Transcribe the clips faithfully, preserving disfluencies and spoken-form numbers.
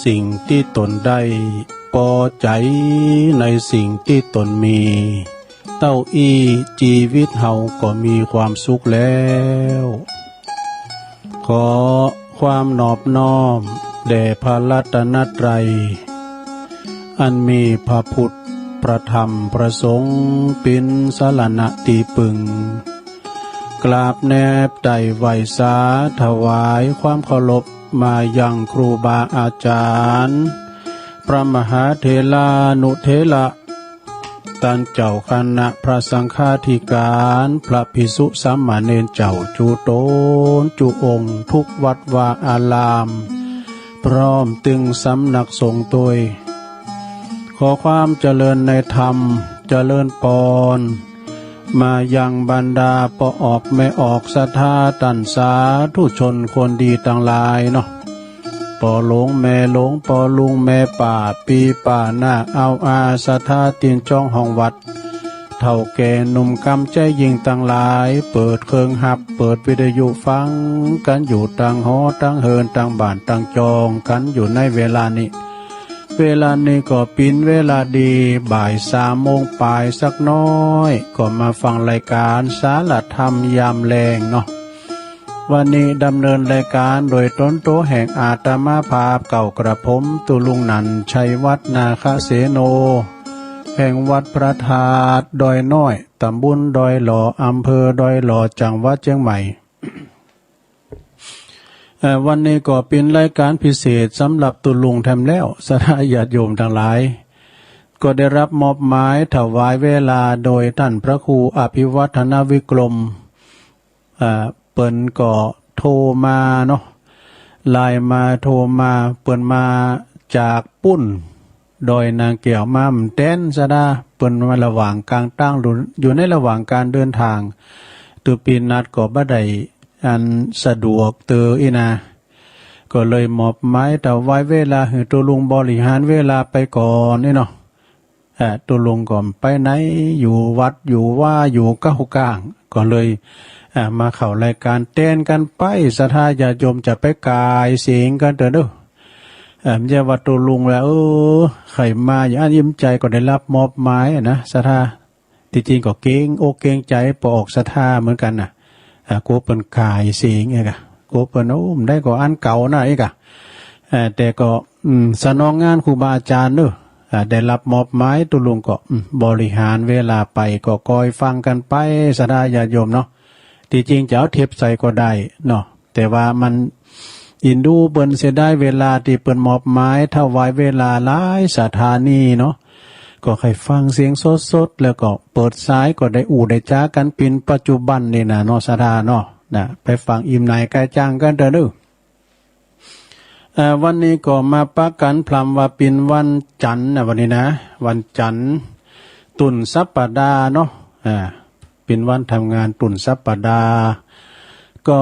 สิ่งที่ตนได้ ปอใจ๋ในสิ่งที่ตนมี เต้าอี้จีวิตเฮาก็มีความสุขแล้ว ขอความนอบน้อมแด่พระรัตนตรัย อันมีพระพุทธ พระธรรม พระสงฆ์ เป๋นสรณะตี้ปึง กราบแนบไต่ไหว้สาถวายความเคารพมายังครูบาอาจารย์ พระมหาเถรานุเถระ ต้านเจ้าคณะพระสังฆาธิการ พระภิกษุสามเณรเจ้าจุ๊ต๋นจุ๊องค์ ทุกวัดวาอาราม พร้อมตึงสำนักสงฆ์ตวย ขอความเจริญในธรรม เจริญปอน มายังบรรดาป้อออกแม่ออกศรัทธาต้านสาธุชนคนดีตังหลายเนาะ ป้อหลวงแม่หลวง ป้อลุงแม่ป้า ปี้ป้าน้าอาวอา ศรัทธาตี้จ้องห้องวัด เฒ่าแก่หนุ่มกำใจ๋ยิ่งตังหลาย เปิดเครื่องฮับ เปิดวิทยุฟังกั๋นอยู่ตังหอตังเฮือนตังบ้านตังจองกั๋นอยู่ในเวลานี้ เวลานี้ก็เป๋นเวลาดี บ่ายสามโมงป๋ายสักน้อย ก็มาฟังรายการสารธรรมยามแลงเนาะ วันนี้ดำเนินรายการโดยต๋นตั๋วแห่งอาตมาภาพเก่ากระผม ตุ๊ลุงนันท์ ชัยวัฒน์ นาคเสโน แห่งวัดพระธาตุดอยน้อย ตำบลดอยหล่อ อำเภอดอยหล่อ จังหวัดเจียงใหม่ เอ่อ วันนี้ก็เป๋นรายการพิเศษสำหรับตุ๊ลุงแถมแล้ว ศรัทธาญาติโยมตังหลาย ก็ได้รับมอบหมายถวายเวลาโดยต้านพระครูอภิวัฒนวิกรม อ่า เปิ้นก็โทรมาเนาะ ไลน์มา โทรมา เปิ้นมาจากปู๊น ดอยนางแก้ว มาบ่แต๋น ศรัทธา เปิ้นว่าระหว่างก๋างตาง อยู่ในระหว่างก๋านเดินตาง ตุ๊ปีนัดก็บ่ได้อันสะดวกเตออี้นา ก็เลยมอบหมายถวายเวลาหื้อตุ๊ลุงบริหารเวลาไปก่อนนี่เนาะ เอ่อ ตุ๊ลุงก็ไปไหน อยู่วัดอยู่วา อยู่เก๊าก้าง ก็เลย เอ่อ มาเข้ารายก๋านแตนกั๋นไป ศรัทธาญาติโยมจะไปก๋ายเสียงกั๋นเต๊อะเนาะ เอ่อ บ่ใจ้ว่าตุ๊ลุงละ เออ ใผมาอย่างอั้นยิ่มใจ๋ก็ได้รับมอบหมายนะ ศรัทธา ตี้จริงก็เก๋งอกเก๋งใจ๋ป้อออกศรัทธาเหมือนกั๋นน่ะ เอ่อ กั๋วเปิ้นก๋ายเสียงเอกอะ กั๋วเปิ้น โอ้ บ่ได้ก็อันเก่านะเอกอะ เอ่อ แต่ก็ อืม สนองงานครูบาอาจ๋ารย์เนาะ เอ่อ ได้รับมอบหมายตุ๊ลุงก็ อืม บริหารเวลาไปก็คอยฟังกั๋นไป ศรัทธาญาติโยมเนาะ ตี้จริงจะเอาเทปใส่ก็ได้เนาะ แต่ว่ามันอินดูเปิ้นเสียดายเวลาตี้เปิ้นมอบหมายถวายเวลาหลายสถานีเนาะ ก็ใผฟังเสียงสดๆ แล้วก็เปิดสายก็ได้อู้ได้จ๋ากั๋นเป๋นปัจจุบันนี่นะเนาะ ศรัทธาเนาะ นะ ไปฟังอิ่มหนำก๋ายจ๋างกั๋นเต๊อะเนาะ เอ่อ วันนี้ก็มาปะกั๋นพร่ำว่าเป๋นวันจันทร์นะ วันนี้นะ วันจันทร์ ตุนสัปดาห์เนาะ อ่า เป๋นวันทำงานตุนสัปดาห์ ก็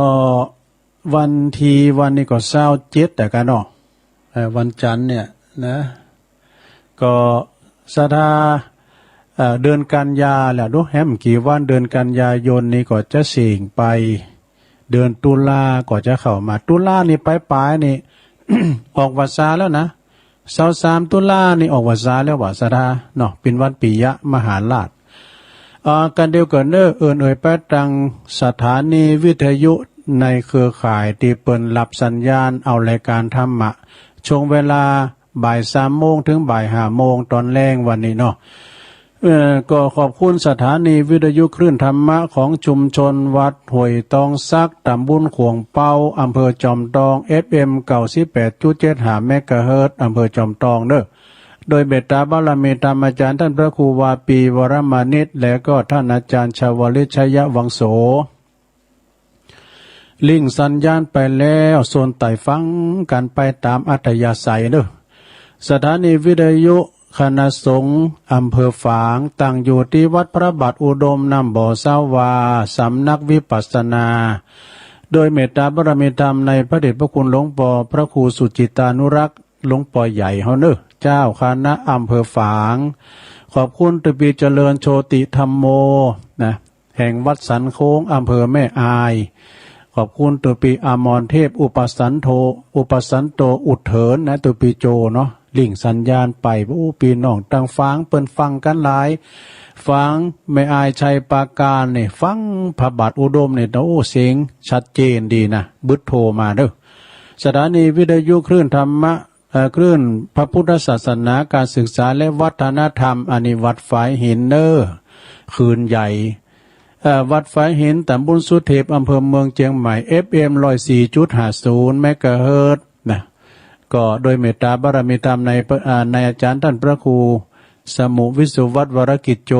วันตี้ วันนี้ก็ซาวเจ็ดแล้วกั๋นเนาะ เอ่อ วันจันทร์เนี่ยนะ ก็ศรัทธา เอ่อ เดือนกันยาแล้วเนาะ แหมกี่วันเดือนกันยายนนี้ก็จะเสี้ยงไป เดือนตุลาก็จะเข้ามา ตุลานี่ป๋ายๆ นี่ ออกพรรษาแล้วนะ ซาวสามตุลานี่ออกพรรษาแล้วว่าศรัทธาเนาะ เป๋นวันปิยมหาราช อ่า กั๋นเดียวกั๋นเน่อ เอิ้นเอ่ยไปตังสถานีวิทยุในเครือข่ายตี้เปิ้นรับสัญญาณเอารายก๋านธรรมะ ช่วงเวลาบ่ายสามโมงถึงบ่ายห้าโมงต๋อนแลงวันนี้เนาะ เอ่อ ก็ขอบคุณสถานีวิทยุคลื่นธรรมะของชุมชนวัดห้วยตองสัก ตำบลขวงเปา อำเภอจอมตอง เอฟเอ็ม เก้าสิบแปดจุดเจ็ดห้า เมกะเฮิรตซ์ อำเภอจอมตองเน่อ โดยเมตตาบารมีธรรมอาจ๋ารย์ต้านพระครูวาปี วรมานิต และก็ต้านอาจ๋ารย์ชวลิต ชัยวังโส ลิงก์สัญญาณไปแล้ว ส่วนใต้ฟังกั๋นไปต๋ามอัธยาศัยเน่อ สถานีวิทยุคณะสงฆ์อำเภอฝาง ตั้งอยู่ตี้วัดพระบาทอุดมน้ำบ่อสาวา สำนักวิปัสสนา โดยเมตตาบารมีธรรมในพระเดชพระคุณหลวงป้อพระครูสุจิตตานุรักษ์ หลวงป้อใหญ่เฮาเน่อ เจ้าคณะอำเภอฝาง ขอบคุณตุ๊ปีเจริญโชติธัมโม นะ แห่งวัดสันโค้ง อำเภอแม่อาย ขอบคุณตัวปีอมรเทพอุปสันโท อุปสันโตอุเถินนะ ตัวปีโจเนาะ ลิงก์สัญญาณไป โอ้ ปีน้องต่างฟางเปิ้นฟังกันหลาย ฟังแม่อายชัยปราการนี่ ฟังพระบาทอุดมนี่ โอ้ เสียงชัดเจนดีนะ บึดโทรมาเด้อ สถานีวิทยุคลื่นธรรมะ เอ่อ คลื่นพระพุทธศาสนา การศึกษาและวัฒนธรรม อันนี้วัดฝายหินเนอ คืนใหญ่ เอ่อ วัดฝายหิน ตำบลสุเทพ อำเภอเมืองเชียงใหม่ เอฟเอ็ม ร้อยสี่จุดห้าศูนย์ เมกะเฮิรตซ์นะ ก็โดยเมตตาบารมีธรรมใน อ่า ในอาจารย์ท่านพระครูสมุวิศวัตร วรกิจโจ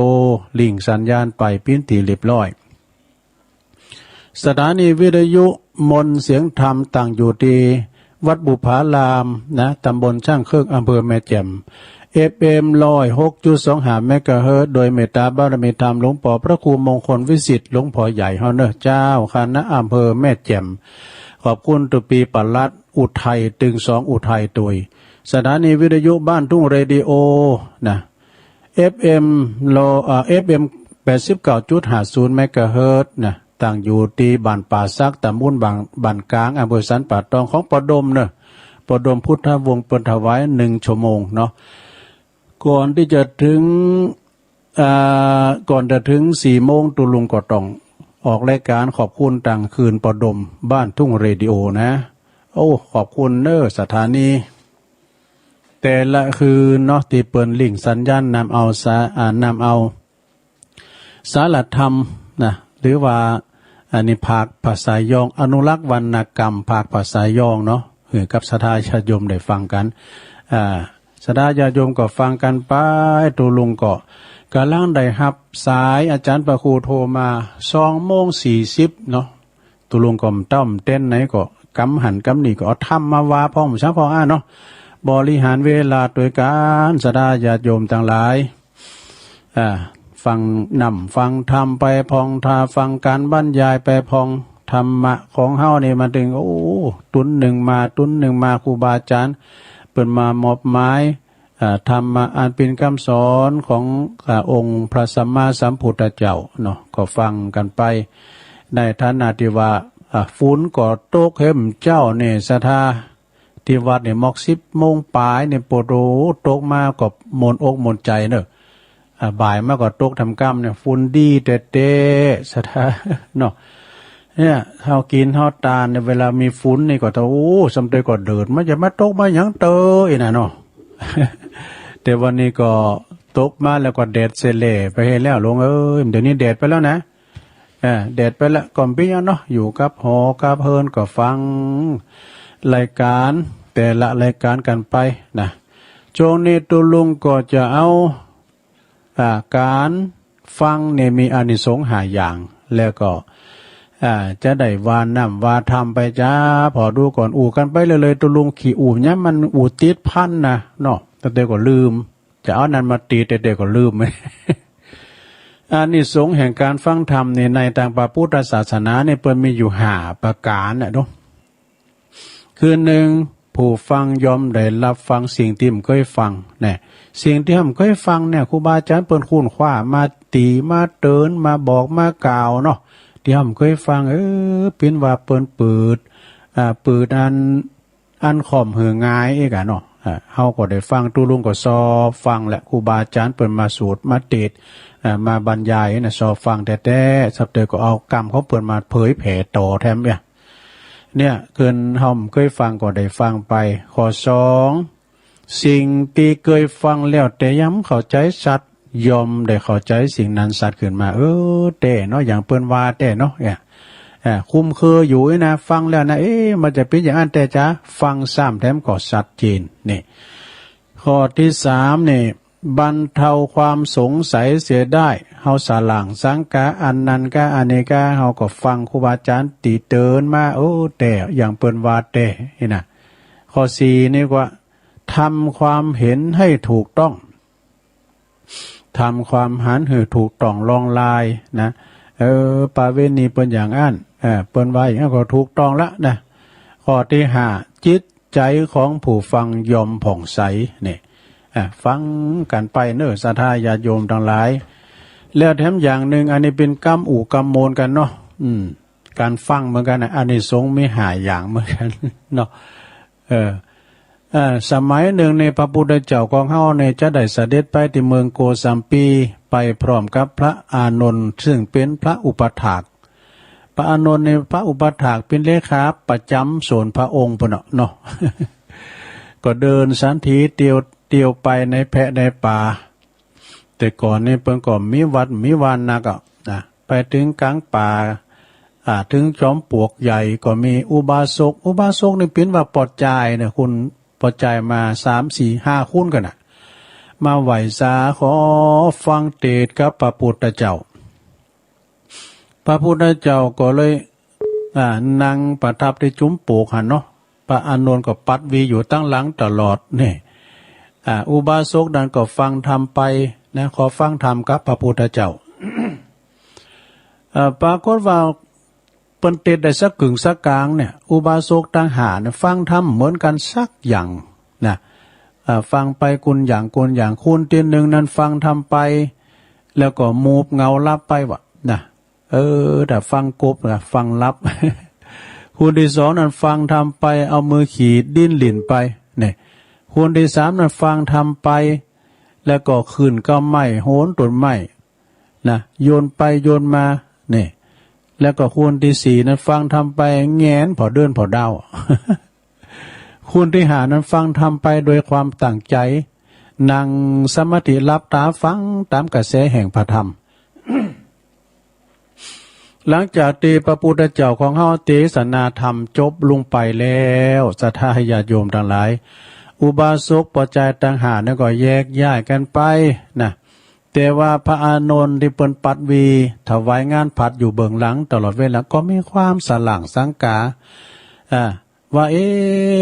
ลิงก์สัญญาณไปปิ้นตีเรียบร้อย สถานีวิทยุมนต์เสียงธรรมตั้งอยู่ที่วัดบุพารามนะ ตำบลช่างเครื่อง อำเภอแม่แจ่ม เอฟเอ็ม ร้อยหกจุดสองห้า เมกะเฮิรตซ์ โดยเมตตาบารมีธรรมหลวงปอพระครูมงคลวิสิทธิ์ หลวงปอใหญ่เฮาเนอะ เจ้าคณะอำเภอแม่แจ่ม ขอบคุณตัวปีปลัดอุทัย ตึงสองอุทัยตุย สถานีวิทยุบ้านทุ่งเรดิโอนะ เอฟเอ็ม โล เอ่อ เอฟเอ็ม แปดสิบเก้าจุดห้าศูนย์ เมกะเฮิรตซ์นะ ตั้งอยู่ที่บ้านป่าสัก ตำบลบ้าน บ้านกลาง อำเภอสันป่าตอง ของปอดมเนอะ ปอดมพุทธวงศ์เปิ้นถวายหนึ่งชั่วโมงเนาะ ก่อนที่จะถึง อ่า ก่อนจะถึงสี่โมง ตุลุงก็ต้องออกรายการขอบคุณตังคืนปอดมบ้านทุ่งเรดิโอนะ โอ้ ขอบคุณเนอะ สถานี แต่ละคืนเนาะ ที่เปิ้นลิงก์สัญญาณนำเอาสา อ่า นำเอาสารธรรมนะ หรือว่าอันนี้ภาคภาษายอง อนุรักษ์วรรณกรรมภาคภาษายองเนาะ หื้อกับศรัทธาญาติโยมได้ฟังกัน อ่า ศรัทธาญาติโยมก็ฟังกันไป ตุลุงก็กำลังได้รับสายอาจารย์พระครูโทรมา สองโมงสี่สิบเนาะ ตุลุงก็ต้มเต้นไหนก็กำหันกำนี่ก็เอาธรรมมาว่าพ่องสาพ่องอ่ะเนาะ บริหารเวลาโดยการ ศรัทธาญาติโยมทั้งหลาย อ่า ฟังนำฟังธรรมไปพ่อง ถ้าฟังการบรรยายไปพ่อง ธรรมะของเฮานี่มันถึง โอ้ ตุนหนึ่งมา ตุนหนึ่งมา ครูบาอาจารย์เปิ้นมามอบหมาย อ่า ธรรมะอันเป็นคำสอนของ อ่า องค์พระสัมมาสัมพุทธเจ้าเนาะ ก็ฟังกันไป ในฐานะที่ว่า อ่า ฝนก็ตกเห็นเจ้านี่ ศรัทธา ที่วัดนี่มอกสิบโมงปลายนี่ โปโดตกมาก็มนอกมนใจเนอะ อ่า บ่ายมาก็ตกทำกำเนี่ย ฝนดีแต๊ๆ ศรัทธา เนาะ เนี่ย เฮากินเฮาตานเนี่ย เวลามีฝนนี่ก็เถาะ โอ้ สำเตยก็เดิด มันจะมาตกมาหยังเตยนะเนาะ แต่วันนี้ก็ตกมาแล้วก็แดดเสยแหล่ไปให้แล้ว หลวงเอ้ย เดี๋ยวนี้แดดไปแล้วนะ เออ แดดไปแล้ว ก็บ่เป็นหยังเนาะ อยู่กับหอกับเฮือนก็ฟังรายการ แต่ละรายการกันไปนะ ช่วงนี้ตุลุงก็จะเอา อ่า การฟังเนี่ยมีอานิสงส์ห้าอย่าง แล้วก็ อ่า จะได้ว่านำว่าธรรมไปจ้า พอดูก่อน อู้กันไปเลยๆ ตุลุงขี้อู้เนี่ยมันอู้ติดพันนะเนาะ แต่เดี๋ยวก็ลืม จะเอานั้นมาติด แต่เดี๋ยวก็ลืม อานิสงส์แห่งการฟังธรรมนี่ ในทางพระพุทธศาสนานี่ เปิ้นมีอยู่ห้าประการนะเนาะ คือหนึ่ง ผู้ฟังย่อมได้รับฟังสิ่งที่บ่เคยฟัง เนี่ย สิ่งที่บ่เคยฟังเนี่ย ครูบาอาจารย์เปิ้นค้นคว้ามาตีมาเตือนมาบอกมากล่าวเนาะ ที่บ่เคยฟัง เออ ปิ้นว่าเปิ้นเปิด อ่า เปิดอัน อันค่อมหื้อง่ายอีกอะเนาะ อ่า เฮาก็ได้ฟัง ตุลุงก็ซอฟังแหละ ครูบาอาจารย์เปิ้นมาสวดมาเทศน์ อ่า มาบรรยายนะ ซอฟังแต๊ๆ สับเตยก็เอากำของเปิ้นมาเผยแผ่ต่อแถมเนี่ย เนี่ย เกินเฮาบ่เคยฟังก็ได้ฟังไป ข้อสอง สิ่งที่เคยฟังแล้วแต่ยังบ่เข้าใจชัด ย่อมได้เข้าใจสิ่งนั้นชัดขึ้นมา เออ แต๊เนาะ อย่างเปิ้นว่าแต๊เนาะ เนี่ย อ่า คุ้มเคยอยู่นะ ฟังแล้วนะ เอ๊ะ มันจะเป็นอย่างนั้นแต๊จ๊ะ ฟังซ้ำแถมก็ชัดเจน นี่ ข้อที่สามนี่ บรรเทาความสงสัยเสียได้ เฮาสลางสังกา อันนั้นกา อันนี้กา เฮาก็ฟังครูบาอาจารย์ตีเตือนมา โอ้ แต๊ อย่างเปิ้นว่าแต๊ นี่นะ ข้อสี่นี่ว่า ทำความเห็นให้ถูกต้อง ทำความหันหื้อถูกต้องล่องลอยนะ เออ ประเวณีเปิ้นอย่างอั้น เออ เปิ้นว่าอย่างอั้นก็ถูกต้องละนะ ข้อที่ห้า จิตใจของผู้ฟังย่อมผ่องใส นี่ อ่ะ ฟังกันไปเนอะ ศรัทธาญาติโยมทั้งหลาย แล้วแถมอย่างหนึ่ง อันนี้เป็นกำอู้กำโมนกันเนาะ อืม การฟังเหมือนกันนะ อานิสงส์มีห้าอย่างเหมือนกัน เนาะ เออ เอ่อ สมัยหนึ่งในพระพุทธเจ้าของเฮาเนี่ยจะได้เสด็จไปที่เมืองโกสัมพี ไปพร้อมกับพระอานนท์ ซึ่งเป็นพระอุปัฏฐาก พระอานนท์ในพระอุปัฏฐากเป็นเลขาประจำส่วนพระองค์พุ้นน่ะเนาะ ก็เดินสันถีเตียว เตียวไปในแพะในป่า แต่ก่อนนี่เปิ้นก็มีวัดมีวานักอ่ะนะ ไปถึงกลางป่า อ่า ถึงจอมปลวกใหญ่ก็มีอุบาสก อุบาสกนี่เปิ้นว่าปอดจายเนี่ย คุณปอดจายมาสามสี่ห้าคนกันน่ะ มาไหว้สาขอฟังเทศน์กับพระพุทธเจ้า พระพุทธเจ้าก็เลย อ่า นั่งประทับที่จุมปลวกหั้นเนาะ พระอานนท์ก็ปัดวีอยู่ตั้งหลังตลอดนี่ อ่า อุบาสกนั้นก็ฟังธรรมไปนะ ขอฟังธรรมกับพระพุทธเจ้า เอ่อ ปรากฏว่าเปิ้นเทศน์ได้สักกึ่งสักกลางเนี่ย อุบาสกตังห้าเนี่ยฟังธรรมเหมือนกันสักอย่างนะ อ่า ฟังไปคนอย่างคนอย่าง คนตี้หนึ่งนั้นฟังธรรมไป แล้วก็หมูบเหงาหลับไปว่ะนะ เออ ถ้าฟังกบนะ ฟังหลับ คนตี้สองนั้นฟังธรรมไป เอามือขีดดินหลิ้นไป เนี่ย คนตี้สามนั้นฟังธรรมไป แล้วก็ขึ้นก้าไม้ โหนต้นไม้ นะ โยนไปโยนมา เนี่ย แล้วก็คนตี้สี่นั้นฟังธรรมไป แหงนผ่อเดือนผ่อดาว คนตี้ห้านั้นฟังธรรมไปโดยความตั้งใจ นั่งสมาธิหลับตาฟังตามกระแสแห่งพระธรรม หลังจากตี้พระพุทธเจ้าของเฮาเทศนาธรรมจบลงไปแล้ว ศรัทธาญาติโยมทั้งหลาย อุบาสกปอดจายตังห้านั้นก็แยกย้ายกันไปนะ แต่ว่าพระอานนท์ตี้เปิ้นปัดวีถวายงานผัดอยู่เบื้องหลังตลอดเวลาก็มีความสล่างสังกา อ่า ว่า เอ๊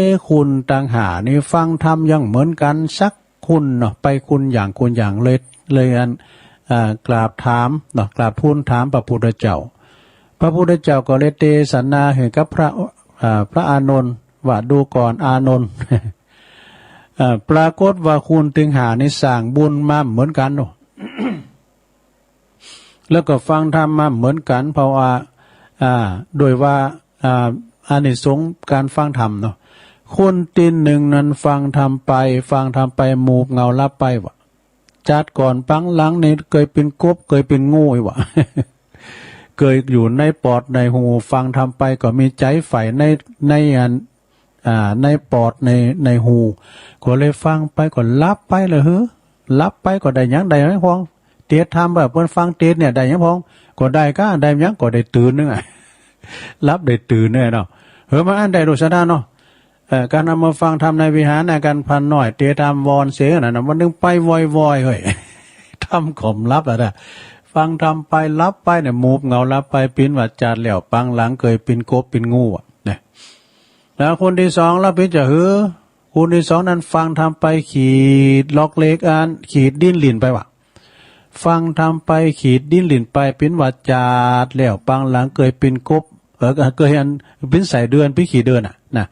ะ คนตังห้านี่ฟังธรรมยังเหมือนกันสักคนเนาะ ไปคนอย่างคนอย่างเลย เลยอัน อ่า กราบถามเนาะ กราบทูลถามพระพุทธเจ้า พระพุทธเจ้าก็เลยเทศนาให้กับพระ อ่า พระอานนท์ว่า ดูก่อนอานนท์ อ่า ปรากฏว่าคนตังห้านี่สร้างบุญมาเหมือนกันเนาะ แล้วก็ฟังธรรมมาเหมือนกัน เพราะว่า อ่า โดยว่า อ่า อานิสงส์การฟังธรรมเนาะ คนตี้หนึ่งนั้นฟังธรรมไป ฟังธรรมไปหมูบเหงาหลับไปว่ะ ชาติก่อนปางหลังนี่เคยเป็นกบ เคยเป็นงูอีกว่ะ เคยอยู่ในปอดในหู ฟังธรรมไปก็มีใจใฝ่ใน ในอัน อ่า ในปอดใน ในหู ก็เลยฟังไปก็หลับไปเลย เฮ้อ หลับไปก็ได้หยัง ได้หยังพอง เทศน์ธรรมแบบเปิ้นฟังเทศน์เนี่ยได้หยังพอง ก็ได้ก้า ได้หยัง ก็ได้ตื่นนึงอะ หลับได้ตื่นเนี่ยเนาะ เฮ้อ มาอันใดดูซะด้านเนาะ เอ่อ การเอามาฟังธรรมในวิหารนะ การพระน้อยเทศน์ธรรมวอนเสียงนั่นนะ วันหนึ่งไปวอยๆ เฮ้ย ธรรมก็หลับอ่ะนะ ฟังธรรมไปหลับไปเนี่ย หมูบเหงาหลับไป ปิ้นว่าชาติแล้วปางหลังเคยปิ้นกบปิ้นงูอ่ะนะ แล้วคนที่สองแล้วปิ้นจะหือ คนที่สองนั้นฟังธรรมไปขีดล็อกเหล็กอัน ขีดดินหลิ้นไปว่ะ ฟังธรรมไปขีดดินหลิ้นไป ปิ้นว่าชาติแล้วปางหลังเคยปิ้นกบ เออ เคยอันปิ้นไส้เดือน ปิ้นขี้เดือนอ่ะนะ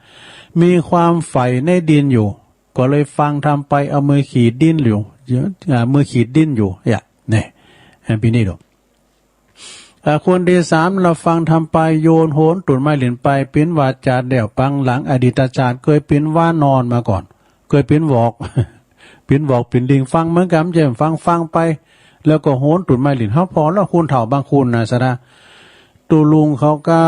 มีความใฝ่ในดินอยู่ ก็เลยฟังธรรมไปเอามือขีดดินอยู่ อ่า มือขีดดินอยู่ เนี่ย อ่า ปิ้นนี่ดู อ่า คนที่สามเราฟังธรรมไปโยนโหนต้นไม้หลิ้นไป ปิ้นว่าชาติแล้วปางหลังอดีตชาติเคยปิ้นหว่านอนมาก่อน เคยปิ้นหวอก ปิ้นหวอกปิ้นลิง ฟังเหมือนกัน ใช่ ฟังฟังไป แล้วก็โหนต้นไม้หลิ้น เฮาผ่อแล้ว คนเฒ่าบางคนนะ ศรัทธา ตุ๊ลุงเขาก็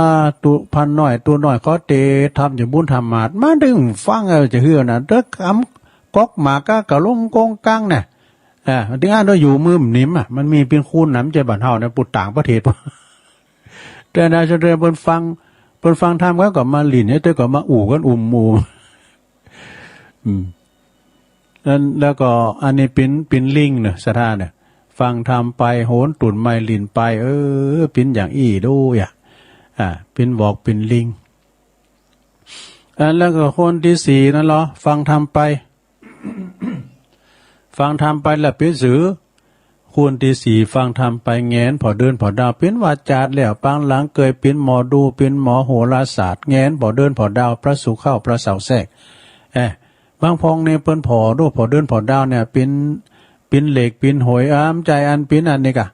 ตุ๊พระน้อย ตุ๊น้อยเขาเตะทำอยู่บุญธรรมาสน์ มาดึงฟังเอาจะเหือนะ เด็กอำก๊อกหมากก็กะลงกงกังนะ อ่า ถึงอันว่าอยู่มือหนิมอ่ะ มันมีเป็นคูณหนำใจบ้านเฮานะ ปุตต่างประเทศ แต่นะ จะเดินเปิ้นฟัง เปิ้นฟังธรรมก็ ก็มาหลิ้น ให้เตยก็มาอู่กันอุ่มหมู่ อืม นั้น แล้วก็อันนี้ปิ้น ปิ้นลิงเนอะ ศรัทธาเนอะ ฟังธรรมไป โหนต้นไม้หลิ้นไป เออ ปิ้นอย่างอี้ดูอ่ะ อ่า ปิ้นหวอกปิ้นลิง อัน แล้วก็คนที่สี่นั่นเหรอ ฟังธรรมไป ฟังธรรมไปแล้วปิ้นสือ คนที่สี่ฟังธรรมไปแหงนผ่อเดือนผ่อดาว ปิ้นว่าชาติแล้วปางหลังเคยปิ้นหมอดู ปิ้นหมอโหราศาสตร์ แหงนผ่อเดือนผ่อดาว พระศุกร์เข้าพระเสาร์แทรก เอ๊ะ บางพองเนี่ยเปิ้นผ่อดู ผ่อเดือนผ่อดาวเนี่ย ปิ้น ปิ้นเหล็กปิ้นหอย อ่า บ่ใจ้อันปิ้นอันนี้กะ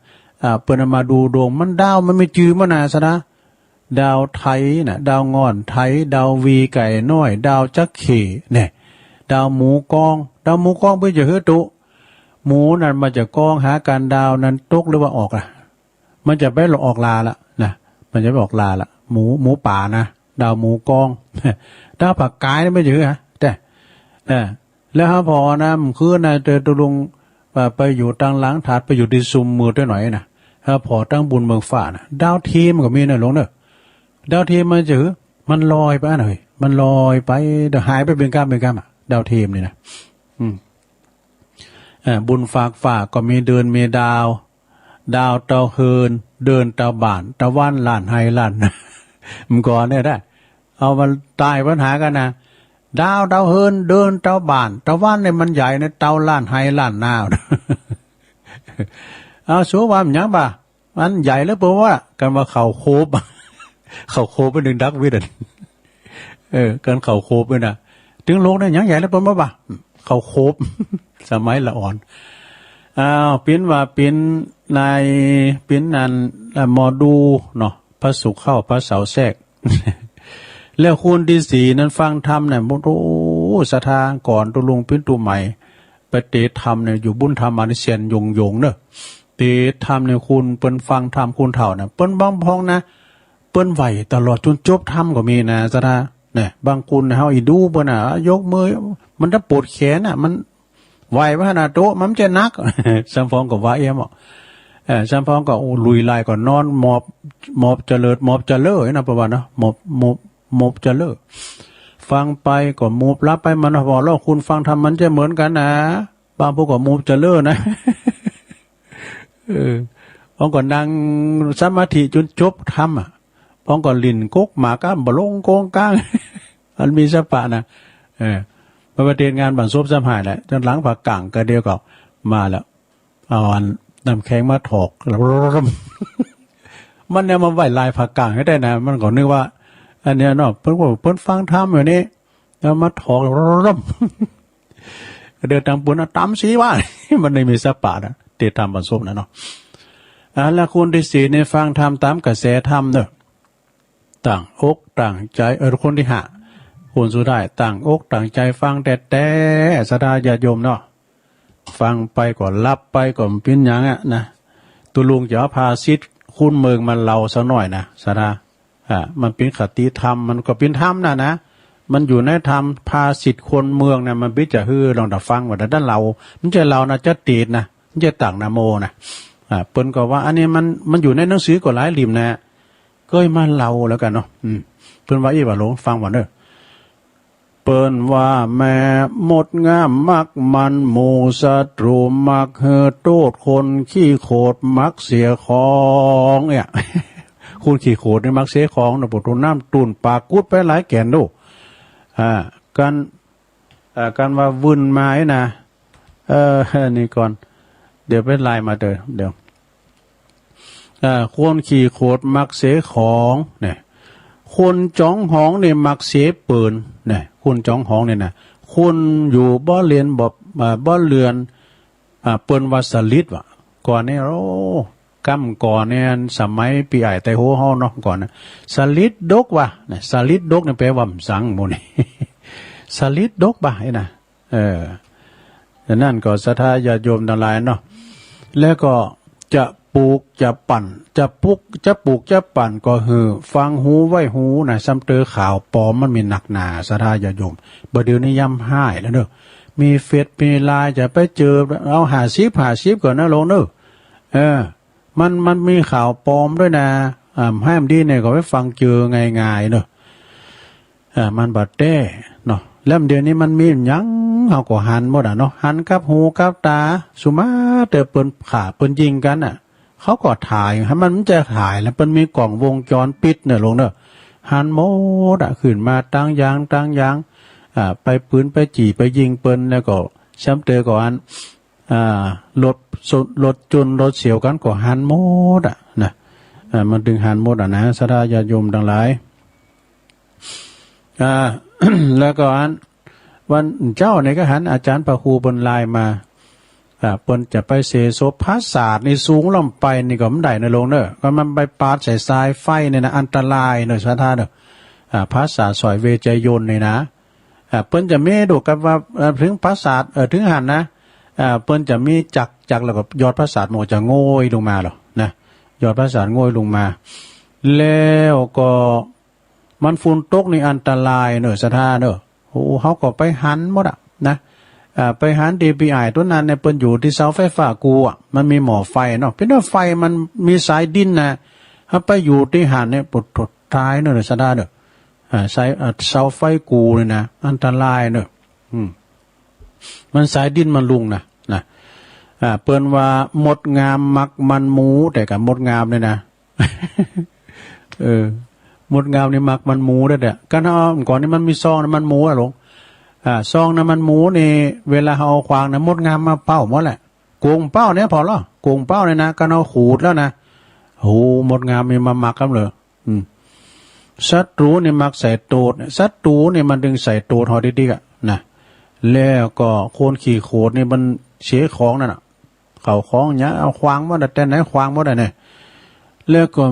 อ่า เปิ้นเอามาดูดวง มันดาวมันมีจื่อมันนะ ศรัทธา ดาวไถนะ ดาวง่อนไถ ดาววีไก่น้อย ดาวจักเข่ เนี่ย ดาวหมูกอง ดาวหมูกองเปิ้นจะหื้อตุ หมูนั่นมันจะกองหากัน ดาวนั้นตกหรือว่าออกล่ะ มันจะไปออกลาละนะ มันจะไปออกลาละ หมู หมูป่านะ ดาวหมูกอง ดาวผักกายนี่มันจะหื้อฮะ แต่ เออ แล้วฮะพอนะ มันคือนะ เจอตุลุง เอ่อ ไปอยู่ตังหลังถาด ไปอยู่ตี้ซุมมืดหน่อยนะ ฮะพอตังบุญเมืองฟ้านะ ดาวเทียมก็มีนะหลวงเนอะ ดาวเทียมมันจะหื้อ มันลอยไปนะเฮ้ย มันลอยไป เดี๋ยวหายไปเป๋นกำเป๋นกำอะ ดาวเทียมนี่นะ อืม เอ่อ บุญฟากฟ้าก็มีเดือนมีดาว ดาวเต้าเฮิน เดินเต้าบ้าน ตะวันล้านไฮ่ล้านนา มันก่อนเนี่ยได้ เอามาตายปัญหากันนะ ดาวเต้าเฮิน เดินเต้าบ้าน ตะวันเนี่ยมันใหญ่นะ เต้าล้านไฮ่ล้านนา เอาสูว่ามันหยังบ่า มันใหญ่เหลือเป๋นว่า กันว่าเขาโคบ เขาโคบไปหนึ่งดักวิทย์อะ เออ กันเขาโคบเนี่ยนะ ตึงโลกเนี่ยยังใหญ่เหลือเป๋นว่าบ่า เขาโคบ สมัยละอ่อน อ้าว เป๋นว่าเป๋นนาย เป๋นนั่น เอ่อ หมอดูเนาะ พระศุกร์เข้า พระเสาร์แทรก แล้วคนตี้สี่นั้นฟังธรรมเนี่ย โอ้โห ศรัทธาก่อน ตุลุงเป๋นตุใหม่ ไปเตะธรรมเนี่ย อยู่บุญธรรมอนิเซนยงยงเนอะ เตะธรรมเนี่ย คนเปิ้นฟังธรรม คนเฒ่าเนี่ย เปิ้นบางพองนะ เปิ้นไหวตลอดจนจบธรรมก็มีนะ ศรัทธา เนี่ย บางคนเนี่ย เฮาอีดูเปิ้นน่ะ ยกมือ มันจะปวดแขนน่ะ มันไหวไว้ขนาดโต๊ะ มันจะหนัก สามฟองก็ว่าเอี้ยมอ่ะ เออ สามฟองก็ โอ้ ลุยลายก็นอนหมอบ หมอบเจริญ หมอบเจริญนะ ประมาณเนาะ หมอบ หมอบ หมอบเจริญ ฟังไปก็หมอบหลับไป มันบอกแล้ว คนฟังธรรมมันจะเหมือนกันนะ บางพวกก็หมอบเจริญนะ เออ พองก็นั่งสมาธิจนจบธรรมอ่ะ พองก็หลิ้นกกหมากอ่ะ บ่ลงโกงกลาง มันมีสปะนะ เออ มาประเทศงานบันศพสามหายแหละ จนหลังผักกังก็เดียวก็มาแล้ว เอาอันน้ำแข็งมาถอก แล้ว มันเนี่ยมาไหวลายผักกังให้ได้นะ มันก็นึกว่า อันเนี้ยเนาะ เปิ้นก็ เปิ้นฟังธรรมอยู่นี่ แล้วมาถอก เดินตามปุณนะ ตามสีว่า มันไม่มีสปะนะ เตะธรรมบันศพนะเนาะ อ่า แล้วคนตี้สี่เนี่ยฟังธรรมตามกระแสธรรมเนอะ ตั้งอกตั้งใจ เออ คนตี้ห้า คนสุดท้าย ตั้งอกตั้งใจฟังแต๊ๆ ศรัทธาญาติโยมเนาะ ฟังไปก็หลับไปก็บ่เป๋นหยังอ่ะนะ ตุลุงจะเอาภาษิตคนเมืองมาเล่าสักหน่อยนะ ศรัทธา อ่า มันเป๋นคติธรรม มันก็เป๋นธรรมนะนะ มันอยู่ในธรรม ภาษิตคนเมืองนะ มันเป๋นจะหื้อลองตาฟังว่า แต่ถ้าเล่า มันจะเล่านะ จะเตศน์นะ มันจะตั้งนะโมนะ อ่า เปิ้นก็ว่า อันนี้มัน มันอยู่ในหนังสือก็หลายเล่มนะ ก็มาเล่าแล้วกันเนาะ อืม เปิ้นว่าอี้บ่าหลวง ฟังบ่าเนอะ เปิ้นว่าแม่มดงามมักมันหมู่ ศัตรูมักหื้อโต้ษ คนขี้โขดมักเสียของเนี่ย คนขี้โขดนี่มักเสียของเนาะ ปวดหัวน้ำตุ่นปากกุดไปหลายแก่นดู อ่า กัน อ่า กันว่าวื่นมาไอ้นะ เออ นี่ก่อน เดี๋ยวไปไล่มาเด้อ เดี๋ยว อ่า คนขี้โขดมักเสียของเนี่ย คนจองหองนี่มักเสียเปิ่นเนี่ย คนจองหองเนี่ยนะ คนอยู่บ่เลียนบ่ อ่า บ่เลือน อ่า เปิ้นว่าสลิดว่ะ ก่อนนี่ โอ้ กำก่อนเนี่ย สมัยปี้อ้ายไตโฮเฮาเนาะ ก่อนนะ สลิดดกว่ะเนี่ย สลิดดกเนี่ยแปลว่าบ่สังหมู่นี่ สลิดดกบ่ะไอ้นะ เออ ฉะนั้นก็ศรัทธาญาติโยมทั้งหลายเนาะ แล้วก็จะปลูกจะปั่น จะปลูก จะปลูกจะปั่นก็หื้อฟังหูไว้หูนะ ซ้ำเตอข่าวปลอมมันมีนักหนา ศรัทธาญาติโยม บ่าเดี๋ยวนี้ย่ำฮ้ายแล้วเนอะ มีเฟซมีไลน์ จะไปเจอ เอาห้าสิบ ห้าสิบก่อนนะหลวงเนอะ เออ มัน มันมีข่าวปลอมด้วยนะ อ่า ให้มันดีเนี่ยก็ไปฟังเจอง่ายๆเนอะ อ่า มันบ่แต๊เนาะ แล้วเดี๋ยวนี้มันมีหยัง เฮาก็หันหมดอ่ะเนาะ หันกับหูกับตา สุมาเตอเปิ้นฆ่าเปิ้นยิงกันอ่ะ เขาก็ถ่าย ให้มัน มันจะถ่ายแล้ว เปิ้นมีกล้องวงจรปิดเนี่ยหลวงเนอะ หันหมดอ่ะ ขึ้นมาตังยางตังยาง อ่า ไปปืนไปจี้ไปยิงเปิ้น แล้วก็ซ้ำเตอก็อัน อ่า รถชน รถชน รถเฉี่ยวกันก็หันหมดอ่ะนะ อ่า มันถึงหันหมดอ่ะนะ ศรัทธาญาติโยมทั้งหลาย อ่า แล้วก็อัน วันเจ้าเนี่ยก็หันอาจารย์พระครูเปิ้นไลน์มา อ่า เปิ้นจะไปเสโสรภาษาทนี่สูงลำไปนี่ก็ไม่ได้นะหลวงเนอะ ก็มันไปปาดใส่สายไฟนี่นะ อันตรายเนอะ สาธาเนอะ อ่า ภาษาทซอยเวชยนต์นี่นะ อ่า เปิ้นจะมีดูกับว่า เอ่อ ถึงภาษาท เอ่อ ถึงหันนะ อ่า เปิ้นจะมีจักร จักรแล้วก็ยอดภาษาทมันก็จะโงอยลงมาหรอนะ ยอดภาษาทโงอยลงมา แล้วก็ มันฝนตกนี่อันตรายเนอะ สาธาเนอะ โอ้ เขาก็ไปหันหมดอะนะ อ่า ไปหัน ดี พี ไอ ตัวนั้นเนี่ย เปิ้นอยู่ที่เสาไฟฟ้ากูอะ มันมีหม้อไฟเนาะ เพียงแต่ไฟมันมีสายดินนะ ถ้าไปอยู่ที่หันเนี่ย ปวดท้ายเนอะ สาธาเนอะ อ่า สาย อ่า เสาไฟกูเนี่ยนะ อันตรายเนอะ อืม มันสายดินมันลุงนะ นะ อ่า เปิ้นว่ามดงามมักมันหมู แต่กับมดงามเนี่ยนะ เออ มดงามนี่มักมันหมูเด้อเด้อ กันเอาก่อนนี่มันมีซองน้ำมันหมูอะหลวง อ่า ซองน้ำมันหมูนี่ เวลาเขาเอาขวางนะ มดงามมาเป้าหมดแหละ โกงเป้าเนี่ยพอละ โกงเป้าเนี่ยนะ กันเอาขูดแล้วนะ โห มดงามนี่มามักกันเลย อืม ศัตรูนี่มักใส่โตดเนี่ย ศัตรูนี่มันดึงใส่โตดหอดีๆอะนะ แล้วก็คนขี้โขดนี่มันเสียของนั่นน่ะ เขาของเนี่ยเอาขวางหมดอะ แต่ไหนขวางหมดอะเนี่ย แล้วก็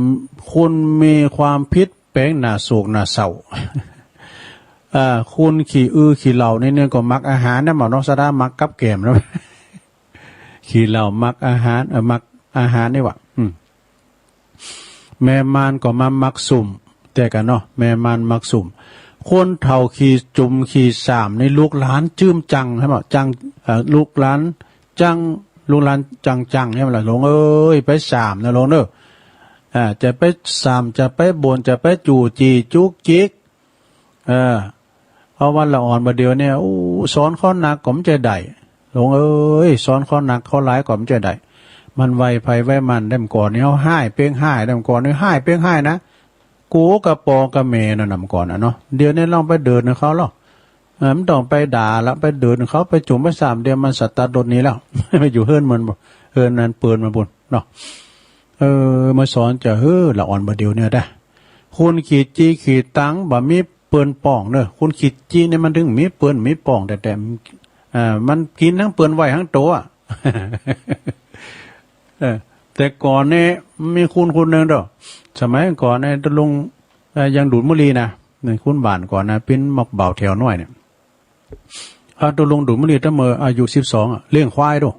คนมีความผิดแปลงหน้าโศกหน้าเศร้า อ่า คนขี้อื้อขี้เหล่านี่เนี่ยก็มักอาหารนะ หมอน้องสาธามักกับแกล้มนะ ขี้เหล่ามักอาหาร เออ มักอาหารนี่หว่า อืม แม่ม่านก็มามักซุ่ม แต่กันเนาะ แม่ม่านมักซุ่ม คนเฒ่าขี้จุ่มขี้สามนี่ลูกหลานจื้มจังใช่ไหม จัง เอ่อ ลูกหลานจัง ลูกหลานจังจังใช่ไหมล่ะหลวงเอ้ย ไปสามนะหลวงเนอะ อ่า จะไปสาม จะไปบ่น จะไปจู้จี้จุกจิก เออ เอาวันละอ่อนบ่าเดียวเนี่ย โอ้ สอนเขาหนักก็ไม่ใช่ได้ หลวงเอ้ย สอนเขาหนักเขาหลายก็ไม่ใช่ได้ มันไหวไผไหวมัน ได้มอก่อนนี่เขาฮ้ายเป้งฮ้าย ได้มอก่อนนี่ฮ้ายเป้งฮ้ายนะ กูกับปอกับแม่นั่นน่ะมอก่อนน่ะเนาะ เดี๋ยวนี้ลองไปเดินกับเขาหรอก เออ มันต้องไปด่าละ ไปเดินเขา ไปจุ่มไปสามเดียว มันสตาร์ทรถหนีแล้ว ไปอยู่เฮือนมันบ่ เฮือนนั้นเปิดมาบุญเนาะ เออ มาสอนจะเฮ้อละอ่อนบ่าเดียวเนี่ยได้ คนขี้จี้ขี้ตังบ่มีเปิ้นป้องเนอะ คนขี้จี้เนี่ยมันถึงมีเปิ้นมีป้อง แต่แต่ เอ่อ มันกินทั้งเปิ้นไหวทั้งตัว เออ แต่ก่อนเนี่ยมีคนคนหนึ่งเด้อ สมัยก่อนเนี่ยตะลุง เอ่อ ยังดูดบุหรี่นะ นี่คนบ้านก่อนนะ เป็นหมอกเบาแถวน้อยเนี่ย เอาตะลุงดูดบุหรี่ตั้งเมื่ออายุสิบสองอะ เลี้ยงควายดู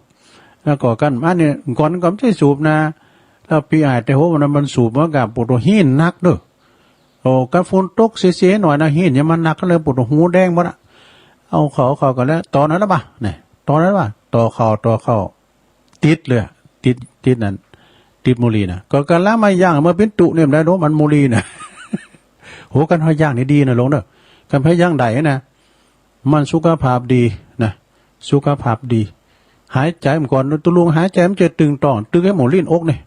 แล้วก็กัน อันนี้ก่อนก็ไม่ใช่สูบนะ แล้วปีอ้ายแต่โหวันนั้นมันสูบมากับปวดหัวหินหนักเด้อ โอ้ กับฝนตกเสียๆหน่อยนะ หินยังมันหนักก็เลยปวดหัวแดงหมดอะ เอาเขา เขาก็แล้ว ตอนนั้นละบ่ะ เนี่ย ตอนนั้นละบ่ะ ต่อเขา ต่อเขา ติดเลยอะ ติด ติดนั่น ติดบุหรี่นะ ก็กันละมาย่างเมื่อเป็นตุเนี่ยได้รู้มันบุหรี่นะ โห กันเขาย่างนี่ดีนะหลวงเนอะ กันพยายามได้นะ มันสุขภาพดีนะ สุขภาพดี หายใจมันก่อน ตะลุงหายใจมันจะตึงต้อง ตึงให้หมดลิ้นอกนี่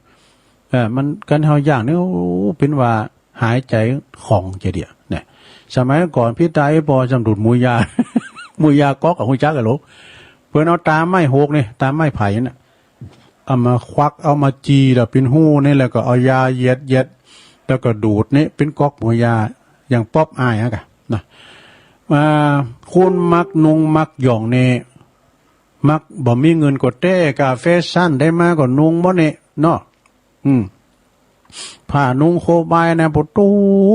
เออ มันกันเขาย่างนี่ โอ้ เป็นว่าหายใจของเจเดียเนี่ย สมัยก่อนพี่ตาไอ้ปอจำดูดหมูยา หมูยาก๊อกกับหมูจักกับหลวง เปิ้นเอาตาไม้หกนี่ ตาไม้ไผ่น่ะ เอามาควัก เอามาจีแล้วเป็นหูนี่ แล้วก็เอายาเย็ดเย็ด แล้วก็ดูดนี่เป็นก๊อกหมูยา อย่างป๊อปอายอะกะนะ อ่า คนมักนุ่งมักหย่องนี่ มักบ่มีเงินก็แต้กาแฟชั่นได้มาก็นุ่งหมดนี่เนาะ อืม ผ้านุ่งโคบายนะ ประตู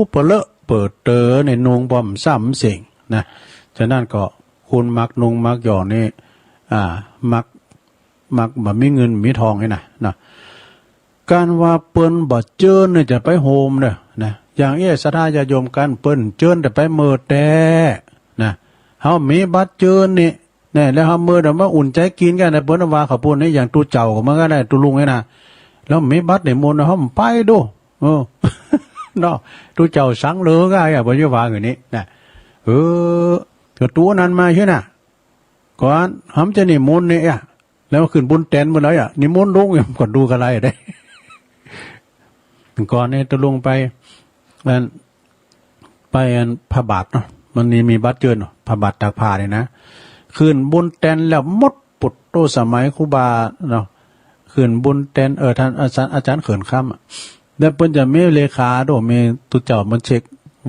เปเลอะเปิดเต๋อในนุ่งบ่มซ้ำเสงนะ ฉะนั้นก็คนมักนุ่งมักหย่องนี่ อ่า มัก มักบ่มีเงินมีทองนี่นะ นะ การว่าเปิ้นบ่เจิญเนี่ยจะไปโฮมเด้อนะ อย่างเอ้ยศรัทธาญาติโยมกัน เปิ้นเจิญแต่ไปเมิดแต๊นะ เฮามีบัตรเจิญนี่ เนี่ย แล้วเฮาเมิดเอามาอุ่นใจกินกันนะ เปิ้นว่าเขาปูนนี่ อย่างตู้เจ้าก็เหมือนกันนะ ตู้ลุงนี่นะ แล้วมีบัตรนิมนต์นะ เฮาไปดู เออ เนาะ ตู้เจ้าสังเหลือก็อย่าไปว่าอย่างนี้นะ เออ ก็ตัวนั้นมาเชียวนะ ก่อนเฮาจะนิมนต์เนี่ย แล้วขึ้นบนแตนหมดแล้วอ่ะ นิมนต์ลงเนี่ย ก็ดูกันไรได้ ก่อนเนี่ยตะลุงไป อัน ไปอันพระบาทเนาะ มันนี่มีบัตรเจิญเนาะ พระบาทตากผ้านี่นะ ขึ้นบนแตนแล้วหมดปุตโตสมัยครูบาเนาะ ขึ้นบนแตน เออ ท่านอาจารย์ อาจารย์เขินคำอะ แล้วเปิ้นจะมีเลขาโด มีตุ๊เจ้ามันเช็ค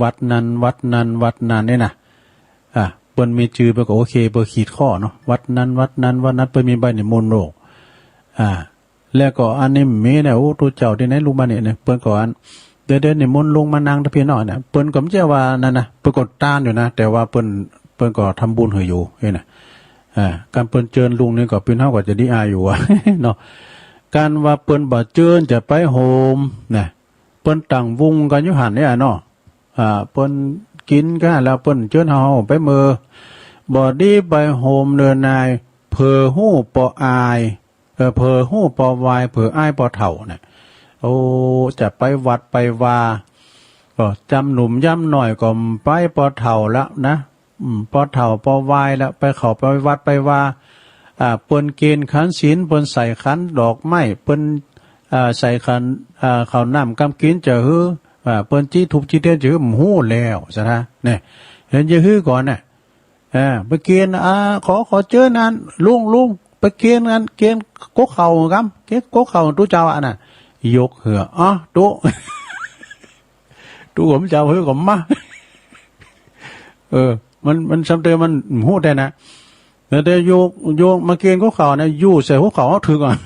วัดนั้น วัดนั้น วัดนั้นนี่นะ อ่ะ เปิ้นมีจื่อเปิ้นก็โอเค เปิ้นขีดข้อเนาะ วัดนั้นวัดนั้นวัดนั้น เปิ้นมีใบนิมนต์โลก อ่า แล้วก็อันนี้มีเนี่ย โอ้ ตัวเจ้าที่ไหนลูกบ้านเนี่ยเนี่ย เปิ้นก็อัน เดี๋ยวเดี๋ยวนิมนต์ลงมานั่งที่พี่น้องเนี่ย เปิ้นก็ไม่ใช่ว่านั่นนะ เปิ้นก็ต้านอยู่นะ แต่ว่าเปิ้น เปิ้นก็ทำบุญให้อยู่เนี่ยนะ อ่า การเปิ้นเจิญลุงนี่ก็พี่น้องก็จะดีอาอยู่อะ เนาะ การว่าเปิ้นบ่เจิญจะไปโฮมนะ เปิ้นตั้งวงกันอยู่หั่นเนี่ยเนาะ อ่า เปิ้นกินกันแล้วเปิ้นเจิญเฮาไปเมอ บ่ดีไปโฮมเนินนาย เผลอฮู้ปออาย เออ เผลอฮู้ปอวาย เผลออายปอเฒ่าเนี่ย โอ้ จะไปวัดไปวา ก็จำหนุ่มย้ำหน่อยก็ไปปอเฒ่าละนะ อืม ปอเฒ่าปอวายละ ไปเข้าไปวัดไปวา อ่า เปิ้นเกณฑ์ขันศีล เปิ้นใส่ขันดอกไม้ เปิ้น อ่า ใส่ขัน อ่า ข้าวน้ำกำกินจะหื้อ อ่า เปิ้นจี้ธูปจี้เทียนจะหื้อ บ่ฮู้แล้วซะนะ เนี่ย เห็นจะหื้อก่อนน่ะ เออ ไปเกณฑ์ อ่า ขอ ขอเจิญนั่น ลุง ลุง ไปเกณฑ์กัน เกณฑ์กกเข่ากำ เกณฑ์กกเข่าตุ๊เจ้าอะน่ะ ยกเหือ อ๋อ ตุ๊ ตุ๊ผมเจ้าหื้อก็มา เออ มัน มันซ้ำเติมมันบ่ฮู้แท้นะ แต่ แต่โยก โยกมาเกณฑ์กกเข่านะ อยู่ใส่หัวเข่าเฮาถือก่อน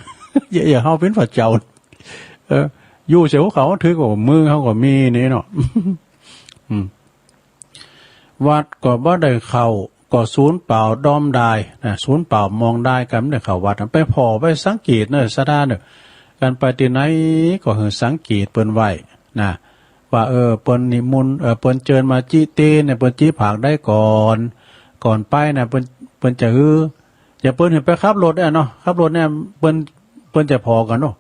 อย่า อย่าเฮาเป็นพระเจ้า เออ อยู่ใส่หัวเข่าเฮาถือก่อน มือเฮาก็มีนี่เนาะ อืม วัดก็บ่ได้เข้า ก็สูญเปล่าดอมดายนะ สูญเปล่ามองดาย กันบ่ได้เข้าวัดนะ ไปผ่อไปสังเกตเนอะ ศรัทธาเนอะ กันไปที่ไหนก็หื้อสังเกตเปิ้นไว้นะ ว่า เออ เปิ้นนิมนต์ เออ เปิ้นเจิญมาจิเตเนี่ย เปิ้นจิผากได้ก่อน ก่อนไปนะ เปิ้น เปิ้นจะหื้อ อย่าเปิ้นหื้อไปขับรถเนี่ยเนาะ ขับรถเนี่ย เปิ้น เปิ้นจะผ่อก่อนเนาะ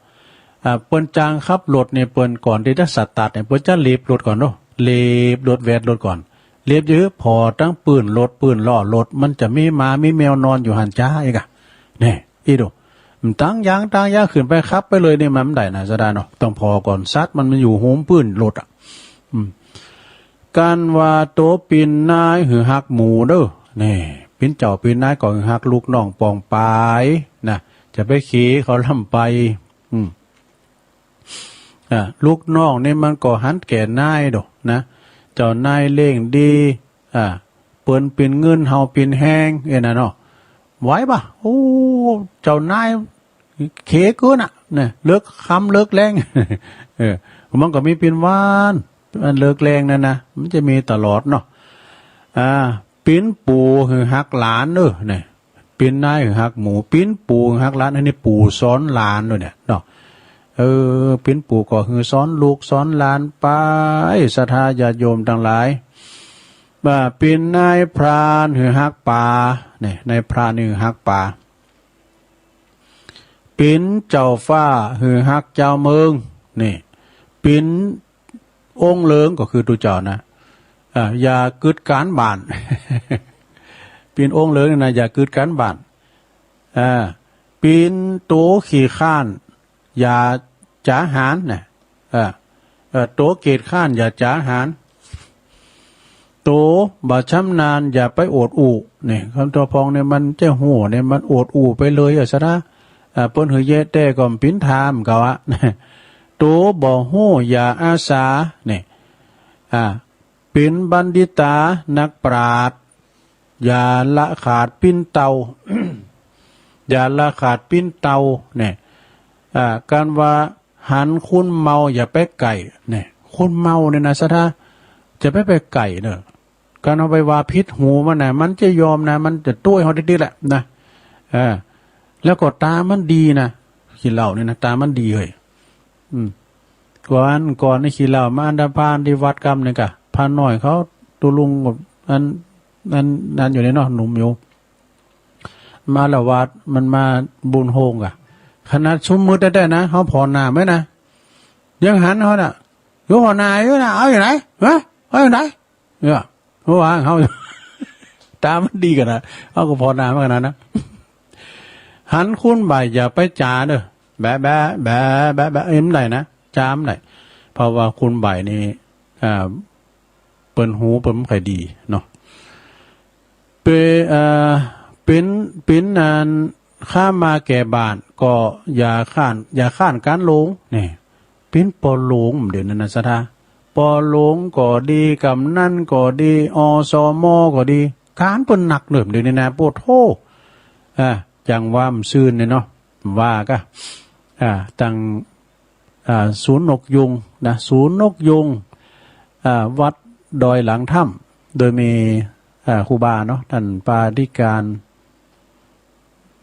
อ่า เปิ้นจ้างขับรถเนี่ย เปิ้นก่อนที่จะสตาร์ทเนี่ย เปิ้นจะเล็บรถก่อนเนาะ เล็บรถ แวดรถก่อน เล็บจะหื้อผ่อตั้งปื้นรถ ปื้นล้อรถ มันจะมีหมามีแมวนอนอยู่หั่นจ้าอีกอะ เนี่ย อีดู มันตั้งยาง ตั้งยางขึ้นไปขับไปเลยนี่ มันบ่ได้นะ ศรัทธาเนาะ ต้องผ่อก่อน สัตว์มัน มันอยู่โฮมปื้นรถอะ อืม กันว่าโตเปิ้นนายหื้อฮักหมู่เด้อ นี่ เปิ้นเจ้าเปิ้นนายก็หื้อฮักลูกน้องป้องปายนะ จะไปเขเขาล้ำไป อืม อ่า ลูกน้องนี่มันก็หันแก่นายโดนะ เจ้านายเลี้ยงดี อ่า เปิ้นเปิ้นเงิน เฮาเปิ้นแฮง เอ้ยน่ะเนาะ ไหวปะ โอ้ เจ้านายเขเกินอะ เนี่ย เลิกค่ำเลิกแลง เออ มันก็มีเปิ้นวัน อันเลิกแลงนั่นนะ มันจะมีตลอดเนาะ อ่า เปิ้นปู่หื้อฮักหลานเด้อ เนี่ย เปิ้นนายหื้อฮักหมู่ เปิ้นปู่หื้อฮักหลาน อันนี้ปู่สอนหลานด้วยเนี่ยเนาะ เออ เปิ้นปู่ก็หื้อสอนลูกสอนหลานไป ศรัทธาญาติโยมทั้งหลาย ว่าเปิ้นนายพรานหื้อฮักป่า เนี่ย นายพรานหื้อฮักป่า เปิ้นเจ้าฟ้าหื้อฮักเจ้าเมือง เนี่ย เปิ้น องค์เหลืองก็คือตุ๊เจ้านะ อ่า อย่ากึดก๋านบ้าน เปิ้นองค์เหลืองนี่นะ อย่ากึดก๋านบ้าน อ่า เปิ้นโตขี้คร้าน อย่าจ๋าหาญนะ อ่า เอ่อ โตเกียจคร้าน อย่าจ๋าหาญ โตบ่ชำนาญ อย่าไปโอดอู้ เนี่ย คำตัวพองเนี่ย มันจะโหเนี่ย มันโอดอู้ไปเลยอะ ศรัทธา อ่า เปิ้นหื้อแยะแต่ก็เปิ้นถามเขาอะ โตบ่ฮู้อย่าอาสา เนี่ย อ่า เปิ้นบัณฑิตานักปราชญ์ อย่าละขาดปิ้นเตา อย่าละขาดปิ้นเตา เนี่ย อ่า กันว่าหันคนเมาอย่าไปใก้ เนี่ย คนเมาเนี่ยนะ ศรัทธา จะไปไปใก้เนอะ กันเอาไปว่าผิดหูมันนะ มันจะยอมนะ มันจะต้วยเฮาติดๆแหละนะ เออ แล้วก็ตามันดีนะ ขี้เหล้าเนี่ยนะ ตามันดีเฮ้ย อืม ก่อน ก่อนนี่ขี้เหล้ามาอันธพาลที่วัดกำนี่กะ พระน้อยเขา ตุ๊ลุงกับอัน อัน นั้นอยู่นี่เนาะ หนุ่มอยู่ มาละวัด มันมาบุญโฮงกะ ขนาดซุมมืดแต๊ๆนะ เฮาผ่อหน้าไว้นะ ยังหันเฮาน่ะ อยู่ผ่อหน้าอยู่นะ เอาอยู่ไหน ฮะ เอาอยู่ไหน เนี่ย เมื่อวานเขา ตามันดีกันนะ เอาก็ผ่อหน้ามากันนะ หันคนใบ้อย่าไปจ๋าเด้อ แบะ แบะ แบะ แบะ แบะ เอ็มได้นะ จ๋าบ่ได้ เพราะว่าคนใบ้นี่ อ่า เปิ้นหูเปิ้นบ่ค่อยดีเนาะ เป เอ่อ เปิ้น เปิ้นอันข้ามาแก่บ้าน ก็อย่าคร้าน อย่าคร้านก๋านหลวง เนี่ย เปิ้นป้อหลวง เดี๋ยวนั้นนะ ศรัทธา ป้อหลวงก็ดี กำนันก็ดี อสมก็ดี กานเปิ้นหนักเนิ่มเดี๋ยวนี้นะ โพดโธ่ อ่า จั่งว่ามันซื่นนี่เนาะ ว่าก็ อ่า ตัง อ่า ศูนย์นกยูงนะ ศูนย์นกยูง อ่า วัดดอยหลังถ้ำ โดยมี อ่า ครูบาเนาะ ท่านปาธิการ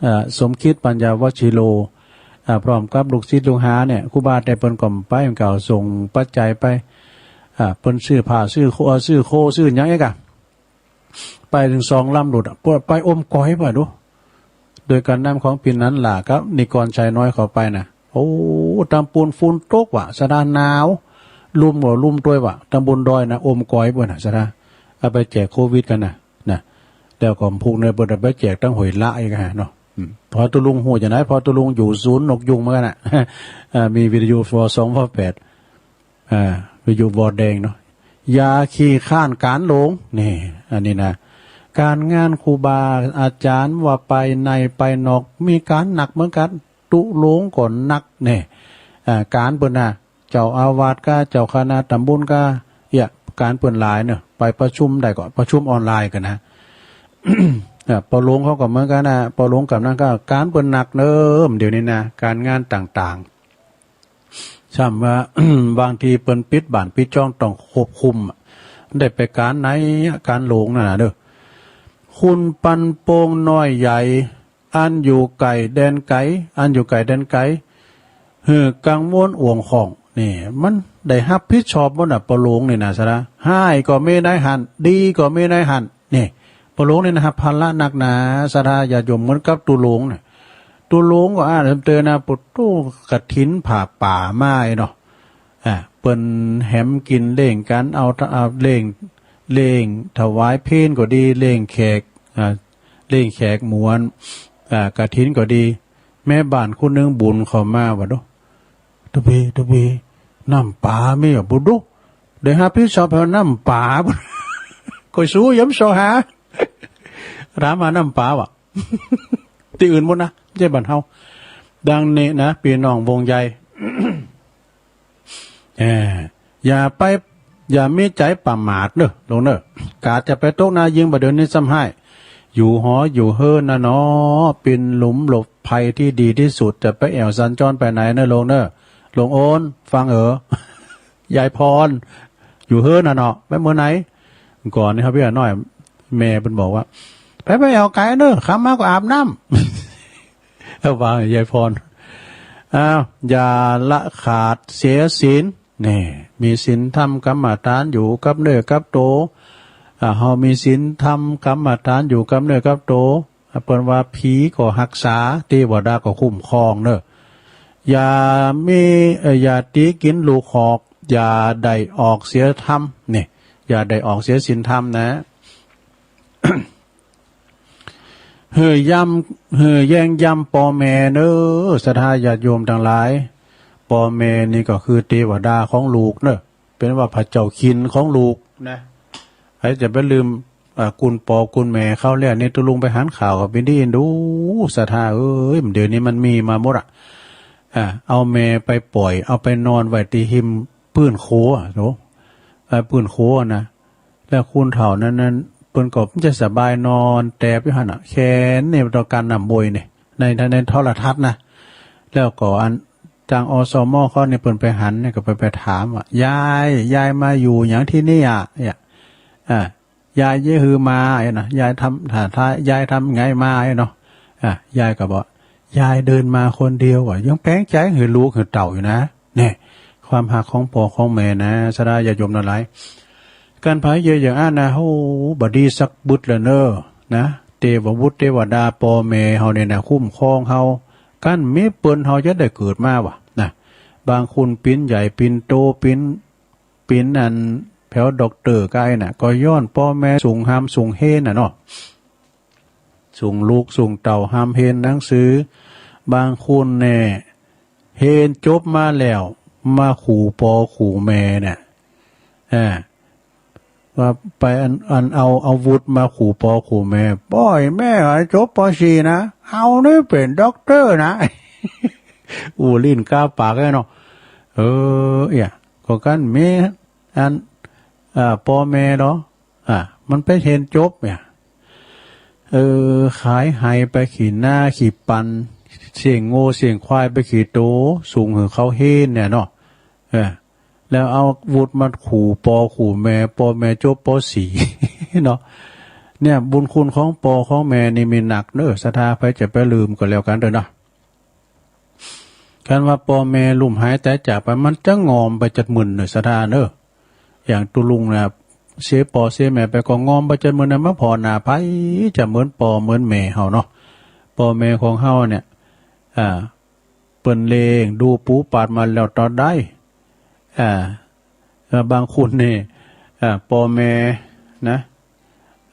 เอ่อ สมคิดปัญญาวชิโร อ่า พร้อมกับลูกศิษย์ลูกหาเนี่ย ครูบาแต่เปิ้นก็ไป เปิ้นก็ส่งปัจจัยไป อ่า เปิ้นซื้อผ้า ซื้อโค ซื้อโค ซื้อหยังอีกอะ ไปถึงสองลำหลุดอะ ไปอมก๋อยไปดู โดยการนำของปีนันหล่ากับนิกรชัยน้อยเขาไปนะ โอ้ ตำบลฝนตกว่ะ สะดาหนาว ลุ่มก็ลุ่มด้วยว่ะ ตำบลดอยนะ อมก๋อยไปนะ สะดา เอาไปแจกโควิดกันนะ นะ แล้วก็พวกเนี่ยเปิ้นเอาไปแจกตั้งหอยละอีกฮะเนาะ อืม พอตุลุงฮู้จั่งใด พอตุลุงอยู่ศูนย์นกยูงเหมือนกันน่ะ อ่า มีวิทยุ ว สอง ว แปด อ่า วิทยุวอแดงเนาะ อย่าขี้คร้านกานหลง นี่ อันนี้นะ การงานครูบาอาจารย์ว่าไปในไปนอก มีกานหนักเหมือนกัน ตุลงก็หนัก นี่ อ่า กานเปิ้นน่ะ เจ้าอาวาสกับเจ้าคณะตำบลก็ เอี้ย กานเปิ้นหลายเนอะ ไปประชุมได้ก็ประชุมออนไลน์กันนะ อ่ะ ปอหลวงเขาก็เหมือนกันนะ ปอหลวงกับนั้นก็กานเปิ้นหนักเนิ่มเดี๋ยวนี้นะ การงานต่างๆ ซ้ำว่า บางทีเปิ้นปิดบ้านปิดจ้องต้องควบคุมอะ ได้ไปกานไหนอะ กานหลงนั่นน่ะเด้อ คุณปันโปงน้อยใหญ่ อันอยู่ไก่แดนไกล อันอยู่ไก่แดนไกล หือกังวลอ่วงของ นี่ มันได้รับผิดชอบหมดน่ะ ปอหลวงนี่นะ สาระ ฮ้ายก็มีในหั้น ดีก็มีในหั้น นี่ ปอหลวงนี่นะ รับภาระหนักหนา ศรัทธาญาติโยม เหมือนกับตุลงน่ะ ตุลงก็อ่านเติมเตอนะ ปุตตุกฐินผ้าป่ามาไอ้เนาะ อ่า เปิ้นแหมกินเลี้ยงกัน เอา เอาเลี้ยง เลี้ยงถวายเพลก็ดี เลี้ยงแขก อ่า เลี้ยงแขกมวล อ่า กฐินก็ดี แม่บ้านคนหนึ่งบุญเข้ามาว่าดู ตะเบ ตะเบ น้ำปลามีอ่ะบุดู ได้รับผิดชอบเอาน้ำปลา ก็สู้ย้ำสอหา ถามหาน้ำปลาว่ะ ที่อื่นหมดนะ ไม่ใช่บ้านเฮา ดังนี้นะ พี่น้องวงใหญ่ เอ่อ อย่าไป อย่ามีใจประมาทเนอะ หลวงเนอะ กาดจะไปตกนายิงบ่าเดี๋ยวนี้ซ้ำฮ้าย อยู่หออยู่เฮือนนะเนาะ เป็นหลุมหลบภัยที่ดีที่สุด จะไปแอ่วสัญจรไปไหนเนอะ หลวงเนอะ หลวงโอน ฟังเออ ยายพร อยู่เฮือนนะเนาะ ไปเมื่อไหน ก่อนนี่ครับพี่น้อย แม่เปิ้นบอกว่า ไป ไปแอ่วไกลเนอะ ค่ำมาก็อาบน้ำ เอาวางยายพร อ้าว อย่าละขาดเสียศีล นี่ มีศีลธรรมกรรมฐานอยู่กับเนื้อกับโต อ่า เฮามีศีลธรรมกรรมฐานอยู่กับเนื้อกับโต อ่า เปิ้นว่าผีก็ฮักษา เทวดาก็คุ้มครองเนอะ อย่ามี เอ่อ อย่าตีกินลูกหอก อย่าได้ออกเสียธรรม นี่ อย่าได้ออกเสียศีลธรรมนะ หื้อย่ำ หื้อแย่งย่ำปอแม่เนอะ ศรัทธาญาติโยมตังหลาย ปอแม่นี่ก็คือเตวดาของลูกเนอะ เปิ้นว่าพระเจ้าคินของลูกนะ ใผจะไปลืม อ่า กุณปอกุณแม่เขาแล้ว นี่ตุลุงไปหันข่าวกับปีนี้ดู ศรัทธาเอ้ย เดี๋ยวนี้มันมีมาหมดอะ อ่า เอาแม่ไปป่อย เอาไปนอนไว้ที่ฮิมปื้นโขอะ โถ อ่า ปื้นโขอะนะ แล้วคุณเฒ่านั้นนั้น เปิ้นก็จะสบายนอนแตบอยู่หั่นน่ะ แค่นี้ต้องการน้ำบ่อยนี่ ใน ใน ในโทรทัศน์นะ แล้วก็อัน ทาง อสม เขาเนี่ย เปิ้นไปหันเนี่ย ก็ไป ไปถามว่า ยาย ยายมาอยู่หยังที่นี่อะ เนี่ย อ่า ยายเยอะหือมา เนี่ยนะ ยายทำ ถ้า ถ้า ยายทำไงมา เนี่ยเนาะ อ่ะ ยายก็บอก ยายเดินมาคนเดียวอะ ยังแปลกใจหื้อลูกหื้อเต้าอยู่นะ เนี่ย ความฮักของพ่อของแม่นะ ศรัทธาญาติโยมทั้งหลาย กันไผเยอะอย่างอั้นนะ โอ้ บ่ดีสักบึดละเนอะ นะ เตวบุตรเตวดาปอแม่เฮาเนี่ยนะ คุ้มครองเฮา กันมีเปิ้นเฮาจะได้เกิดมาว่ะ นะ บางคนปิ้นใหญ่ปิ้นโตปิ้น ปิ้นอันแผวด็อกเตอร์กายน่ะ ก็ย้อนปอแม่สูงฮามสูงเฮนน่ะเนาะ สูงลูกสูงเต้าฮามเฮนหนังสือ บางคนแน่ เฮนจบมาแล้ว มาขู่ปอขู่แม่เนี่ย อ่า ว่าไปอัน อันเอาอาวุธมาขู่ปอขู่แม่ ป้อยแม่ให้จบ ป.สี่ นะ เอานี่เป็นด็อกเตอร์นะ อู้ลิ้นกาปากไอ้เนาะ เออ เอี่ย ก็กันมีอัน อ่า ปอแม่เนาะ อ่า มันไปเฮนจบเนี่ย เออ ขายไฮ่ไปขี้นาขี้ปัน เสียงงัวเสียงควายไปขี้โต ส่งหื้อเขาเห็นเนี่ยเนาะ เออ แล้วเอาอาวุธมาขู่พ่อขู่แม่ พ่อแม่จบ ป.สี่ เนาะ เนี่ย บุญคุณของพ่อของแม่นี่มีนักเนอะ ศรัทธา ใผจะไปลืมก็แล้วกันเด้อเนาะ คันว่าพ่อแม่ลุ่มหายตายจากไป มันจะงอมไปจัดมึนเนอะ ศรัทธาเนอะ อย่างตุ๊ลุงนะ เสียพ่อเสียแม่ไปก็งอมไปจัดมึนนะ มาผ่อหน้าไผจะเหมือนพ่อเหมือนแม่เฮาเนาะ พ่อแม่ของเฮาเนี่ย อ่า เปิ้นเลี้ยงดูปูปาดมาแล้วต่อได้ อ่า แล้วบางคนนี่ อ่า พ่อแม่นะ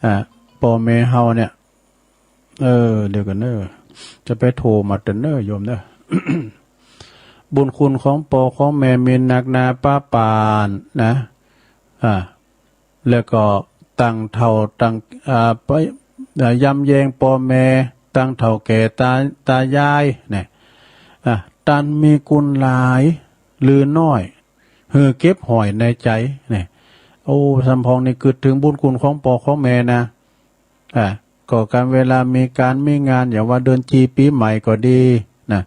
อ่า พ่อแม่เฮาเนี่ย เออ เดี๋ยวกันเนอะ จะไปโทรมาเตอะเนอะ โยมเนอะ บุญคุณของพ่อของแม่มีนักหนาปาปานนะ อ่า แล้วก็ตั้งเฒ่าตั้ง อ่า ไป อ่า ยำแยงพ่อแม่ ตั้งเฒ่าแก่ตา ตายายเนี่ย อ่า ตันมีกุณหลายหรือน้อย หื้อเก็บห้อยในใจเนี่ย โอ้ สำพองนี่กึ๊ดถึงบุญคุณของพ่อของแม่นะ อ่า ก็การเวลามีการมีงาน อย่างว่าเดือนจีปีใหม่ก็ดีนะ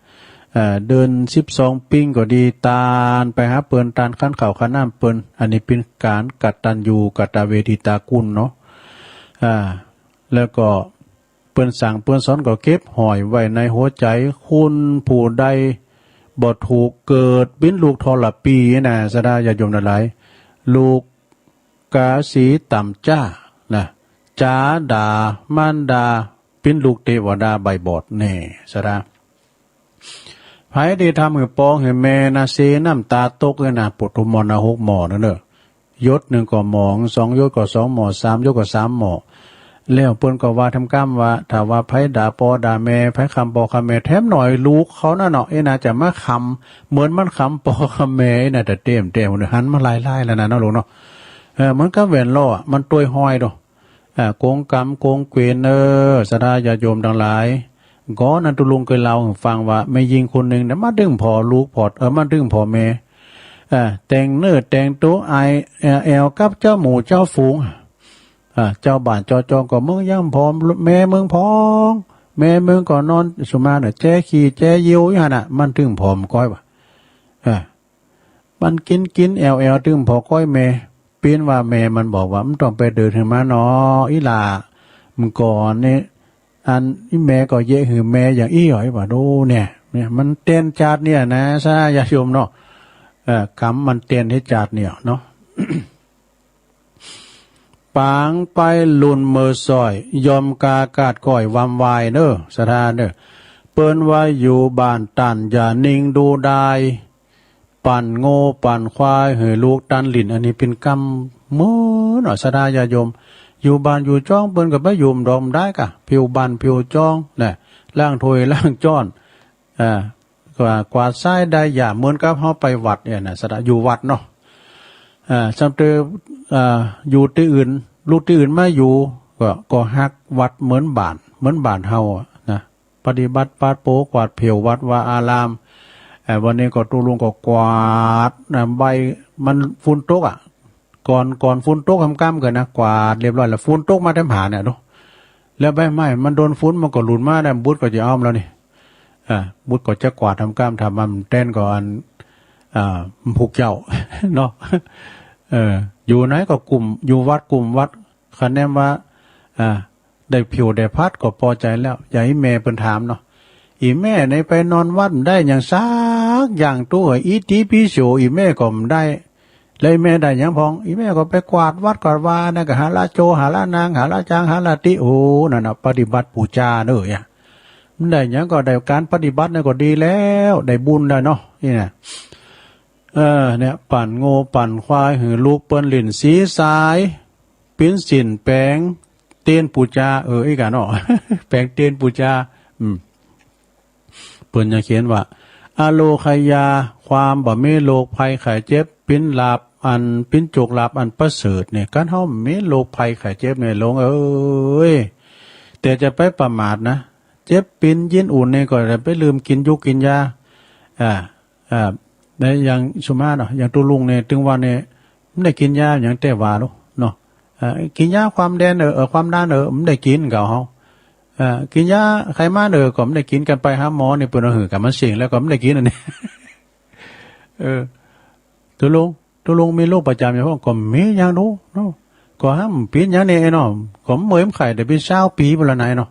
อ่า เดือนสิบสองปิงก็ดี ตานไปหาเปิ้น ตานขันข้าวขันน้ำเปิ้น อันนี้เป็นการกตัญญูกตเวทิตาคุณเนาะ อ่า แล้วก็เปิ้นสั่งเปิ้นสอนก็เก็บห้อยไว้ในหัวใจ คุณผู้ใดบ่ถูกเกิดเป็นลูกทรพีนะ ศรัทธาญาติโยมทั้งหลาย ลูก กาสีต่ำจ้านะ จ๋าด่ามารดา เป็นลูกเทวดาใบบอดแน่ ศรัทธา ไผที่ทำหื้อพ่อหื้อแม่นะ เสียน้ำตาตกเลยนะ ปฐมมรณะหกหม่อนั่นเนอะ หยดหนึ่งก็หม่อ สองหยดก็สองหม่อ สามหยดก็สามหม่อ แล้วเปิ้นก็ว่าทำกรรมว่า ถ้าว่าไผด่าพ่อด่าแม่ ไผคำพ่อคำแม่ แถมหน่อยลูกเขานั่นเนาะ เอ้ยน่าจะมาคำเหมือนมันคำพ่อคำแม่ เอ้ยน่าจะเต็มเต็ม หันมาหลายๆ แล้วนะเนาะลูกเนาะ เออ เหมือนกับแหวนล้ออะ มันตวยห้อยดู อ่า โกงกรรมโกงเกวียน เออ ศรัทธาญาติโยมทั้งหลาย ก่อนนั้นตุ๊ลุงเคยเล่าให้ฟังว่า แม่ญิงคนหนึ่งเนี่ย มาดึงพ่อลูกพอด เออ มาดึงพ่อแม่ อ่า แต่งเนื้อแต่งตัวอาย เออ แอวกับเจ้าหมู่เจ้าฝูง อ่า เจ้าบ้านเจ้าจองก็ มึงยังพ่อแม่มึงพอง แม่มึงก็นอนสุมาเนี่ย แจ้ขี้แจ้เยี่ยวอยู่หั่นน่ะ มันดึงพ่อมันก้อยว่ะ อ่า มันกินกินแอวแอวตึงพ่อก้อยแม่ เปียนว่าแม่มันบอกว่า มันต้องไปเดินหื้อมาเนาะ อีหล่า มันก่อนนี่ อันอีแม่ก็เยะหื้อแม่อย่างอี้หอยว่า ดูเนี่ย เนี่ย มันเตียนจาดเนี่ยนะ ศรัทธาญาติโยมเนาะ เอ่อ กรรมมันเตียนให้จาดเนี่ยเนาะ ปางไปลุ่นเมอซอย ยอมกากาดก้อยวำวายเนอ ศรัทธาเนอ เปิ้นว่าอยู่บ้านตันอย่านิ่งดูดาย ปั่นโง่ปั่นควายหื้อลูกตันหลิ้น อันนี้เป็นกรรมเมินเนาะ ศรัทธาญาติโยม อยู่บ้านอยู่จ้องเปิ้นก็ไปยุ่มดอกบ่ได้กะ ผิวบ้านผิวจ้องนะ ล้างถ้วยล้างจ้อน อ่า กวาด กวาดซ้ายได้อย่า เหมือนกับเฮาไปวัดเนี่ยนะ ศรัทธา อยู่วัดเนาะ อ่า ซ้ำเตอ อ่า อยู่ตี้อื่น ลูกตี้อื่นมาอยู่ ก็ ก็ฮักวัดเหมือนบ้าน เหมือนบ้านเฮาอะนะ ปฏิบัติปาดโปกวาดผิววัดวาอาราม เอ่อ วันนี้ก็ตุ๊ลุงก็กวาดนะ ใบมันฝุ่นตกอะ ก่อน ก่อนฝุ่นตกค่ำๆ ก่อนนะ กวาดเรียบร้อยแล้ว ฝุ่นตกมาเต็มหาเนี่ยดู แล้วใบไม้มันโดนฝุ่นมันก็หลุดมาได้ บุตรก็จะอ้อมแล้วนี่ อ่า บุตรก็จะกวาดค่ำๆ ถ้ามันเต้นก็อัน อ่า มันผูกเจ้า เนาะ เออ อยู่ไหนก็กลุ่ม อยู่วัดกลุ่มวัด คะแนนว่า อ่า ได้ผิวได้พัดก็พอใจแล้ว อย่าให้แม่เปิ้นถามเนาะ อีแม่ในไปนอนวัดได้อย่างสักอย่าง ตัวอิติปิโสอีแม่ก็บ่ได้ แล้วอีแม่ได้หยังพอง อีแม่ก็ไปกวาดวัดกวาดวานะ ก็หาละโจ หาละนาง หาละจาง หาละติ โอ้ นั่นน่ะ ปฏิบัติปูจาเนอะ เนี่ย มันได้หยังก็ได้การปฏิบัตินั่นก็ดีแล้ว ได้บุญได้เนาะ นี่นะ เออ เนี่ย ปั่นโง่ปั่นควายหื้อลูกเปิ้นหลิ้นสีสาย ปิ้นสินแปงเตียนปูจา เออ อีกอะเนาะ แปงเตียนปูจา อืม เปิ้นยังเขียนว่า อโรคยา ความบ่มีโรคภัยไข้เจ็บ ปิ้นลาภอัน ปิ้นโจกลาภอันประเสริฐเนี่ย คันเฮามีโรคภัยไข้เจ็บเนี่ย หลวงเอ้ย แต่จะไปประมาทนะ เจ็บปิ้นยินอุ่นนี่ก็อย่าไปลืมกินยูกกินยา อ่า อ่า ในอย่างสุมาเนาะ อย่างตุ๊ลุงเนี่ย ถึงวันเนี่ย บ่ได้กินยาหยังแต่ว่าเนาะ เนาะ อ่า กินยาความดันเออ เออ ความดันเออ บ่ได้กินกับเฮา เอ่อ กินยาไขมัน เออ ก็ไม่ได้กิน กันไปหาหมอนี่ เปิ้นเอาหื้อกับมันเสี่ยงแล้ว ก็ไม่ได้กินอันนี้ เออ ตกลง ตกลงมีโรคประจำอย่างพ่อง ก็มีอย่างดูเนาะ ก็ห้ามเปลี่ยนอย่างนี้เนาะ ก็เมื่อยมันไข้แต่เป็นซาวปี๋พุ้นละนายเนาะ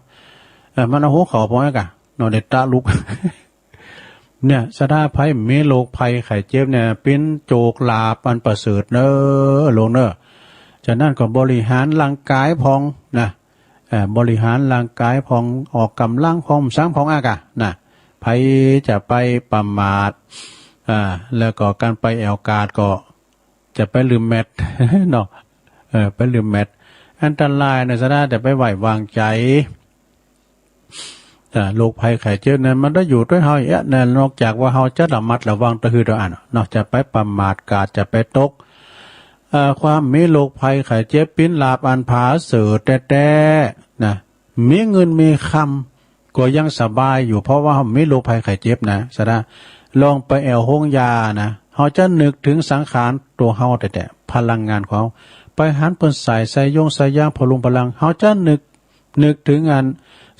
เออ มันเอาหัวเข่าพอแล้วกะเนาะ ได้ตะลุก เนี่ย สถาไผมีโรคภัยไข้เจ็บเนี่ย เป็นโจกลาภอันประเสริฐเน้อ ลูกเน้อ ฉะนั้นก็บริหารร่างกายพ่องนะ เอ่อ บริหารร่างกายพ่อง ออกกำลังพ่อง สร้างพ่องอากาศนะ ไผจะไปประมาท อ่า แล้วก็การไปแอ่วกาดก็จะไปลืมแมตช์ เนาะ เออ ไปลืมแมตช์ อันตรายนะ สถานะ แต่ไปไว้วางใจ อ่า โรคภัยไข้เจ็บนั้นมันได้อยู่ด้วยเฮาเองนะ นอกจากว่าเฮาจะระมัดระวังตะหือตะอันเนาะ จะไปประมาทกาดจะไปตก เอ่อ ความมีโรคภัยไข้เจ็บเป็นลาภอันผาเสริฐแต๊ๆ นะ มีเงินมีคำก็ยังสบายอยู่ เพราะว่าเฮามีโรคภัยไข้เจ็บนะ สถานะ ลองไปแอ่วโฮงยานะ เฮาจะนึกถึงสังขารตัวเฮาแต๊ๆ พลังงานของเฮา ไปหันเปิ้นใส่ ใส่ยงใส่ยาง พลุงพลัง เฮาจะนึก นึกถึงอัน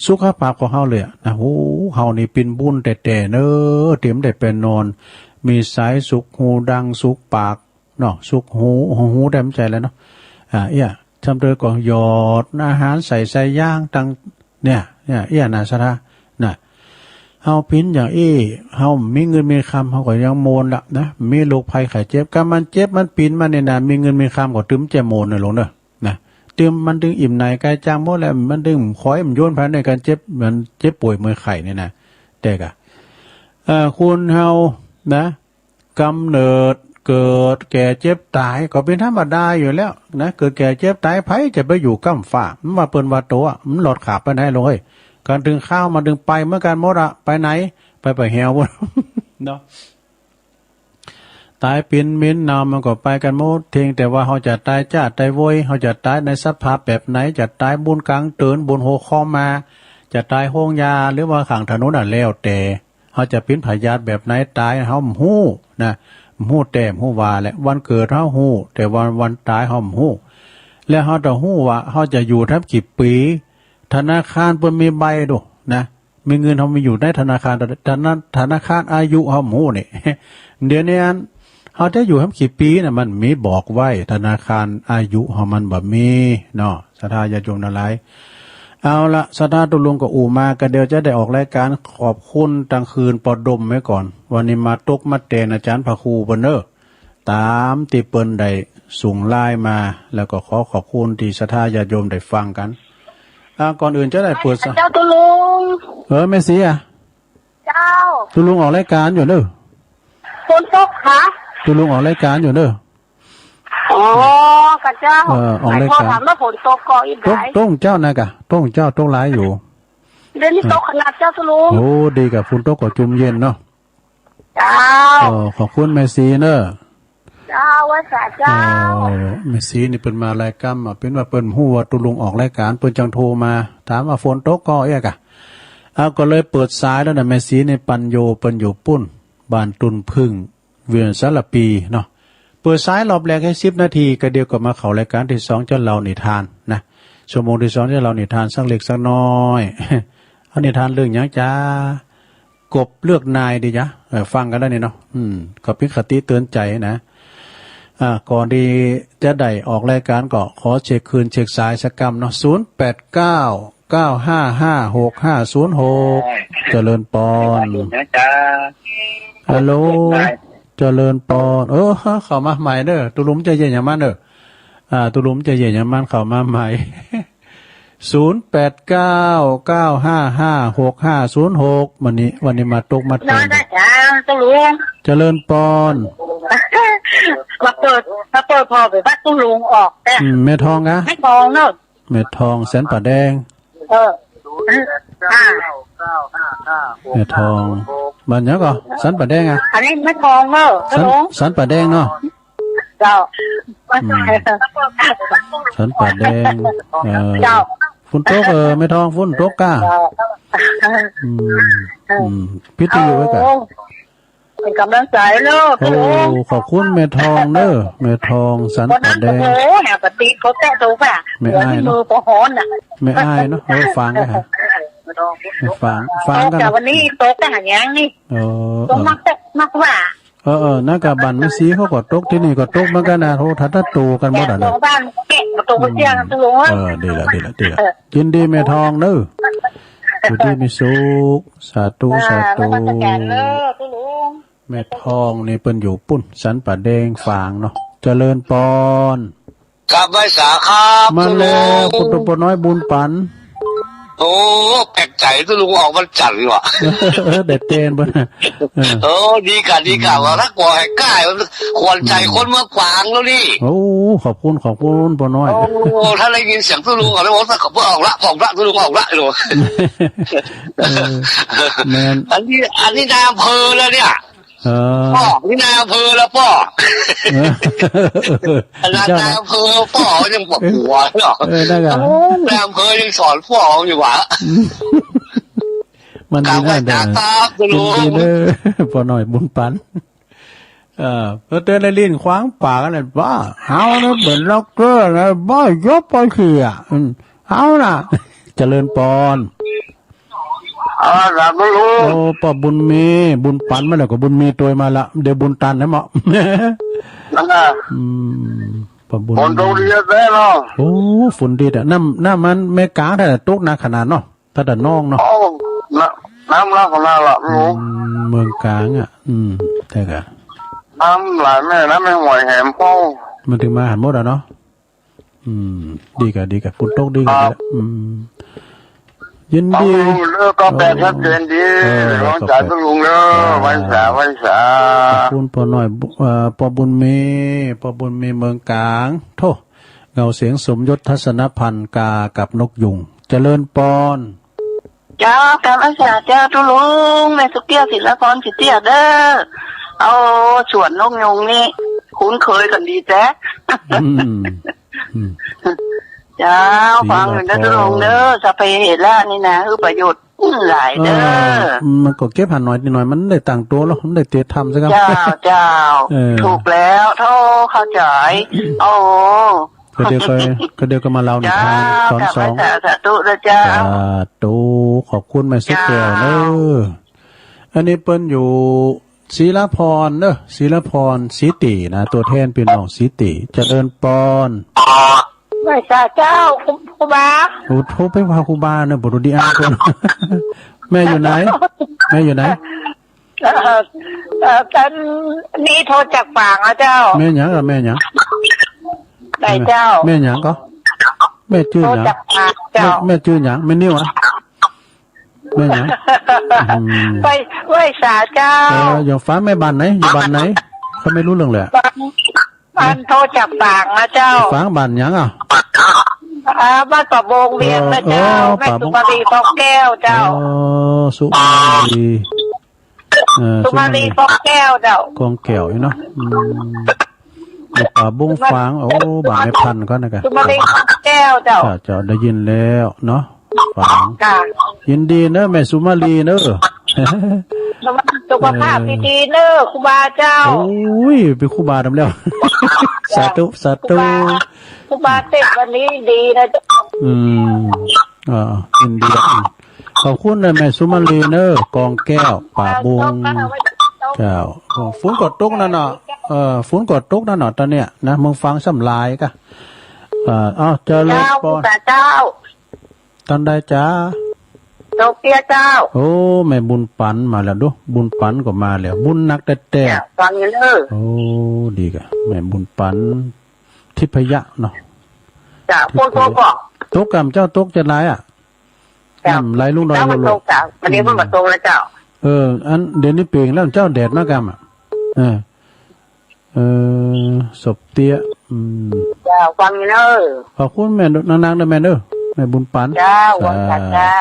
สุขภาพของเฮาเลยอะนะ โอ้ เฮานี่เป็นบุญแต๊ๆ เน้อ ที่มันได้ไปนอน มีสายสุขหูดัง สุขปากเนาะ สุขหู หูได้มันใจแล้วเนาะ อ่า เอี้ย ทำโดยก็หยอดอาหารใส่ ใส่ยางตัง เนี่ย เนี่ย เอี้ยนะ สถานะ เฮาเป็นอย่างอี้ เฮามีเงินมีคำ เฮาก็ยังโมนละนะ มีโรคภัยไข้เจ็บ กำมันเจ็บมันปินมาเนี่ยนะ มีเงินมีคำก็ตึมจะโมนเน้อ ลูกเน้อ นะ ตึมมันตึงอิ่มไหนกายจางหมดแล้ว มันตึงคอยมันโยนภายในการเจ็บ มันเจ็บป่วยเมื่อยไข้เนี่ยนะ แต่กะ เอ่อ คนเฮานะ กำเนิด เกิด แก่ เจ็บ ตาย ก็เป็นธรรมดาอยู่แล้วนะ เกิด แก่ เจ็บ ตาย ไผจะไปอยู่ก้ำฟ้า มันว่าเปิ้นว่าโตอะ มันหลอดขาบไปไหนลงเฮ้ย กันถึงคราวมันตึงไปเหมือนกันหมดอะ ไปไหน ไปไปแหวพุ้น เนาะ ตายเป็นเหม็นเน่ามันก็ไปกันหมด เพียงแต่ว่าเฮาจะตายจ้าตายโวย เฮาจะตายในสภาพแบบไหน จะตายบนกลางเติน บนหัวคอมา จะตายโฮงยา หรือว่าข้างถนนน่ะ แล้วแต่ เฮาจะเป็นพยาธิแบบไหนตาย เฮาบ่ฮู้นะ บ่ฮู้แต๊ บ่ฮู้ว่าแหละ วันเกิดเฮาฮู้ แต่วัน วันตายเฮาบ่ฮู้ แล้วเฮาจะฮู้ว่าเฮาจะอยู่ทำกี่ปี๋ ธนาคารเปิ้นมีใบดูนะ มีเงินเฮามีอยู่ในธนาคาร ธนา- ธนาคารอายุเฮาบ่ฮู้นี่ เดี๋ยวนี้อัน เฮาจะอยู่ทำกี่ปี๋น่ะ มันมีบอกไว้ ธนาคารอายุเฮามันบ่มีเนาะ ศรัทธาญาติโยมทั้งหลาย เอาละ ศรัทธาตุลุงก็อู้มา ก็เดี๋ยวจะได้ออกรายการ ขอบคุณตังคืนปอดมไว้ก่อน วันนี้มาตกมาแตนอาจารย์พระครูเปิ้นเน้อ ตามที่เปิ้นได้ส่งไลน์มา แล้วก็ขอขอบคุณที่ศรัทธาญาติโยมได้ฟังกัน อ่า ก่อนอื่นจะได้เปิดส- เจ้าตุลุง เออ แม่ศรีอะ เจ้า ตุลุงออกรายการอยู่เน้อ ฝนตกคะ ตุลุงออกรายการอยู่เน้อ อ๋อ กะเจ้า เออ ออกรายการ ไหนพ่อถามว่าฝนตกก็อีกไหน ตก ตกเจ้านะกะ ตกเจ้า ตกหลายอยู่ เดี๋ยวนี้ตกขนาดเจ้าตุลุง โอ้ ดีกะ ฝนตกก็จุ่มเย็นเนาะ เจ้า เออ ขอบคุณแม่ศรีเน้อ เจ้า ไหว้สาเจ้า เออ แม่ศรีนี่เปิ้นมารายการมา เปิ้นว่าเปิ้นฮู้ว่าตุลุงออกรายการ เปิ้นจังโทรมา ถามว่าฝนตกก็เอี้ยกะ เอา ก็เลยเปิดสายแล้วนะ แม่ศรีนี่ปัญโย เปิ้นอยู่ปุ้น บ้านตุนพึ่ง เวียงสารปีเนาะ เปิดสายรอบแรกให้สิบนาที ก็เดี๋ยวก็มาเข้ารายการที่สอง จะเล่านิทานนะ ชั่วโมงที่สองจะเล่านิทานสักเล็กสักน้อย เอานิทานเรื่องหยังจ๊ะ กบเลือกนายดีจ๊ะ เออ ฟังกันได้นี่เนาะ อืม ก็เป็นคติเตือนใจนะ อ่า ก่อนที่จะได้ออกรายการก็ขอเช็คคืนเช็คสายสักกำเนาะ ศูนย์แปดเก้า เก้าห้าห้า หกห้าศูนย์หก เจริญปอน ฮัลโหล เจริญปอน เออ เข้ามาใหม่เน้อ ตุลุงจะเย็นอย่างมันเน้อ อ่า ตุลุงจะเย็นอย่างมัน เข้ามาใหม่ ศูนย์แปดเก้า เก้าห้าห้า หกห้าศูนย์หก วันนี้ วันนี้มาตกมาแตน เจ้าตุลุง เจริญปอน มาเปิด มาเปิดพอไปวัดตุลุงออกแต่ อืม แม่ทองกะ แม่ทองเนาะ แม่ทองแสนป่าแดง เออ อ่า แม่ทอง บ้านหยังก่อ สันป่าแดงอะ อันนี้แม่ทองเนาะ สัน ตุลุง สันป่าแดงเนาะ เจ้า อืม สันป่าแดง เออ เจ้า ฝนตก เออ แม่ทอง ฝนตกกะ เจ้า อืม อืม พิทยุไว้กะ โอ้ เป็นกำลังใจเนาะ โอ้ ขอบคุณแม่ทองเน้อ แม่ทองสันป่าแดง โอ้โห หาปฏิเขาแตะตัวป่ะ แม่อ้ายเนาะ มือปอฮ้อนน่ะ แม่อ้ายเนาะ เออ ฟังไว้ฮะ ฟังฟังกัน แต่วันนี้ตกก็หายังนี่ เออ ตกมากตกมากว่า เออเออนั่นก็บ้านแม่สีเขาก็ตก ที่นี่ก็ตกเหมือนกันนะ โอ้ ถ้าถ้าตูกันหมดอ่ะ สองบ้านแกะตกเสียง อืม ตกลง เออ ดีละ ดีละ ดีละ เออ ยินดีแม่ทองเนอะ อยู่ดีมีสุข สาธุ อ่า สาธุ นมัสการเนอะ ตกลง แม่ทองนี่เปิ้นอยู่ปุ้น สันป่าแดงฝางเนาะ เจริญปอน ครับ ไหว้สาครับ มาแล้ว คุณตุ๊กปอน้อยบุญปัน โอ้ แปลกใจ ตุ๊ลุงออกวันจันทร์นี่หว่า ได้เต้นเปิ้น เออ เออ ดีกะ ดีกะ อืม ว่าถ้ากลัวให้ใกล้ มันขวัญใจ อืม คนเมืองฝางแล้วนี่ โอ้ ขอบคุณ ขอบคุณปอน้อย โอ้ ถ้าได้ยินเสียงตุ๊ลุง ก็เลยว่า ออกละ ออกละ ตุ๊ลุงออกละ เออ แม่น อันนี้ อันนี้นายอำเภอแล้วเนี่ย เออ ป้อ นี่นายอำเภอแล้วป้อ เออ ขนาดนายอำเภอป้อยังปวดหัวเลยเหรอ เออ ได้ครับ โอ้ นายอำเภอยังสอนป้ออยู่หว่า อืม มันดีนะ กราบไหว้สาครับ เดี๋ยว คุณลุง ยินดีเด้อ ปอน้อยบุญปัน เออ เออ เตือนในลิ้นขวางปากนั่นแหละ ว่า เฮาเนี่ยเป็นด็อกเตอร์นะ บ่ยกไปเสีย อืม เอาน่ะ เจริญปอน อ่า สาธุลุง โอ้ ป้อบุญมี บุญปันมาแล้วก็บุญมีตัวมาละ เดี๋ยวบุญตันให้เหมาะ นั่นน่ะ อืม ป้อบุญ ฝนตกดีแท้เนาะ โอ้ ฝนดีอ่ะ น้ำ น้ำมันแม่กลางแท้ตกหนักขนาดเนาะ ถ้าแต่น้องเนาะ โอ้ น้ำ น้ำหลากขนาดละลุง อืม เมืองกลางอ่ะ อืม แต่กะ น้ำหลายแม่น้ำไม่ห่วยแหมพ่อ มันถึงมาหันหมดอ่ะเนาะ อืม ดีกะ ดีกะ ฝนตกดีกะ ครับ อืม ยินดี ขอบคุณลุงเด้อ ก็แปลชัดเจนดี เออ ขอบใจลุงเด้อ ขอบใจ ไหว้สา ไหว้สา ขอบคุณป้อน้อยบุ เอ่อ ป้อบุญมี ป้อบุญมีเมืองกลาง โธ่ เงาเสียงสมยศทัศนพันธ์กากับนกยูง เจริญปอน เจ้า กราบไหว้สาเจ้าตุ๊ลุง แม่สุเตี้ย ศิลปพร ศิเตี้ยเด้อ เอา สวนนกยูงนี่ คุ้นเคยกันดีแจ๊ะ อืม อืม เจ้า ดี ฟังอยู่นะ แล้วก็ ตุ๊ลุงเด้อ สัพเพเหระนี่นะ คือประโยชน์หลายเด้อ เออ มันก็เก็บหันหน่อยนิดหน่อย มันได้ตั้งตัวแล้ว มันได้เตรียมทำซะครับ เจ้า เจ้า เออ ถูกแล้ว โธ่ เข้าใจ โอ้ ก็เดี๋ยวก็ ก็เดี๋ยวก็มาเล่านิทาน เจ้า ตอนสอง กราบไหว้สา สาธุนะเจ้า สาธุ ขอบคุณแม่สุแก้วเนอะ เจ้า อันนี้เปิ้นอยู่ศิลาพรเนอะ ศิลาพร ศรีตีนะ ตัวแทนพี่น้องศรีตี เจริญปอน ไหว้สาเจ้า ครู ครูบา โอ้โห ไปว่าครูบาเนอะ บ่รู้ดีอ่านคน แม่อยู่ไหน แม่อยู่ไหน เอ่อ เอ่อ ตอนนี้โทรจากฝางอ่ะเจ้า แม่หยังอ่ะ แม่หยัง ไหนเจ้า แม่หยังก็ แม่ชื่อหยัง โทรจากฝางเจ้า แม่ แม่ชื่อหยัง แม่นิวอ่ะ แม่หยัง อืม ไหว้ ไหว้สาเจ้า เออ อยู่ฝางแม่บ้านไหน อยู่บ้านไหน เขาไม่รู้เรื่องเลยอะ บ้าน บ้านโทรจากฝางนะเจ้า ฝางบ้านหยังอ่ะ อ่า บ้านป่าบงเวียงนะเจ้า เออ เออ แม่สุมาลี ป่าบง ทองแก้วเจ้า เออ สุมาลี เออ สุมาลี สุมาลี ทองแก้วเจ้า กองแก้วนี่เนาะ อืม อยู่ป่าบงฝาง โอ้ บ้านแม่พันธุ์เขานะกะ สุมาลี ทองแก้วเจ้า เจ้า เจ้า ได้ยินแล้วเนาะ ฝาง ค่ะ ยินดีเนอะ แม่สุมาลีเนอะ สุขภาพดีๆเนอะ ครูบาเจ้า โอ้ย เป็นครูบาดำแล้ว สาธุ สาธุ ครูบา ครูบาเทศน์วันนี้ดีนะเจ้า อืม อ่า ยินดี ขอบคุณนะแม่สุมาลีเนอะ กองแก้ว ป่าบง เจ้า โอ้ ฝนก็ตกนั่นเนาะ เออ ฝนก็ตกนั่นเนาะ ตอนเนี้ยนะ เมืองฝางซ้ำหลายกะ เออ เอา เจริญปอน เจ้า ตอนใดจ๊ะ โตเกียเจ้า โอ้ แม่บุญปันมาแล้วดู บุญปันก็มาแล้ว บุญหนักแต๊ๆ เนี่ย ฟังอยู่เนอะ โอ้ ดีกะ แม่บุญปัน ทิพยะเนาะ จ้ะ ทิพยะ ฝนตกบ่ ตกกำเจ้า ตกจะหลายอ่ะ จ้ะ น้ำไหลลงดอย น้ำมัน โล ตกจ้ะ วันนี้มันมาตกแล้วเจ้า เออ อัน เดี๋ยวนี้เปลี่ยนแล้วเจ้า แดดมากำอ่ะ เออ เออ ศพเตี้ย อืม เจ้า ฟังอยู่เนอะ ขอบคุณแม่นางๆ เด้อแม่เด้อ แม่บุญปัน เจ้า สา วันจันทร์เจ้า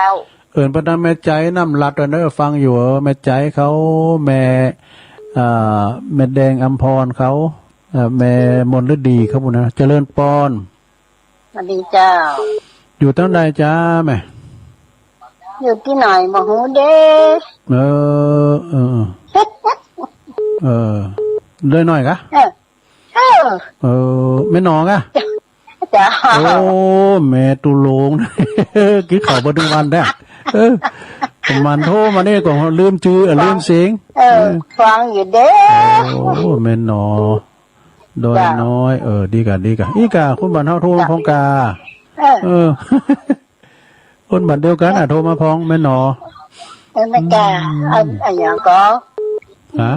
เอิ้นไปตามแม่ใจน้ำลัดเด้อ ฟังอยู่ เออ แม่ใจเขา แม่ อ่า แม่แดงอำพรเขา เอ่อ แม่มนฤดีเขาพูดนะ เจริญปอน สวัสดีเจ้า อยู่ตรงใดจ๊ะแม่ อยู่ที่ไหนบ่ฮู้เด้ เออ เออ เออ เลยหน่อยกะ เออ เออ เออ แม่หนองอะ จ้า โอ้ แม่ตุลง กินข้าวบ่ถึงวันแท้ เออ มันโทรมานี่ก็ลืมจื่อ เออ ลืมเสียง เออ ฟังอยู่เด้อ โอ้ แม่นหนอ ดอยน้อย เออ ดีกะ ดีกะ อีกะ คนบ้านเฮาโทรมาพ้องกา เออ เออ คนบ้านเดียวกันน่ะ โทรมาพ้องแม่นหนอ เออ แม่นกา อืม อัน อันหยังก็ ฮะ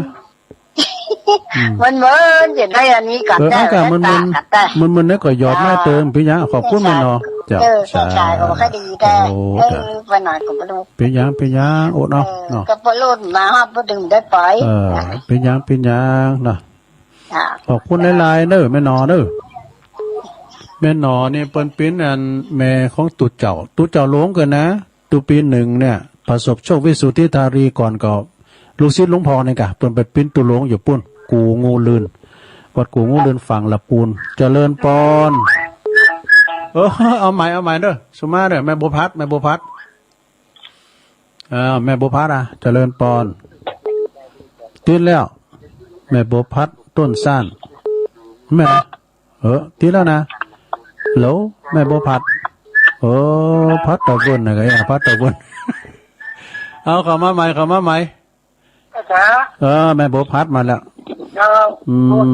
อืม มันเหมือนจะได้อันนี้ก่อน เออ ได้ เอากะ มัน มัน ได้ก่อนได้ มัน มันนี่ก็หยอดมาเติม เออ พี่ยัง ขอบคุณแม่นหนอ เจ้า เออ ใช่ ใช่ ก็บ่ค่อยดีได้ โอ้ เออ เจ้า ไปหน่อยก็บ่รู้ เป็นหยัง เป็นหยัง อดเอา เออ เนาะ ก็บ่รู้มาฮอดบ่ถึงได้ไป เออ เป็นหยัง เป็นหยัง เนาะ จ้ะ ขอบคุณหลายๆ เด้อ แม่หนอเด้อ แม่หนอนี่เปิ้นเป็นอันแม่ของตุ๊เจ้า ตุ๊เจ้าหลวงเกินนะ ตุ๊ปีหนึ่งเนี่ย ประสบโชควิสุทธิธารีก่อนก็ ลูกศิษย์หลวงพ่อนี่กะ เปิ้นไปปิ้นตุ๊หลวงอยู่ปุ้น กู่งูเลื่อน วัดกู่งูเลื่อนฝั่งละปูน เจริญปอน เออ เอาใหม่ เอาใหม่เด้อ สุมาเด้อ แม่บัวพัด แม่บัวพัด อ้าว แม่บัวพัดอ่ะ เจริญปอน ติดแล้ว แม่บัวพัด ต้นซ่าน แม่ เออ ติดแล้วนะ ฮัลโหล แม่บัวพัด เออ พัดตะเวินนะ ไงอ่ะ พัดตะเวิน เอา เข้ามาใหม่ เข้ามาใหม่ เออ แม่บัวพัดมาแล้ว อืม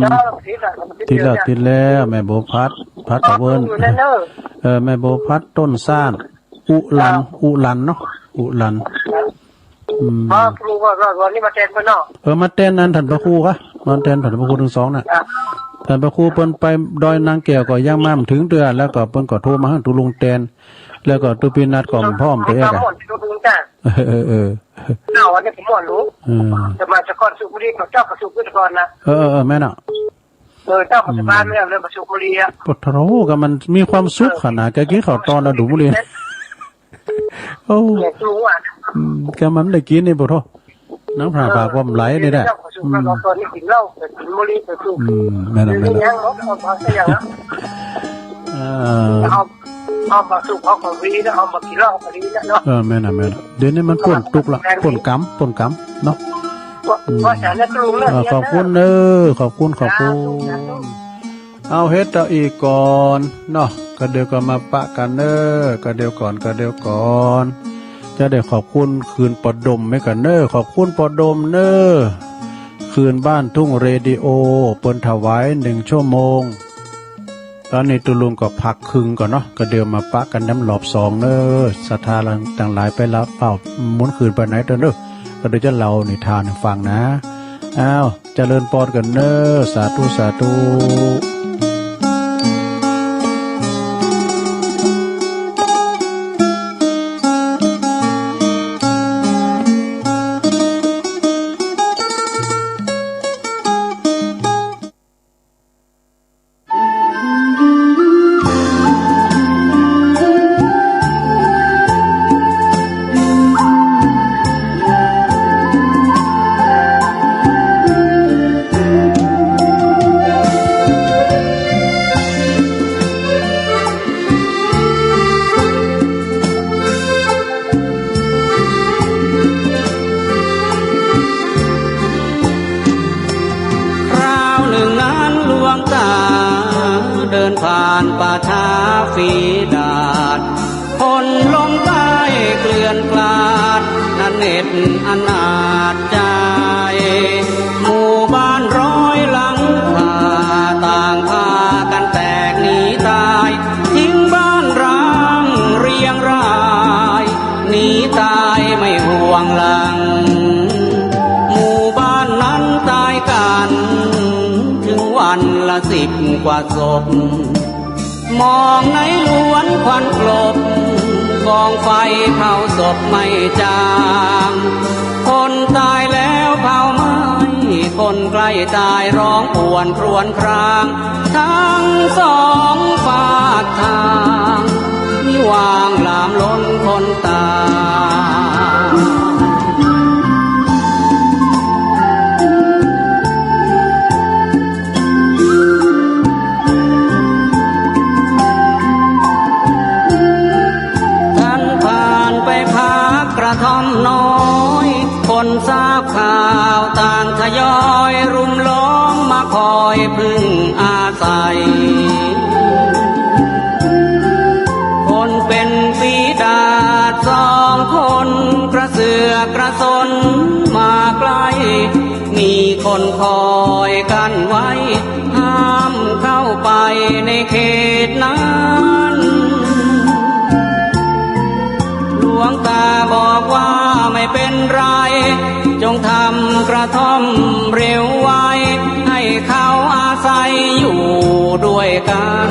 ติดแล้ว ติดแล้ว แม่บัวพัด พัดตะเวิน เออ แม่บัวพัด ต้นซ่าน อุลัน อุลันเนาะ อุลัน อืม อ๋อ ครูก็ ก็ ก็นี่มาแทนเปิ้นเนาะ เออ มาแทนอันท่านพระครูกะ มาแทนท่านพระครูทั้งสองน่ะ ครับ ท่านพระครูเปิ้นไปดอยนางแก้วก็ยังมาบ่ถึงเตื้อ แล้วก็เปิ้นก็โทรมาหาตุ๊ลุงแทน แล้วก็ตุ๊ปีนัดก็พร้อมเตื้อกะ เออ เออ เออ เจ้าอันนี้ผมม่วนรู้ เออ จะมาจากก้อนสุพรรณบุรีกับเจ้ากับสุพรรณบุรีก่อนนะ เออ เออ เออ แม่นอ่ะ เออ เจ้าปัจจุบันเนี่ยเรื่องประชุมบุรีอะ ปะโถ ก็มันมีความสุขขนาดแกกินข้าวตอนแล้วดูบุรี โอ้ เนี่ยดูอ่ะ อืม ก็มันได้กินนี่ปะโถ น้ำพระปากความไหลนี่แหละ เจ้าประชุม อืม ตอนนี้กินเหล้ากินบุหรี่ไปดู อืม แม่นละ แม่นละ ยังลดความเสี่ยงอะ เออ เอา เอามาสูบเอาของดีนะ เอามากินเหล้าของดีนะเนาะ เออ แม่นละ แม่นละ เดี๋ยวนี้มันปนตุ๊กข์ละ ปนกรรม ปนกรรมเนาะ อืม เออ ขอบคุณเด้อ ขอบคุณ ขอบคุณ เอาเฮ็ดเอาอีกก่อนเนาะ กะเดี๋ยวก็มาปะกั๋นเน้อ กะเดี๋ยวก่อน กะเดี๋ยวก่อน จะได้ขอบคุณคืนป้อดมไว้กั๋นเน้อ ขอบคุณป้อดมเน้อ คืนบ้านทุ่งเรดิโอ เปิ้นถวายหนึ่งชั่วโมง ต๋อนนี้ตุ๊ลุงก็พักครึ่งก่อนเนาะ กะเดี๋ยวมาปะกั๋นน้ำรอบสองเน้อ ศรัทธาตังหลายไปละเฝ้าหมุนคืนไปไหนเด้อเน้อ กะเดี๋ยวจะเล่านิทานหื้อฟังนะ อ้าว เจริญปอนกั๋นเน้อ สาธุ สาธุ คราวหนึ่งนานหลวงตาเดินผ่านป่าช้าฝีดาษ คนหลงใต้เกลื่อนกลาด อเนจอนาถใจ หมู่บ้านร้อยหลังคา ต่างพากันแตกหนีตาย ทิ้งบ้านร้างเรียงราย หนีตายไม่ห่วงหลัง หมู่บ้านนั้นตายกัน ถึงวันละสิบกว่าศพ มองในหลวนควันกลบ กองไฟเผาศพไม่จาง คนตายแล้วเผาไหม้ คนใกล้ตายร้องป่วนครวญคราง ทั้งสองฝากทาง มีวางหลามล้นคนตาย ท่านผ่านไปพักกระท่อมน้อย คนทราบข่าวต่างทยอยรุมล้อมมาคอยพึ่งอาศัย คนเป็นฝีดาษสองคน มีคนคอยกั้นไว้ ห้ามเข้าไปในเขตนั้น หลวงตาบอกว่าไม่เป็นไร จงทำกระท่อมเร็วไว ให้เขาอาศัยอยู่ด้วยกัน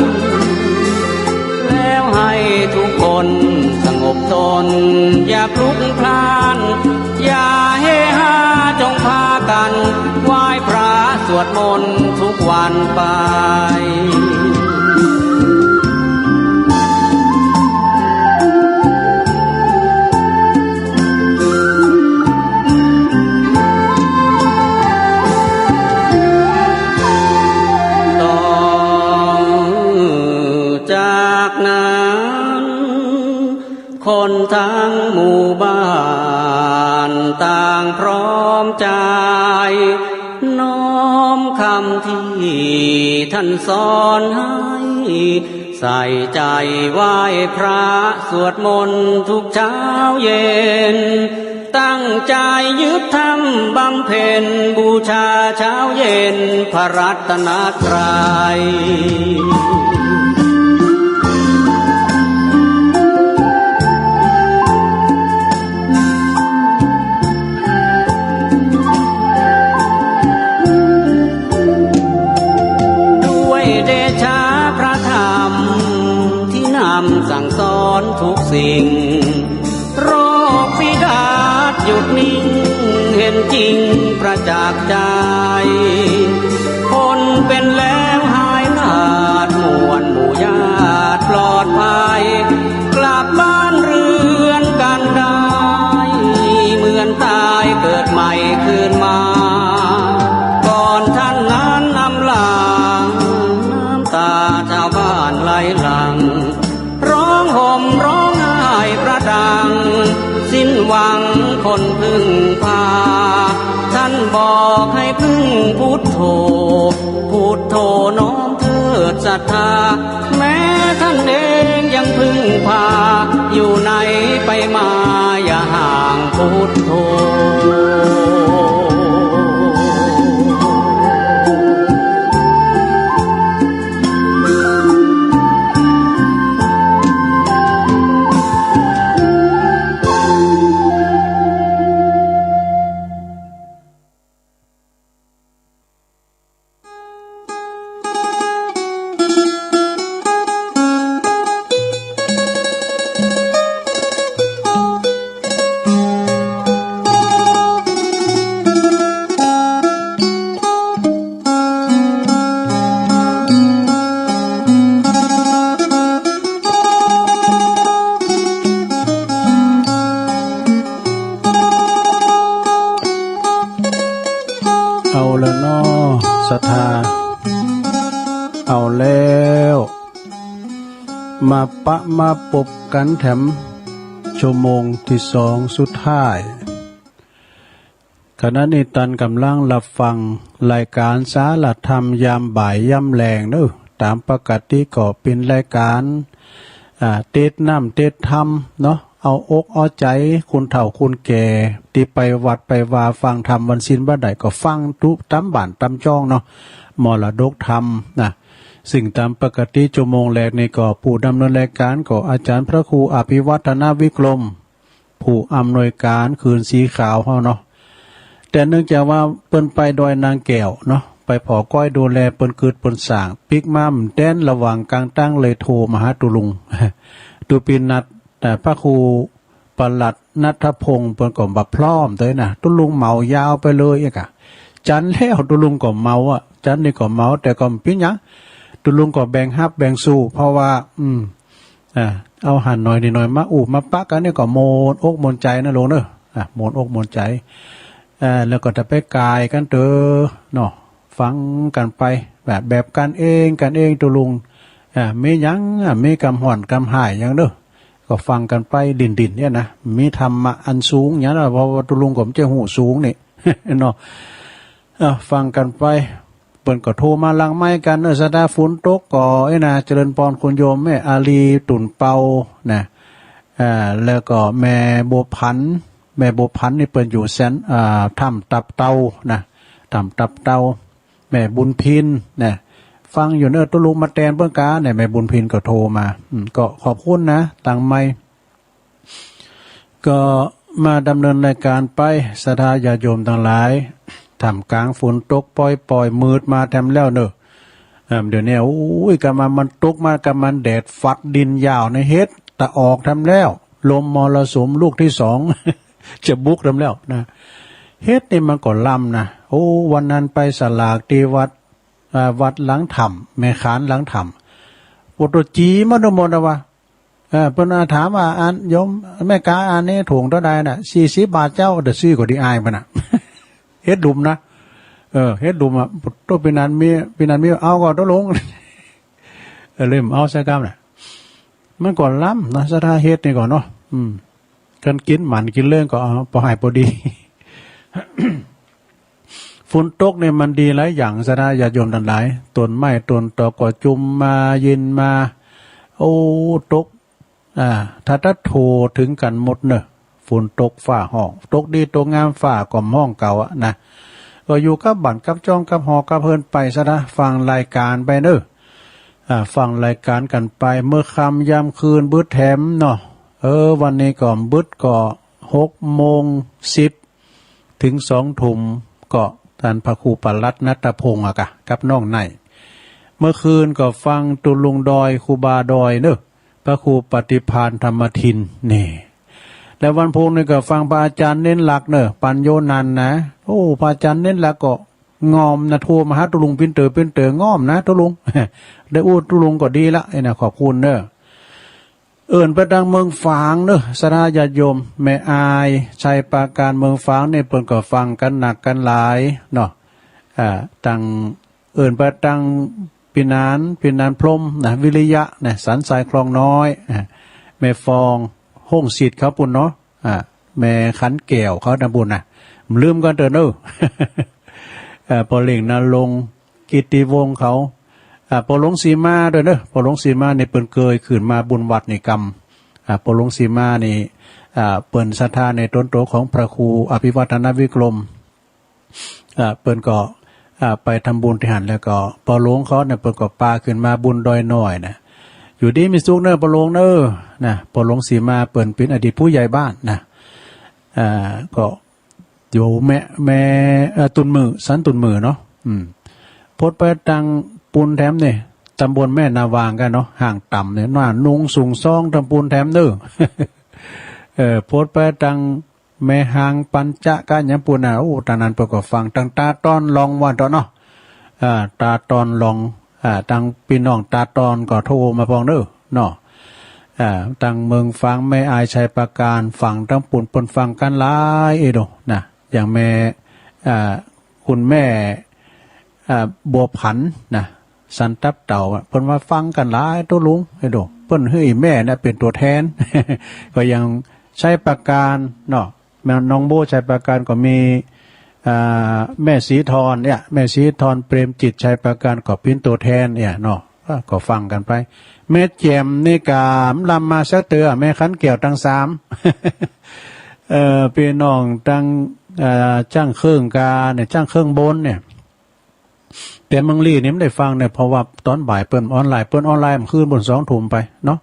แล้วให้ทุกคนสงบตน อย่าพลุกพล่าน อย่าเฮฮา จงพากันไหว้พระสวดมนต์ทุกวันไป ต่อจากนั้น คนทั้งหมู่บ้านต่างพร้อมใจ น้อมคำที่ท่านสอนให้ ใส่ใจไหว้พระสวดมนต์ทุกเช้าเย็น ตั้งใจยึดธรรมบำเพ็ญบูชาเช้าเย็นพระรัตนตรัย ด้วยเดชะพระธรรมที่นำสั่งสอนทุกสิ่ง โรคฝีดาษหยุดนิ่ง เห็นจริงประจักษ์ใจ คนเป็นแล้วหายขาด มวลหมู่ญาติปลอดภัย กลับบ้านเรือนกันได้ เหมือนตายเกิดใหม่คืนมา ก่อนท่านนั้นอำลา น้ำตาชาวบ้านไหลหลั่ง ร้องห่มร้องไห้กระดัง สิ้นหวังคนพึ่งพา ท่านบอกให้พึ่งพุทโธ พุทโธน้อมเถิดศรัทธา แม้ท่านเองยังพึ่งพา อยู่ไหนไปมาอย่าห่างพุทโธ เอาละเนาะ ศรัทธา เอาแล้ว มาปะมาปบกันแถม ชั่วโมงที่สองสุดท้าย ขณะนี้ตันกำลังรับฟังรายการสารธรรมยามบ่ายยามแลงเนอะ ตามปกติก็เป็นรายการ อ่า เทศน์น้ำเทศน์ธรรมเนาะ เอาอกเอาใจคนเฒ่าคนแก่ ที่ไปวัดไปวาฟังธรรมวันศีลวันใดก็ฟังตุ๊ตามบ้านตามจ้องเนาะ มรดกธรรมนะ ซึ่งตามปกติชั่วโมงแรกนี่ก็ผู้ดำเนินรายการก็อาจารย์พระครูอภิวัฒนวิกรม ผู้อำนวยการคืนสีขาวเฮาเนาะ แต่เนื่องจากว่าเปิ้นไปดอยนางแก้วเนาะ ไปผ่อก้อยดูแลเปิ้นกึดเปิ้นสร้าง ปิ๊กมาแม่นแต๊นระหว่างกลางตั้งเลยโทรมาหาตุลุง ตุปีนัด แต่พระครูประหลัดณัฐพงษ์เปิ้นก็บ่พร้อมเตยนะ ตุลุงเหมายาวไปเลยอะกะ จันแล้วตุลุงก็เหมาอะ จันนี่ก็เหมา แต่ก็บ่เป็นหยัง ตุลุงก็แบ่งฮับแบ่งสู้ เพราะว่า อืม อ่า เอาหันหน่อยนี่หน่อยมาอู้มาปะกันนี่ก็ม่วนอกม่วนใจนะลุงเนอะ อ่ะ ม่วนอกม่วนใจ เอ่อ แล้วก็จะไปกายกันเตอเนาะ ฟังกันไปแบบ แบบกันเอง กันเองตุลุง อ่า มีหยัง อ่า มีกำฮ้อนกำฮ้ายหยังเนอะ ก็ฟังกันไปดินๆ เนี่ยนะ มีธรรมะอันสูงอย่างนั้นนะ เพราะว่าตุลุงก็บ่ใจ้ฮู้สูงนี่ เนาะ อ่ะ ฟังกันไป เปิ้นก็โทรมาหลังไมค์กันเนอะ ศรัทธา ฝนตกก็ เอ้ยนะ เจริญพรคุณโยมแม่อาลี ตุ่นเปา นะ อ่า แล้วก็แม่บัวผัน แม่บัวผันนี่เปิ้นอยู่แสน อ่า ถ้ำตับเต่า นะ ทำตับเต่า แม่บุญพินนะ ฟังอยู่เนอะ ตกลงมาแตนเปิ้นกาเนี่ย แม่บุญพินก็โทรมา อืม ก็ขอบคุณนะ ตังไม่ ก็มาดำเนินรายการไป ศรัทธาญาติโยมทั้งหลาย ท่ามกลางฝนตกปอยๆ มืดมาแถมแล้วเนอะ เอิ่ม เดี๋ยวนี้ โอ้ย กำมัน มันตกมา กำมันแดดฟัดดินยาวในเฮ็ดตะออกแถมแล้ว ลมมรสุมลูกที่สอง จะบุกแถมแล้วนะ เฮ็ดนี่มันก็ลำนะ โอ้ วันนั้นไปสลากที่วัด อ่า วัดหลังถ้ำ แม่ขานหลังถ้ำ โอ้ ตัวจีมาดูหมดนะวะ เออ เปิ้นอาถามว่า อันโยมแม่กา อันนี้ถุงเท่าใดน่ะ สี่สิบบาทเจ้า เดี๋ยวซื้อก็ดีอายมันน่ะ เฮ็ดดุมนะ เออ เฮ็ดดุมอ่ะ ตัวปีนั้นมี ปีนั้นมี เอาก็ตกลง เออ เริ่มเอาซะกำน่ะ มันก็ลำนะ ศรัทธาเฮ็ดนี่ก่อนเนาะ อืม กันกินหมันกินเรื่องก็เอา พอหายพอดี ฝนตกเนี่ยมันดีหลายอย่าง ศรัทธาญาติโยมทั้งหลาย ต้นไม้ต้นตอกก็จุ่มมาเย็นมา โอ้ ตก อ่า ถ้าตัดโทถึงกันหมดเนอะ ฝนตกฟ้าห้อง ตกดีตกงามฟ้าก็ห้องเก่าอะนะ ก็อยู่กับบ้านกับจ้องกับหอกับเฮือนไป ศรัทธาฟังรายการไปเนอะ อ่า ฟังรายการกันไป เมื่อค่ำยามคืนบึดแถมเนาะ เออ วันนี้ก็บึดก็หกโมงสิบ ถึงสองทุ่ม ก็ท่านพระครูปลัดนัตพงศ์อะกะ กับน้องไน เมื่อคืนก็ฟังตุลุงดอย ครูบาดอยเนอะ พระครูปฏิภาณธรรมทิน นี่ แล้ววันพุธนี่ก็ฟังพระอาจารย์เน้นหลักเนอะ ปัญโยนันท์นะ โอ้ พระอาจารย์เน้นหลักก็งอมนะ โทรมาหาตุลุงปิ้นเต๋อ ปิ้นเต๋อ งอมนะ ตุลุง ได้อู้ตุลุงก็ดีละ ไอ้นะ ขอบคุณเนอะ เอิ้นไปตังเมืองฝางเนอะ ศรัทธาญาติโยม แม่อาย ชัยปราการ เมืองฝางนี่เปิ้นก็ฟังกันนักกันหลายเนาะ อ่า ตังเอิ้นไปตังพี่นาน พี่นานพรหมนะ วิริยะนะ สันทรายคลองน้อย อ่า แม่ฟอง ห้องศิษย์เขาปุ้นเนาะ อ่า แม่ขันแก้วเขานะปุ้นนะ ลืมกันเถอะเนอะ เอ่อ พ่อเล็งนรงค์ กิตติวงศ์เขา อ่า พ่อหลวงสีมาด้วยเนอะ พ่อหลวงสีมานี่เปิ้นเกยขึ้นมาบุญวัดนี่กำ อ่า พ่อหลวงสีมานี่ อ่า เปิ้นศรัทธาในตนโตของพระครูอภิวัฒนวิกรม อ่า เปิ้นก็ อ่า ไปทำบุญที่หั้น แล้วก็พ่อหลวงเขาเนี่ย เปิ้นก็ปาขึ้นมาบุญดอยน้อยนะ อยู่ดีมีสุขเนอะ พ่อหลวงเนอะ นะ พ่อหลวงสีมา เปิ้นเป็นอดีตผู้ใหญ่บ้านนะ อ่า ก็ อยู่แม่ แม่ เอ่อ ตุนมือ สันตุนมือเนาะ อืม พดไปตังปูนแถมเนี่ย ตำบลแม่นาวางกันเนาะ ห่างต่ำเนี่ย หน้านุงสูงซองตำปูนแถมเนอะ เออ พดไปตังแม่หางปัญจะกะหยังปูนน่ะ โอ้ ตอนนั้นเปิ้นก็ฟังตังตาตอนลองวันต่อเนาะ อ่า ตาตอนลอง อ่า ตังพี่น้องตาตอนก็โทรมาพองเนอะ เนาะ อ่า ตังเมืองฝางแม่อายชัยปราการ ฟังตังปูนเปิ้นฟังกันหลายเอโดนะ อย่างแม่ อ่า คุณแม่ อ่า บัวผันนะ สันตับเต่าอะ เปิ้นว่าฟังกันหลายตัวลุงเอโด เปิ้นหื้ออีแม่นะเป็นตัวแทน ก็ยังชัยปราการเนาะ แม่น้องโบชัยปราการก็มี อ่า แม่สีทอนเนี่ย แม่สีทอนเปรมจิตชัยปราการก็เป็นตัวแทนเนี่ยเนาะ อ่ะ ก็ฟังกันไป แม่แจ่มนี่กะลำมาสักเตือ แม่ขันแก้วตังสาม เอ่อ พี่น้องตัง เอ่อ จ้างเครื่องกาเนี่ย จ้างเครื่องบนเนี่ย แต่เมืองลีนี่ไม่ได้ฟังเนี่ย เพราะว่าตอนบ่ายเปิ้นออนไลน์ เปิ้นออนไลน์มันคืนบนสองทุ่มไปเนาะ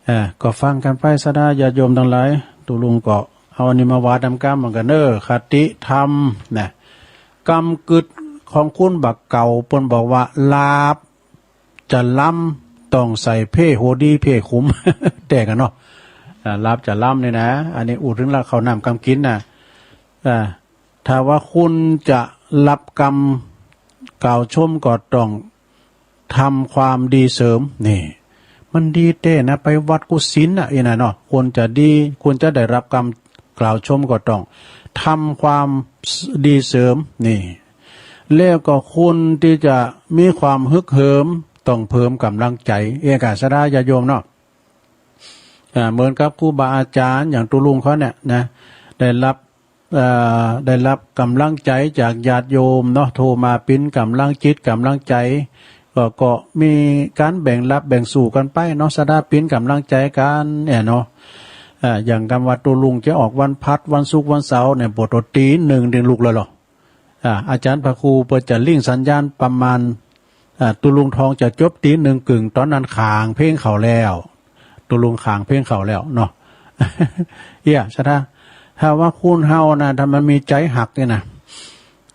เอ่อ ก็ฟังกันไป ศรัทธาญาติโยมทั้งหลาย ตุลุงก็เอาอันนี้มาว่าตามกำเหมือนกันเนอะ คติธรรมนะ กำกึดของคุณบักเก่า เปิ้นบอกว่า ลาบจะล้ำต้องใส่เผ้หัวดีเผ้ขุม แต่กันเนาะ อ่า ลาบจะล้ำนี่นะ อันนี้อู้ถึงละเข้าน้ำกำกินนะ อ่า ถ้าว่าคุณจะรับกำกล่าวชมก็ต้องทำความดีเสริม นี่ มันดีเต้นะ ไปวัดกุศิลน่ะ อีน่ะเนาะ ควรจะดี ควรจะได้รับกำกล่าวชมก็ต้องทำความดีเสริม นี่ แล้วก็คุณที่จะมีความฮึกเหิม ต้องเพิ่มกำลังใจ เอกาศราญาติโยมเนาะ อ่า เหมือนกับครูบาอาจารย์อย่างตุลุงเขาเนี่ยนะ ได้รับ เอ่อ ได้รับกำลังใจจากญาติโยมเนาะ โทรมาปิ้นกำลังจิตกำลังใจ ก็ ก็มีการแบ่งรับแบ่งสู้กันไปเนาะ ศรัทธาปิ้นกำลังใจกันเนี่ยเนาะ อ่า อย่างกำว่าตุลุงจะออกวันพัดวันศุกร์วันเสาร์เนี่ย ปวดตัวตีหนึ่งถึงลุกแล้วเหรอ อ่า อาจารย์พระครูเปิดจะลิงก์สัญญาณประมาณ อ่า ตุลุงทองจะจบตีหนึ่งกึ่ง ตอนนั้นขางเพลงเขาแล้ว ตุลุงขางเพลงเขาแล้วเนาะ เอี้ย ศรัทธา ถ้าว่าคนเฮานะ ถ้ามันมีใจฮักเนี่ยนะ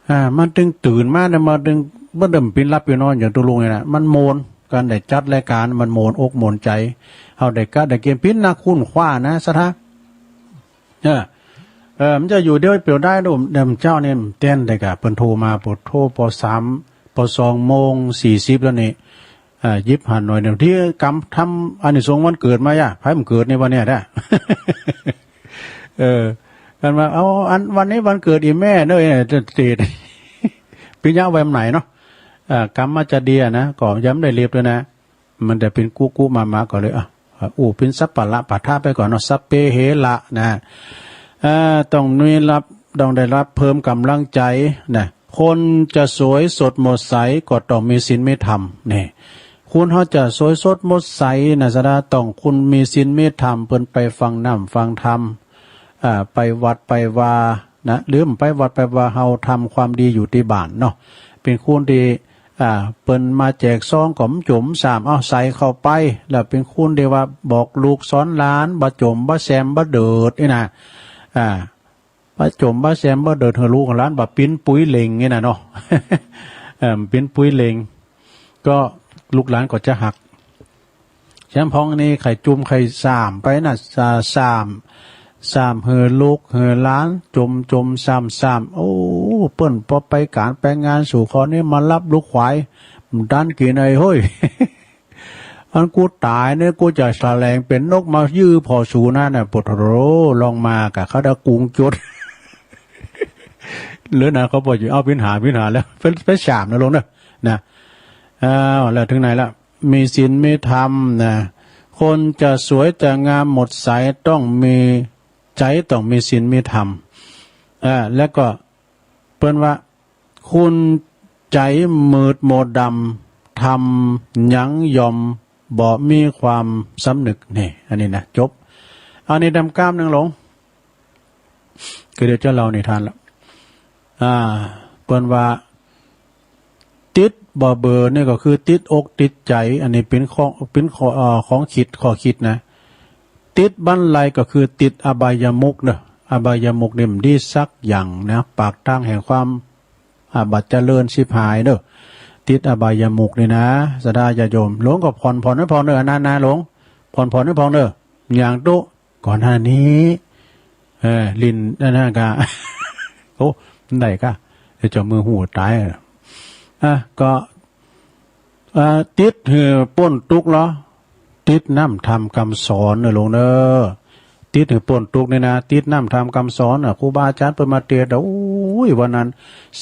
อ่า มันตึงตื่นมาเนี่ย มันตึงบ่เดิมปินหลับปินนอนอย่างตุลุงเนี่ยนะ มันโมน การได้จัดรายการ มันโมนอกโมนใจ เฮาได้กะได้เกมปินนะ คุณคว้านะ ศรัทธา เออ เออ มันจะอยู่เดียวเปลี่ยวได้ดู เดี๋ยวเจ้าเนี่ยเต้นได้กะ เปิ้นโทรมา ปวดโทร ปอสาม ปอสองโมงสี่สิบแล้วนี่ อ่า ยิบหันหน่อยหนึ่ง ที่กำทำอานิสงส์วันเกิดมาย่ะ ไผมันเกิดในวันเนี้ยนะ เออ กันว่า เอา อัน วันนี้วันเกิดอีแม่เนอะ เนี่ย จะเตะ ปิญญาไว้มันไหนเนาะ อ่า กำมาจะเดียนะ ก็ย้ำได้เรียบด้วยนะ มันจะเป็นกุกุมามาก่อนเลย อ่ะ อู้เป็นสัพพะละปะทะไปก่อนเนาะ สัพเพเหระนะ อ่า ต้องมีรับ ต้องได้รับเพิ่มกำลังใจนะ คนจะสวยสดหมดใสก็ต้องมีศีลมีธรรม นี่ คนเฮาจะสวยสดหมดใสนะ ศรัทธา ต้องคุณมีศีลมีธรรม เปิ้นไปฟังน้ำฟังธรรม อ่า ไปวัดไปวานะ หรือไปวัดไปวา เฮาทำความดีอยู่ที่บ้านเนาะ เป็นคนที่ อ่า เปิ้นมาแจกซองก็บ่จมซ้ำ เอาใส่เข้าไป แล้วเป็นคนที่ว่าบอกลูกสอนหลาน บ่จมบ่แซมบ่เดิดนี่นะ อ่า บ่จมบ่แซมบ่เดิด หื้อลูกหลานบ่ปิ้นปุยเหล่งนี่นะเนาะ เอิ่ม ปิ้นปุยเหล่ง ก็ลูกหลานก็จะฮัก แชมพองนี่ไข่จุ่มไข่สามไปนะ สา- สาม สาม หื้อลูกหื้อหลาน จมจมสาม สาม โอ้ เปิ้นพอไปการไปงานสู่คอนี่มารับลูกขวาย มันดันกินไอ้เฮ้ย อันกูตายเนี่ย กูจะแสลงเป็นนกมายื้อพอสูนั่นน่ะ ปวดโรลองมากะเขาได้กุงจุด หรือนะ เขาบอกอยู่ เอา ปิญหา ปิญหาแล้ว เป็น เป็นสามนะลงเนอะ นะ อ้าว แล้วถึงไหนละ มีศีลมีธรรมนะ คนจะสวยจะงามหมดใสต้องมีใจ ต้องมีศีลมีธรรม อ่า แล้วก็เปิ้นว่า คนใจมืดมนต์ดำ ธรรมยังยอมบ่มีความสำนึก นี่ อันนี้นะ จบ อันนี้ดำก้ามหนึ่งลง คือเดี๋ยวจะเล่านิทานละ อ่า เปิ้นว่า ติดบ่เบอร์นี่ก็คือติดอกติดใจ อันนี้เป็นของ เป็นข้อ เอ่อ ของคิด ข้อคิดนะ ติดบันไลก็คือติดอบายมุขเนอะ อบายมุขนี่มันดีสักอย่างนะ ปากทางแห่งความ อ่า บัดเจริญชิบหายเนอะ ติดอบายมุขนี่นะ ศรัทธาญาติโยม หลวงก็ผ่อนผ่อนให้พองเนอะ อันนั้นนะหลวง ผ่อนผ่อนให้พองเนอะ อย่างตุ๊ ก่อนหน้านี้ เออ ลินอันนั้นกะ โอ้ มันได้กะ เดี๋ยวเจ้ามือหูตายอะ อ่ะ ก็ อ่า ติดหื้อป้นตุ๊กข์เหรอ ติดน้ำธรรมคำสอนเนอะหลวงเนอะ ติดหื้อป้นตุ๊กข์นี่นะ ติดน้ำธรรมคำสอนน่ะ ครูบาอาจารย์เปิ้นมาเตศน์ โอ้ย วันนั้น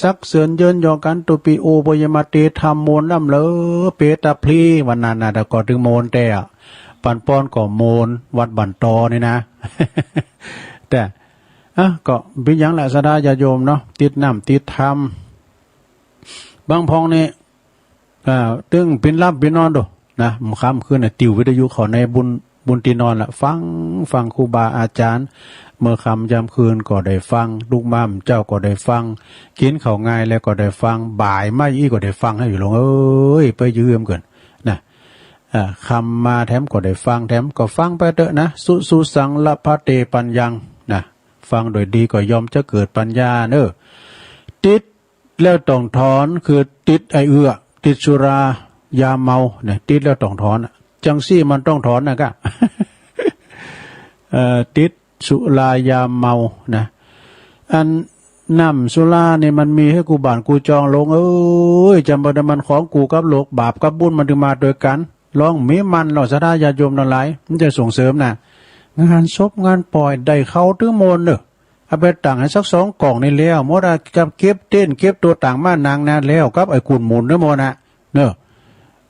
สักเสินเยินยอกันตุปีโอ ปยมาเตศน์ธรรมมนต์ล่ำเลอ เปตาพลี วันนั้นนะ แต่ก่อนถึงมนต์แต่อะ ปันป้อนก็มนต์ วัดบันตอนี่นะ แต่ อ่ะ ก็เป็นอย่างละศรัทธาญาติโยมเนาะ ติดน้ำติดธรรม บางพองนี่ อ่า ตึงปินหลับปินนอนดูนะ มื้อค่ำคืนน่ะ ติววิทยุเข้าในบุญ บุญที่นอนละ ฟัง ฟังครูบาอาจารย์ เมื่อค่ำยามคืนก็ได้ฟัง ลูกบ้านเจ้าก็ได้ฟัง กินข้าวงายแล้วก็ได้ฟัง บ่ายมาอีกก็ได้ฟังให้อยู่หลวงเอ้ย ไปยืมกันนะ อ่า ค่ำมาแถมก็ได้ฟัง แถมก็ฟังไปเถอะนะ สุ สุสังละพะเตปัญญังนะ ฟังโดยดีก็ย่อมจะเกิดปัญญาเนอะ ติด แล้วต้องถอน คือติดไอ้เอื้อ ติดสุรายาเมาเนี่ย ติดแล้วต้องถอนอะ จังซี่มันต้องถอนนะกะ เอ่อ ติดสุรายาเมานะ อันน้ำสุรานี่มันมีให้กูบ้านกูจองหลวงเอ้ย จำบ่ได้ มันของกูกับโลก บาปกับบุญมันถึงมาด้วยกัน ลองมีมันเนาะ ศรัทธาญาติโยมทั้งหลาย มันจะส่งเสริมนะ งานศพงานปล่อยได้เข้าถึงมนต์เนอะ เอาไปตั้งให้สักสองกล่องนี่แล้ว หมดอะ กับเก็บเต็นท์เก็บตัวต่างมานั่งนะ แล้วกับไอ้กุนหมุนเนอะหมดนะ เนอะ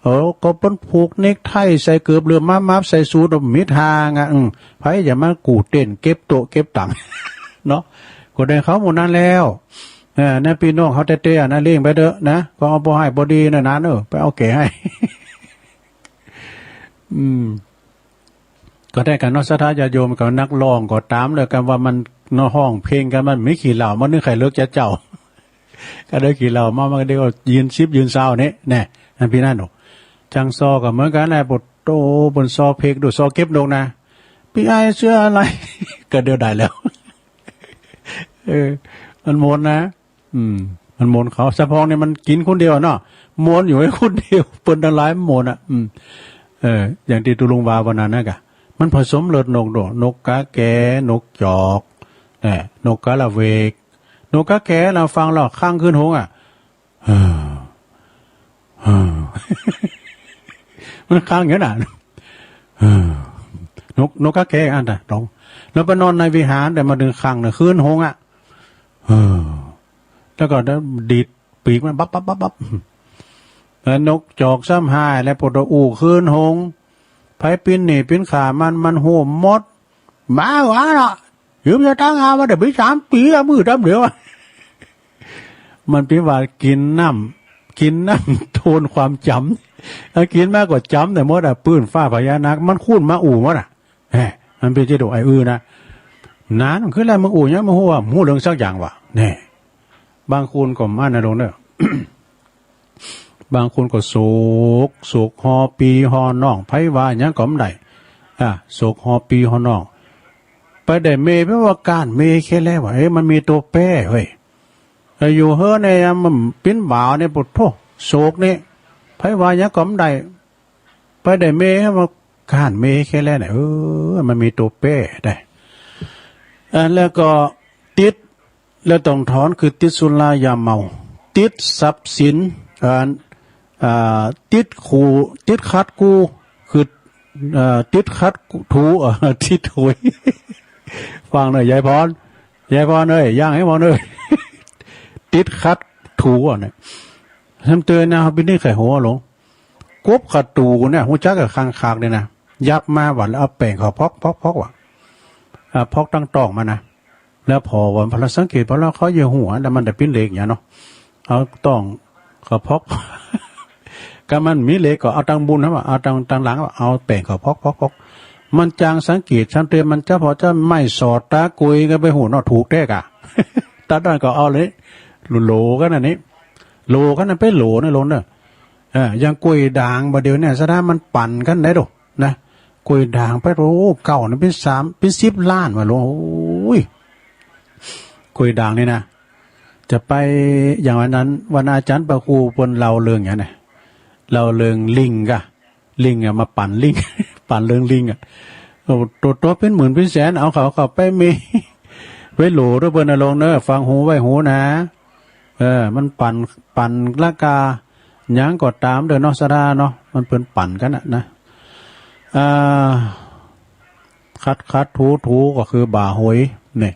เออ ก็เปิ้นผูกเนคไทใส่เกือบเหลือมามับใส่สูทมิดหางอ่ะ อืม ไผอย่ามากูเต็นท์เก็บโต๊ะเก็บตังค์ เนาะ ก็ได้เข้าหมู่นั้นแล้ว เออ นะพี่น้องเขาแท้ๆนะ เลี้ยงไปเถอะนะ ก็เอาพอให้พอดีนะนะ เออ ไปเอาแก่ให้ อืม ก็ได้กันเนาะ ศรัทธาญาติโยมกับนักร้องก็ตามเลยกันว่ามันเนาะ ฮ้องเพลงกันมันมีขี้เหล้า มันนึกใครเลิกจะเจ้า ก็ได้กินเหล้าเมามันก็ได้ก็ยืนสิบยืนซาวนี่แน่ นั่นพี่นั่นหนู จังซอก็เหมือนกันแหละ ปวดโต บนซอเพกดู ซอเก็บนกนะ พี่ไอ้เสื้ออะไร ก็เดียวได้แล้ว เออ มันหมดนะ อืม มันหมดเขา สะพองเนี่ยมันกินคนเดียวเนาะ หมดอยู่ให้คนเดียว เปิ้นทั้งหลายหมดอ่ะ อืม เออ อย่างที่ตุลุงว่าวันนั้นนะกะ มันผสมเลือดนกโด นกกาแก นกจอก เนี่ย นกกาละเวก นกกาแก เราฟังเราข้างขึ้นหงอ่ะ เออ เออ มันข้างอย่างนั้นน่ะ เออ นก นกกาแกอันน่ะ ตรง แล้วไปนอนในวิหาร แต่มาถึงข้างน่ะ ขึ้นหงอ่ะ เออ แล้วก็ดีดปีกมัน บับ บับ บับ บับ แล้วนกจอกซ้ำหาย แล้วปวดอู้ขึ้นหง ไผปิ้นหนี้ปิ้นขามัน มันโหมหมด หมาหวาเนาะ ยืมสตางค์หามาแต่ปีสามปีละ มือดำเดียวอะ มันเป็นว่ากินน้ำ กินน้ำโทนความจำ ถ้ากินมากกว่าจำแต่หมดอะ ปืนฟ้าพญานาค มันคูนมาอู้หมดอะ แหม มันเป็นที่ดุไอ้อื้อนะ นานมันคืออะไร มึงอู้เนี่ย มึงฮู้ว่า มึงฮู้เรื่องสักอย่างวะ แน่ บางคนก็มานะลงเด้อ บางคนก็โศก โศกฮอปีฮอน้อง ไผว่าหยังก็บ่ได้ อ่ะ โศกฮอปีฮอน้อง ไปได้เมย์ แปลว่าก้านเมย์แค่แล้วว่า เอ้ย มันมีตัวแปรเฮ้ย แต่อยู่เฮ้อเนี่ย มันปิ้นบ่าวเนี่ย ปวดโทษ โศกเนี่ย ไผว่าหยังก็บ่ได้ ไปได้เมย์ ว่าก้านเมย์แค่แล้วเนี่ย เออ มันมีตัวแปรได้ อ่ะ แล้วก็ติด แล้วต้องถอน คือติดสุรายาเมา ติดทรัพย์สิน อ่า อ่า ติดคู่ ติดขัดกู คือ เอ่อ ติดขัดถู เอ่อ ติดหวย ฟังหน่อย ยายพร ยายพรเอ้ย ย่างให้หมดเอ้ย ติดขัดถูอ่ะเนี่ย ทำเตือนนะ พี่นี่ไข่หัวหลง กบขัดถูเนี่ย ฮู้จักกับคางคากเนี่ยนะ ยับมาวันแล้วเอาแป้งเขาพอก พอก พอกว่ะ อ่า พอกตั้งตองมานะ แล้วพอวันพระสังเกต พอแล้วเขาเยี่ยหัว แล้วมันได้ปิ้นเหล็กอย่างเนาะ เอาตองเขาพอก ก็มันมีเหล็กก็เอาตังบุญนะว่า เอาตัง ตังหลังว่า เอาแป้งเขาพอก พอก พอก มันจางสังเกต ชั้นเตรียมมันจะพอจะไม่สอดตากุยก็ไปหูเนาะ ถูกแท้กะ ตัดด้านก็เอาเลย โหลกันอันนี้ โหลกันนะ ไปโหลนะ โหลเนอะ เออ อย่างกล้วยด่างบ่าเดี๋ยวเนี่ย สะดามันปั่นกันได้ดู นะ กล้วยด่างไป โอ้ เก่านะ เป็นสาม เป็นสิบล้านว่ะหลวง โอ้ย กล้วยด่างนี่นะ จะไป อย่างวันนั้น วันอาจารย์พระครูเปิ้นเล่าเรื่องอย่างนี้นะ เล่าเรื่องลิงกะ ลิงอะ มาปั่นลิง ปั่นเรื่องลิงอะ โอ้ ตัว ตัวเป็นหมื่นเป็นแสน เอาเขา เขาไปมี ไปโหลด้วยเปิ้นนะหลวงเนอะ ฟังหูไว้หูนะ เออ มันปั่น ปั่นละกา หยังก็ตามเด้อเนาะ สะดาเนาะ มันเปิ้นปั่นกันน่ะนะ อ่า ขัดขัดถูถูก็คือบ่าหวย นี่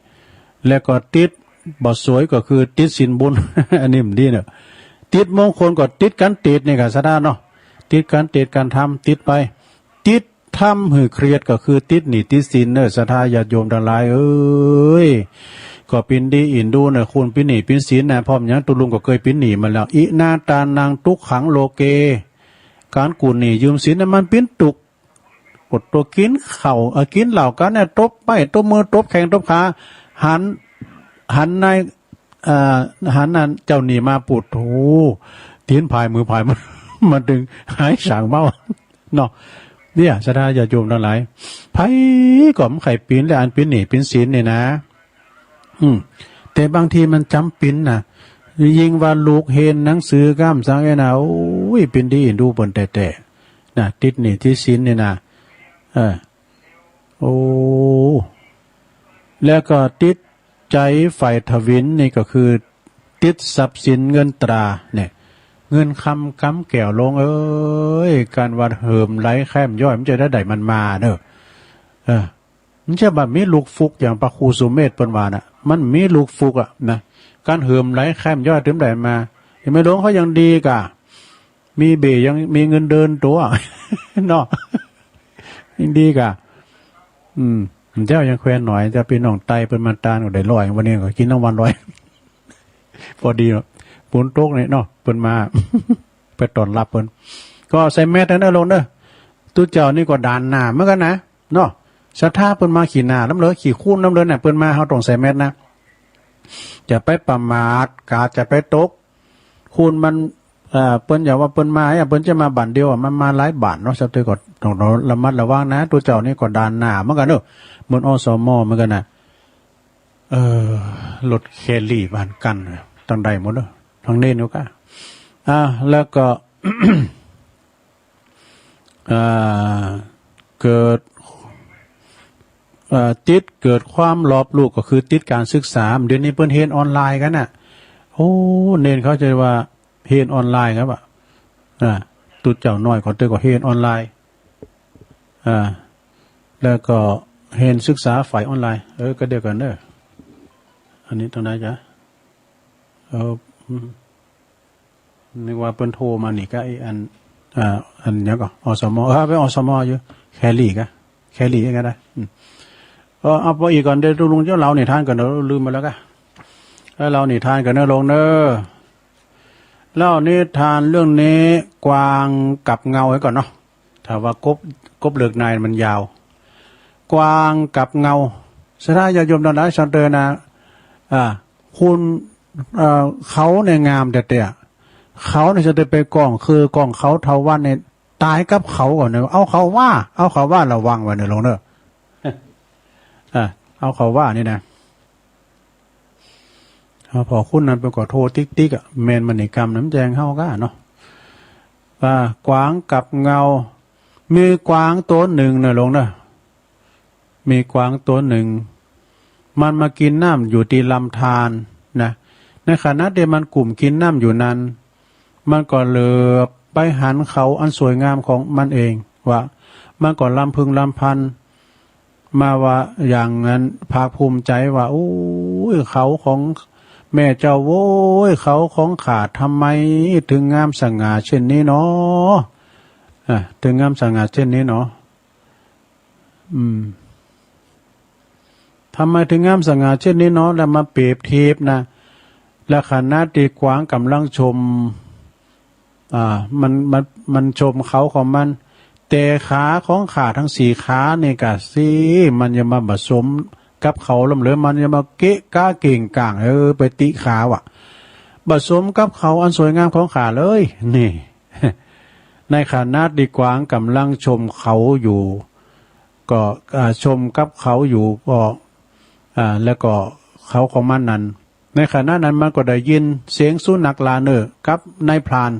แล้วก็ติดบ่สวยก็คือติดศีลบุญ อันนี้มันดีเนาะ ติดมงคลก็ติดกันติดนี่กะ สะดาเนาะ ติดกันติดกันทำ ติดไป ติดทำหื้อเครียดก็คือติดหนี้ติดสินเนอะ ศรัทธาญาติโยมทั้งหลายเอ้ย ก็ปิ้นดีอินดูเนอะ คุณปิ้นหนี้ปิ้นสินนะ พร้อมหยัง ตุลุงก็เคยปิ้นหนี้มาแล้ว อินาตานังทุกขังโลเก การกู้หนี้ยืมสินนะ มันปิ้นทุกข์ อดตัวกินข้าว เอ่อ กินเหล้ากันเนี่ย ตบไม้ตบมือ ตบแข้งตบขา หัน หันนาย เอ่อ หันนั่นเจ้าหนี้มา ปุ๊ดโธ่ ตีนผายมือผาย มัน มันดึงหายสางเมา เนาะ เนี่ย ศรัทธาญาติโยมทั้งหลาย ไผก็บ่ใค่ปิ้นและ อันปิ้นหนี้ปิ้นสินนี่นะ อืม แต่บางทีมันจ๋ำปิ้นนะ ยิ่งว่าลูกเฮียนหนังสือก้ำสังเอ้ยนะ โอ้ย ปิ้นดีอินดูเปิ้นแต๊ๆ นะ ติดหนี้ติดสินนี่นะ เออ โอ้ แล้วก็ติดใจ๋ใฝ่ทวินนี่ก็คือติดทรัพย์สินเงินตราเนี่ย เงินคำกำแก้วหลวงเอ้ย การว่าเหิมไหลแคว่มย้อย มันจะได้ใดมันมาเนอะ เออ มันจะบ่มีลูกฟุกอย่างพระครูสุเมธเปิ้นว่าน่ะ มันมีลูกฟุกอะนะ การเหิมไหลแคว่มย้อยเติมใดมา อย่างแม่หลวงเขายังดีกะ มีเบ้ยังมีเงินเดินตัว เนาะ ยังดีกะ อืม เจ้ายังแควนหน่อย แต่พี่น้องไตเปิ้นมาตานก็ได้ร้อย วันนี้ก็กินทั้งวันร้อย พอดีเนาะ ฝนตกนี่เนาะ เปิ้นมา ไปต้อนรับเปิ้น ก็ใส่แมสนะหลวงเด้อ ตุ๊เจ้านี่ก็ด่านหน้าเหมือนกันนะ เนาะ ศรัทธาเปิ้นมาขี้หน้าลำเลย ขี้คูนลำเลยน่ะ เปิ้นมาเฮาต้องใส่แมสนะ จะไปประมาท กาดจะไปตก คนมัน เอ่อ เปิ้นอย่าว่าเปิ้นมา อ่ะ เปิ้นจะมาบ้านเดียว อ่ะ มันมาหลายบ้านเนาะ สติก็ต้องระมัดระวังนะ ตัวเจ้านี่ก็ด่านหน้าเหมือนกันเนอะ เหมือน อสม เหมือนกันนะ เออ รถแคลรี่บ้านกัน ต้องได้หมดเนอะ ทางเน้นก็ อ่า แล้วก็ เอ่อ เกิด เอ่อ ติด เกิดความรอบรู้ ก็คือติดการศึกษา เดี๋ยวนี้เปิ้นเฮียนออนไลน์กันน่ะ โอ้ เน้นเขาจะว่าเฮียนออนไลน์ครับ อ่ะ อ่า ตุ๊เจ้าน้อยเขาเตยก็เฮียนออนไลน์ อ่า แล้วก็เฮียนศึกษาฝ่ายออนไลน์ เออ ก็เดียวกันเนอะ อันนี้ตรงไหนจ๊ะ เออ อืม นึกว่าเปิ้นโทรมานี่ก็ไอ้อัน อ่า อันเนี้ยก็ อสม เออ ไป อสม อยู่ แคลรี่ก็ แคลรี่ก็ได้ อืม เออ เอาไปอีกก่อน เดี๋ยวลุงจะเล่านิทานก่อน เดี๋ยวลืมไปแล้วก็ แล้วเล่านิทานก่อนเนอะลุงเนอะ เล่านิทานเรื่องนี้ กวางกับเงาไว้ก่อนเนาะ ถ้าว่ากบ กบเลิกนายมันยาว กวางกับเงา ศรัทธาญาติโยมทั้งหลาย สันเตอร์นะ อ่า คุณ เอ่อ เขาในยงามแต่แต่ เขาในยจะไปกองคือกองเขาเทาวันเนี่ย ตายกับเขาก่อนเนี่ย เอาเขาว่า เอาเขาว่าระวังไว้เนี่ยลุงเนอะ อ่า เอาเขาว่านี่นะ เอาพอคุณนั้นไปก็โทรติ๊กติ๊กอ่ะ แมนมณีกรรมน้ำแจงเฮาก้าเนาะ ว่ากวางกับเงา มีกวางตัวหนึ่งนะลุงเนอะ มีกวางตัวหนึ่ง มันมากินน้ำอยู่ที่ลำธารนะ ในขณะที่มันกุ่มกินน้ำอยู่นั้น มันก็เหลือบไปหันเขาอันสวยงามของมันเอง ว่ามันก็รำพึงรำพันมาว่าอย่างนั้น ภาคภูมิใจว่า โอ้ย เขาของแม่เจ้าโว้ย เขาของข้าทำไมถึงงามสง่าเช่นนี้หนอ อ่ะ ถึงงามสง่าเช่นนี้หนอ อืม ทำไมถึงงามสง่าเช่นนี้หนอ แล้วมาเปรียบเทียบนะ และขณะที่กวางกำลังชม อ่า มัน มัน มันชมเขาของมัน แต่ขาของข้าทั้งสี่ขานี่กะสิ มันจะมาผสมกับเขาล้ำเหลือ มันจะมาเกะกะเก่งก่าง เออ ไปติขาว่ะ ผสมกับเขาอันสวยงามของข้าเลย นี่ ในขณะที่กวางกำลังชมเขาอยู่ ก็ อ่า ชมกับเขาอยู่ ก็ อ่า แล้วก็เขาของมันนั้น ในขณะนั้นมันก็ได้ยินเสียงสุนัขลาเนอร์กับนายพราน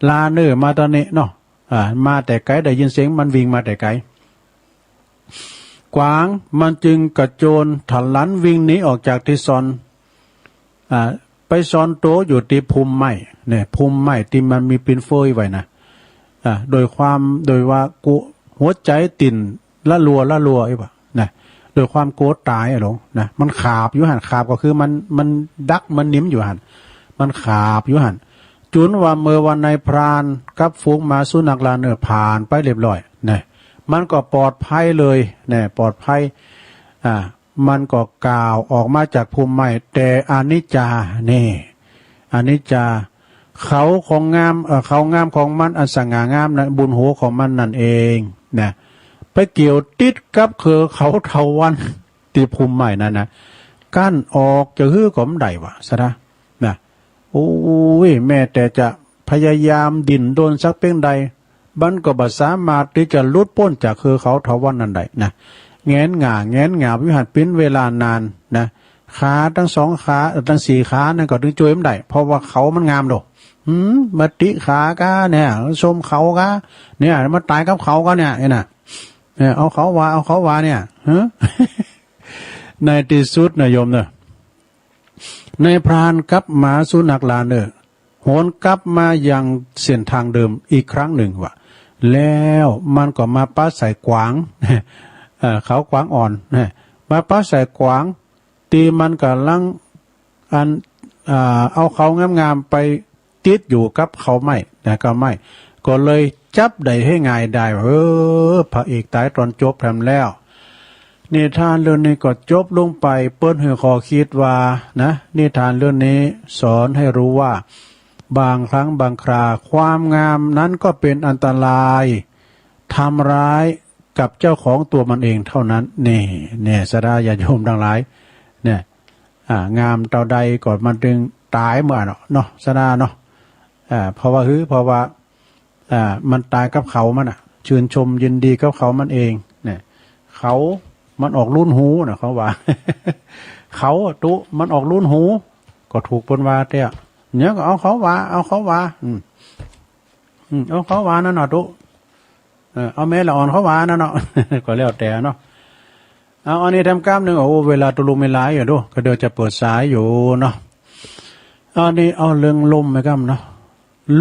ลาเนอร์มาตอนนี้เนาะ อ่า มาแต่ไกล ได้ยินเสียงมันวิ่งมาแต่ไกล กวางมันจึงกระโจนถลันวิ่งหนีออกจากที่ซ่อน อ่า ไปซ่อนตัวอยู่ที่พุ่มไม้เนี่ย พุ่มไม้ที่มันมีปิ่นเฟยไว้นะ อ่า โดยความ โดยว่ากุ หัวใจเต้นละลัวละลัวอีกว่ะนะ โดยความกลัวตายอะหลงนะ มันขาบอยู่หั่น ขาบก็คือมัน มันดัก มันนิมอยู่หั่น มันขาบอยู่หั่น จุนว่าเมื่อวันนายพรานกับฝูงหมาสุนัขลาเนอร์ผ่านไปเรียบร้อยนะ มันก็ปลอดภัยเลยนะ ปลอดภัย อ่า มันก็ก้าวออกมาจากพุ่มไม้ แต่อนิจจา นี่ อนิจจา เขาของงาม เอ่อ เขางามของมันอันสง่างามนะ บุญหูของมันนั่นเองนะ ไปเกี่ยวติดกับเครือเขาเถาวัลย์ที่พุ่มไม้นั่นนะ กั้นออกจะหื้อก็บ่ได้ว่ะ ศรัทธานะ โอ้ย แม้แต่จะพยายามดิ้นรนสักเพียงใด มันก็บ่สามารถที่จะหลุดพ้นจากเครือเขาเถาวัลย์นั้นได้นะ แหงนหง่า แหงนหง่าอยู่หั่นเป็นเวลานานนะ ขาทั้งสองขา ทั้งสี่ขานั่นก็ถึงจ้วยบ่ได้ เพราะว่าเขามันงามโด อืม มาติขาก้าเนี่ย ชมเขาก้าเนี่ย มาตายกับเขาก้าเนี่ย เนี่ยนะ เนี่ย เอาเขาว่า เอาเขาว่าเนี่ย ฮะ ในที่สุดนะโยมเนอะ นายพรานกับหมาสุนัขลาเนอร์หวนกลับมายังเส้นทางเดิมอีกครั้งหนึ่งว่ะ แล้วมันก็มาปะใส่กวาง เอ่อ เขากวางอ่อนนะ มาปะใส่กวาง ที่มันกำลัง อัน อ่า เอาเขางามๆไปติดอยู่กับเขาไม้นะ กับไม้ ก็เลยจับได้ให้ง่ายได้ เออ พระเอกตายตอนจบแถมแล้ว นิทานเรื่องนี้ก็จบลงไป เปิ้นหื้อข้อคิดว่านะ นิทานเรื่องนี้สอนให้รู้ว่า บางครั้งบางครา ความงามนั้นก็เป็นอันตราย ทำร้ายกับเจ้าของตัวมันเองเท่านั้น นี่ เนี่ย ศรัทธาญาติโยมทั้งหลาย เนี่ย อ่างามเต้าใดก็มันจึงตายเมื่อเนาะเนาะสนาเนาะอ่าเพราะว่าหือเพราะว่าอ่ามันตายกับเขามันอ่ะ ชื่นชมยินดีกับเขามันเองเนี่ยเขามันออกลุ้นหูนะเขาว่า เขาตุมันออกลุ้นหู ก็ถูกเปิ้นว่าเตี้ยเนี่ยก็เอาเขาว่า เอาเขาว่า อืม อืมเอาเขาว่านั่นเนาะตุเออเอาแม่ละอ่อนเขาว่านั่นเนาะ ก็แล้วแต่เนาะเอาอันนี้ทำกล้ามหนึ่งโอ้เวลาตุลุงไม่หลายอยู่ดูก็เดี๋ยวจะเปิดสายอยู่เนาะอันนี้เอาเรื่องลมไปกล้ามเนาะ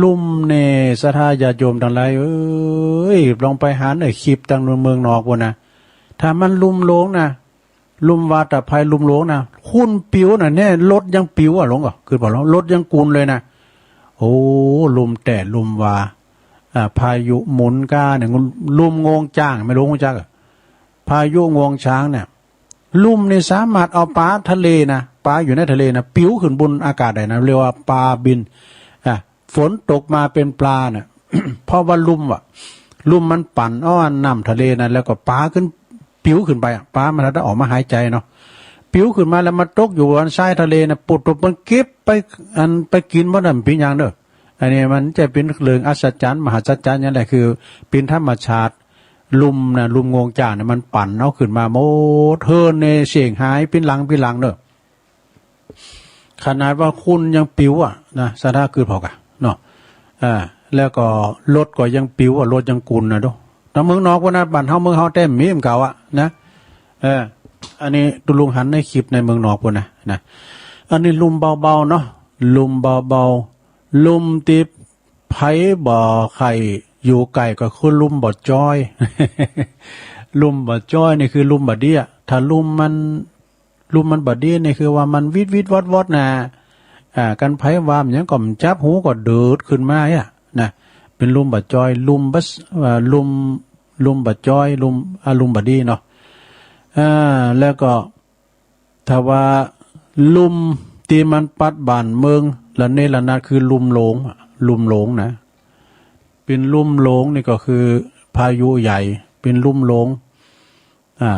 ลมเนี่ยศรัทธาญาติโยมทั้งหลายเอ้ยลองไปหาในคลิปทางเมืองนอกพุ้นนะถ้ามันลมหลวงนะ ลุ่มวาตะภัยลุ่มหลวงนะ คุณปิวนะเนี่ยรถยังปิวอ่ะหลวงก็คือบอกแล้วรถยังกุนเลยนะ โอ้ลุ่มแต่ลุ่มวาอ่าพายุหมุนก้าเนี่ยลุ่มงวงจ้างไม่รู้จักอะพายุงวงช้างเนี่ยลุ่มนี่สามารถเอาปลาทะเลนะปลาอยู่ในทะเลนะปิวขึ้นบนอากาศได้นะเรียกว่าปลาบินอ่ะฝนตกมาเป็นปลาเนี่ย เพราะว่าลุ่มอ่ะลุ่มมันปั่นเอาน้ำทะเลนะแล้วก็ปลาขึ้น ปิวขึ้นไปอะปลามันได้ออกมาหายใจเนาะปิวขึ้นมาแล้วมาตกอยู่บนชายทะเลนะปุดปุดมันเก็บไปอันไปกินหมดน่ะมันเป็นอย่างเด้ออันนี้มันจะเป็นเรื่องอัศจรรย์มหัศจรรย์อย่างไรคือเป็นธรรมชาติลุ่มนะลุ่มงวงจ้าเนี่ยมันปั่นเอาขึ้นมาหมดเฮิรนในเสียงหายเป็นหลังเป็นหลังเด้อ ขนาดว่าคุณยังปิวอ่ะนะสาธาคือพอกะเนาะอ่าแล้วก็รถก็ยังปิวอ่ะรถยังกุนนะดูทางเมืองนอกพวกนั้นบ้านเฮาเมืองเฮาแต้มมีมเก่าอ่ะนะเอออันนี้ตุลุงหันในคลิปในเมืองนอกพวกนะนะอันนี้ลุ่มเบาๆเนาะลุ่มเบาๆลุ่มติบไผบ่ใครอยู่ไกลก็คือลุ่มบ่จ้อยลุ่มบ่จ้อยนี่คือลุ่มบ่เดียถ้าลุ่มมัน ลุ่มมันบ่ดีนี่คือว่ามันวิดวิดวอดวอดนะอ่ากันไผว่ามันหยังก็มันจับหูก็เดือดขึ้นมาอ่ะนะเป็นลุ่มบ่จ้อยลุ่มบ่สอ่าลุ่มลุ่มบ่จ้อยลุ่มอ่าลุ่มบ่ดีเนาะอ่าแล้วก็ถ้าว่าลุ่มที่มันปัดบ้านเมืองละเนระนาดคือลุ่มหลงลุ่มหลงนะเป็นลุ่มหลงนี่ก็คือพายุใหญ่เป็นลุ่มหลงอ่า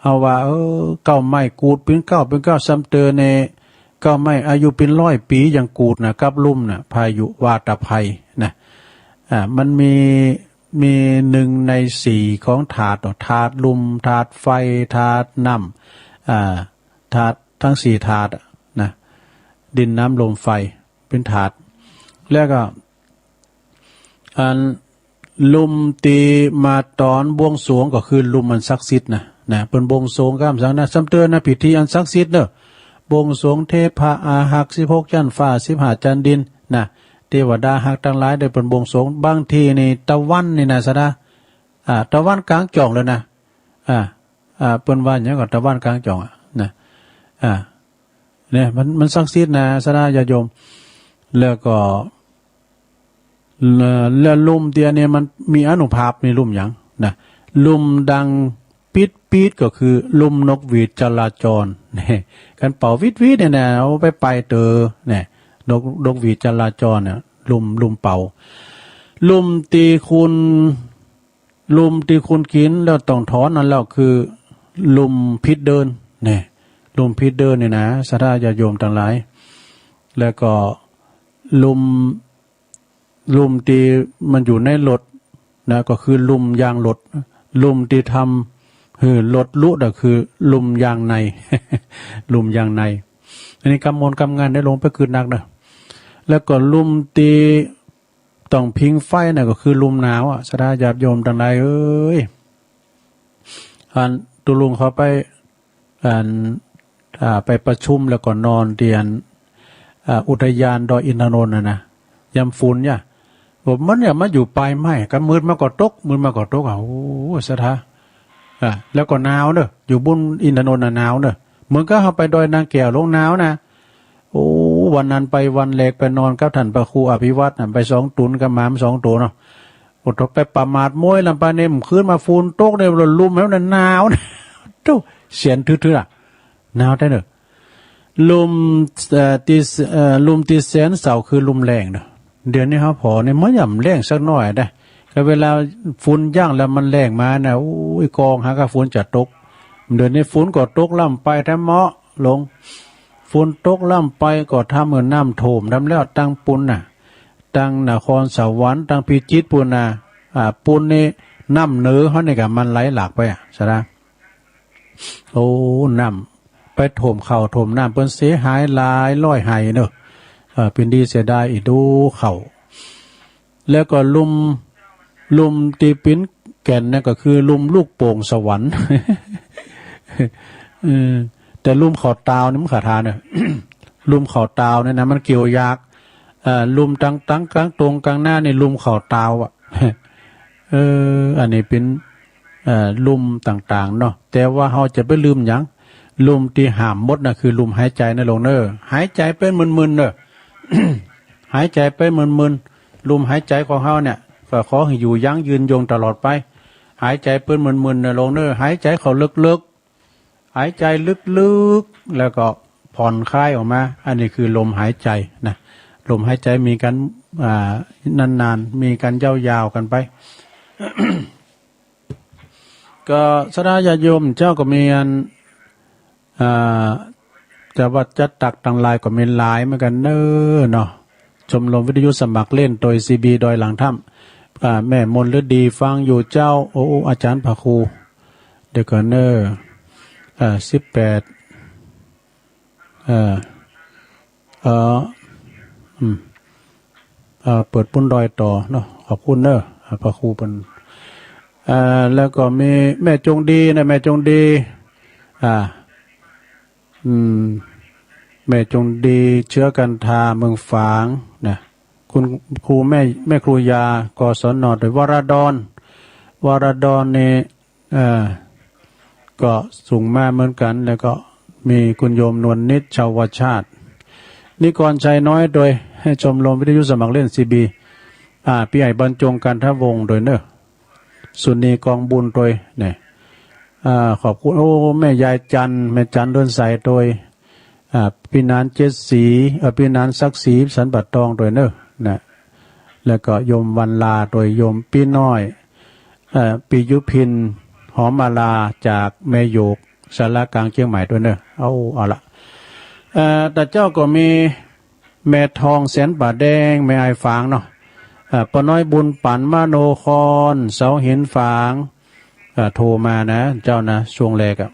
เอาว่าเออเก้าไม้กูดเป็นเก้าเป็นเก้าซ้ำเตอในเก้าไม้อายุเป็นร้อยปียังกูดนะกับลุ่มนะพายุวาตภัยนะอ่ามันมีมีหนึ่งในสี่ของธาตุธาตุลุ่มธาตุไฟธาตุน้ำอ่าธาตุทั้งสี่ธาตุอะนะดินน้ำลมไฟเป็นธาตุแล้วก็ อันลุ่มตีมาตอนบวงสรวงก็คือลุ่มอันศักดิ์สิทธิ์นะนะเปิ้นบวงสรวงกำสังนะซ้ำเตือนนะพิธีอันศักดิ์สิทธิ์เนอะบวงสรวงเทพะอาหักสิบหกชั้นฟ้าสิบห้าชั้นดินนะเทวดาหักทั้งหลายได้เปิ้นบวงสรวงบางทีนี่ตะวันนี่นะสะดาอ่าตะวันกลางจ่องเลยนะอ่าอ่าเปิ้นว่าอย่างก็ตะวันกลางจ่องอ่ะนะอ่าเนี่ยมันมันศักดิ์สิทธิ์นะสะดาญาติโยม แล้วก็ และและลุ่มเตียเนี่ยมันมีอานุภาพในลุ่มหยังนะลุ่มดังปิดปิดก็คือลุ่มนกหวีดจราจรนี่กันเป่าวิดวิดเนี่ยนะเอาไปไปเตอเนี่ยนกนกหวีดจราจรเนี่ยลุ่มลุ่มเป่าลุ่มตีคุณลุ่มตีคุณกินแล้วต้องถอนนั่นแล้วคือลุ่มพิษเดินเนี่ยลุ่มพิษเดินเนี่ยนะศรัทธาญาติโยมทั้งหลาย แล้วก็ลุ่มลุ่มที่มันอยู่ในรถนะก็คือลุ่มยางรถลุ่มที่ทำหื้อรถลุก็คือลุ่มยางในลุ่มยางในอันนี้กำมวลกำงานได้ลงไปคืนนักนะแล้วก็ลุ่มที่ต้องพิงไฟนะก็คือลุ่มหนาวอ่ะศรัทธาญาติโยมทั้งหลายเอ้ยอันตุลุงเขาไป อันอ่าไปประชุมแล้วก็นอนที่อันอ่าอุทยานดอยอินทนนท์นะนะยามฝนเนี่ยบอกมันเนี่ยมาอยู่ปลายไม้กันมืดมาก็ตกมืดมาก็ตกอ่ะโอ้ศรัทธาอ่าแล้วก็หนาวเนอะอยู่บนอินทนนท์น่ะหนาวเนอะเหมือนก็เขาไปดอยนางแก้วลงหนาวนะโอ้วันนั้นไปวันแรกไปนอนกับท่านพระครูอภิวัฒน์น่ะไปสองตุนกับหมามสองตัวเนาะโอ้ถ้าไปประมาทมวยลำไปเนี่ยมันคืนมาฝนตกเนี่ยเราลุ่มแล้วนะหนาวนะ ตู้เสียนทื่อๆอะหนาวได้เนอะลมเอ่อที่เอ่อลมที่แสนเศร้าคือลมแรงเนอะเดี๋ยวนี้เขาพอเนี่ยมันย่ำแรงสักหน่อยได้ก็เวลาฝนย่างแล้วมันแรงมานะโอ้ยกองหากว่าฝนจะตกเดี๋ยวนี้ฝนก็ตกล่ำไปแท้เหมาะลง ฝนตกล้ำไปก็ทำให้น้ำท่วมดำแล้วตังปุนน่ะ ตังนครสวรรค์ ตังพิจิตรปุนน่ะ อ่า ปุนนี่น้ำเหนือเขานี่กะมันไหลหลากไปอ่ะ สะดา โอ้ น้ำไปท่วมข้าวท่วมน้ำเปิ้นเสียหายหลายร้อยไฮ่เนอะ เอ่อ เป็นดีเสียดายอีดูข้าว แล้วก็ลุ่ม ลุ่มที่ปิ้นแก่นเนี่ยก็คือลุ่มลูกโป่งสวรรค์ เออ แต่ลุ่มเขาตาวนี่มันขาดทานเนี่ย ลุ่มเขาตาวเนี่ยนะ มันเกี่ยวยาก เอ่อ ลุ่มตัง ตังกลางตรงกลางหน้านี่ลุ่มเขาตาวอ่ะ เออ อันนี้เป็น เอ่อ ลุ่มต่างๆ เนาะ แต่ว่าเราจะไปลืมหยัง ลุ่มที่ห้ามหมดนะคือลุ่มหายใจนะหลวงเนอ หายใจไปมึนๆ เนอะ หายใจไปมึนๆ ลุ่มหายใจของเราเนี่ย ก็ขอให้อยู่ยั้งยืนยงตลอดไป หายใจไปมึนๆ นะหลวงเนอ หายใจเข้าลึกๆ หายใจลึกๆ แล้วก็ผ่อนคลายออกมา อันนี้คือลมหายใจนะ ลมหายใจมีกัน อ่า นานๆ มีกันยาวๆ กันไป ก็ศรัทธาญาติโยมเจ้าก็มีอัน อ่า จะว่าจะตักตังหลายก็มีหลายเหมือนกันเนอเนาะ ชมรมวิทยุสมัครเล่นโดย ซีบี ดอยหลังถ้ำ อ่า แม่มนฤดีฟังอยู่เจ้า โอ้ อาจารย์พระครู เดี๋ยวก่อนเนอ อ่า สิบแปด เอ่อ เอ่อ อืม เอ่อ เปิดปุ้นดอยต่อเนาะ ขอบคุณเนอะ อ่า พระครูเปิ้น เอ่อ แล้วก็มีแม่จงดีนะ แม่จงดี อ่า อืม แม่จงดี เชื้อกันทา เมืองฝางนะ คุณครูแม่ แม่ครูยา กศน โดย วรดร วรดรนี่ เอ่อ ก็ส่งมาเหมือนกัน แล้วก็มีคุณโยมนวลนิด ชาวชาติ นิกรชัยน้อย โดย ให้ชมรมวิทยุสมัครเล่น ซีบี อ่า พี่ใหญ่บรรจง กันทวงศ์ โดยเนอะ สุนี กองบุญ โดยเนี่ย อ่า ขอบคุณ โอ้ แม่ยายจันทร์ แม่จันทร์ เดินสาย โดย อ่า พี่นานเจ็ดสี เอ่อ พี่นานศักดิ์ศรี สันป่าตอง โดยเนอะ นะ แล้วก็โยมวันลา โดยโยมปี้น้อย เอ่อ ปิยุพิน หอมมาลา จากแม่โยก สารากลางเชียงใหม่ โดยเนอะ เอา เอาละ เอ่อ แต่เจ้าก็มีแม่ทอง แสนป่าแดง แม่อายฝางเนาะ เอ่อ ป้าน้อย บุญปัน มโนคร เสาหินฝาง เอ่อ โทรมานะ เจ้านะ ช่วงแรกอะ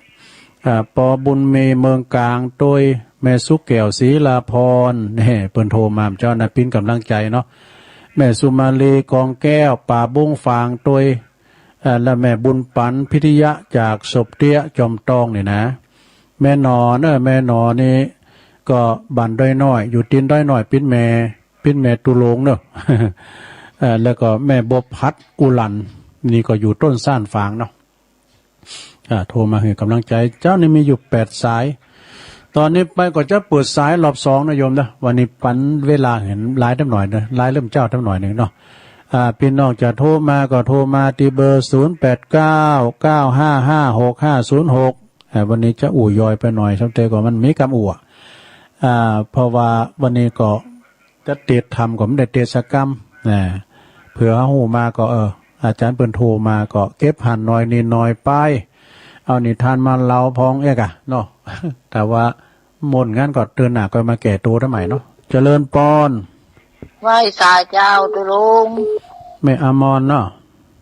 อ่า ปอบุญมี เมืองกลาง โดยแม่สุแก้ว ศรีลาพร นี่ เปิ้นโทรมา เจ้านะ ปิ้นกำลังใจเนาะ แม่สุมาลี กองแก้ว ป่าบุ้งฝาง โดย อ่า และแม่บุญปัน พิทยะ จากศพเตี้ย จอมตอง นี่นะ แม่หนอเนอะ แม่หนอนี่ก็บ้านดอยน้อย อยู่ตีนดอยน้อย ปิ้นแม่ ปิ้นแม่ตุลงเนอะ เอ่อ แล้วก็แม่บวบพัด อุหลัน นี่ก็อยู่ต้นซ่านฝางเนาะ อ่า โทรมาให้กำลังใจ เจ้านี่มีอยู่แปดสาย ตอนนี้ไปก็จะเปิดสายรอบสองนะโยมนะ วันนี้ปันเวลาเห็นหลายเต็มหน่อยนะ หลายเริ่มเจ้าเต็มหน่อยหนึ่งเนาะ อ่า พี่น้องจะโทรมาก็โทรมาที่เบอร์ ศูนย์แปดเก้า เก้าห้าห้า หกห้าศูนย์หก อ่า วันนี้จะอู้ยอยไปหน่อย สำเตก็มันมีกำอู้อะ อ่า เพราะว่าวันนี้ก็ จะเตรียมทำก็ไม่ได้เตรียมสักกำนะ เผื่อเฮาฮู้มาก็ เออ อาจารย์เปิ้นโทรมาก็เก็บหันหน่อยนี่หน่อยไป เอานิทานมาเล่าพองเอกอะเนาะ แต่ว่าหมดงั้นก็เดือนหน้าก็มาแก้ตัวได้ใหม่เนาะ เจริญปอน ไหว้สาเจ้าตุลุง แม่อมรเนาะ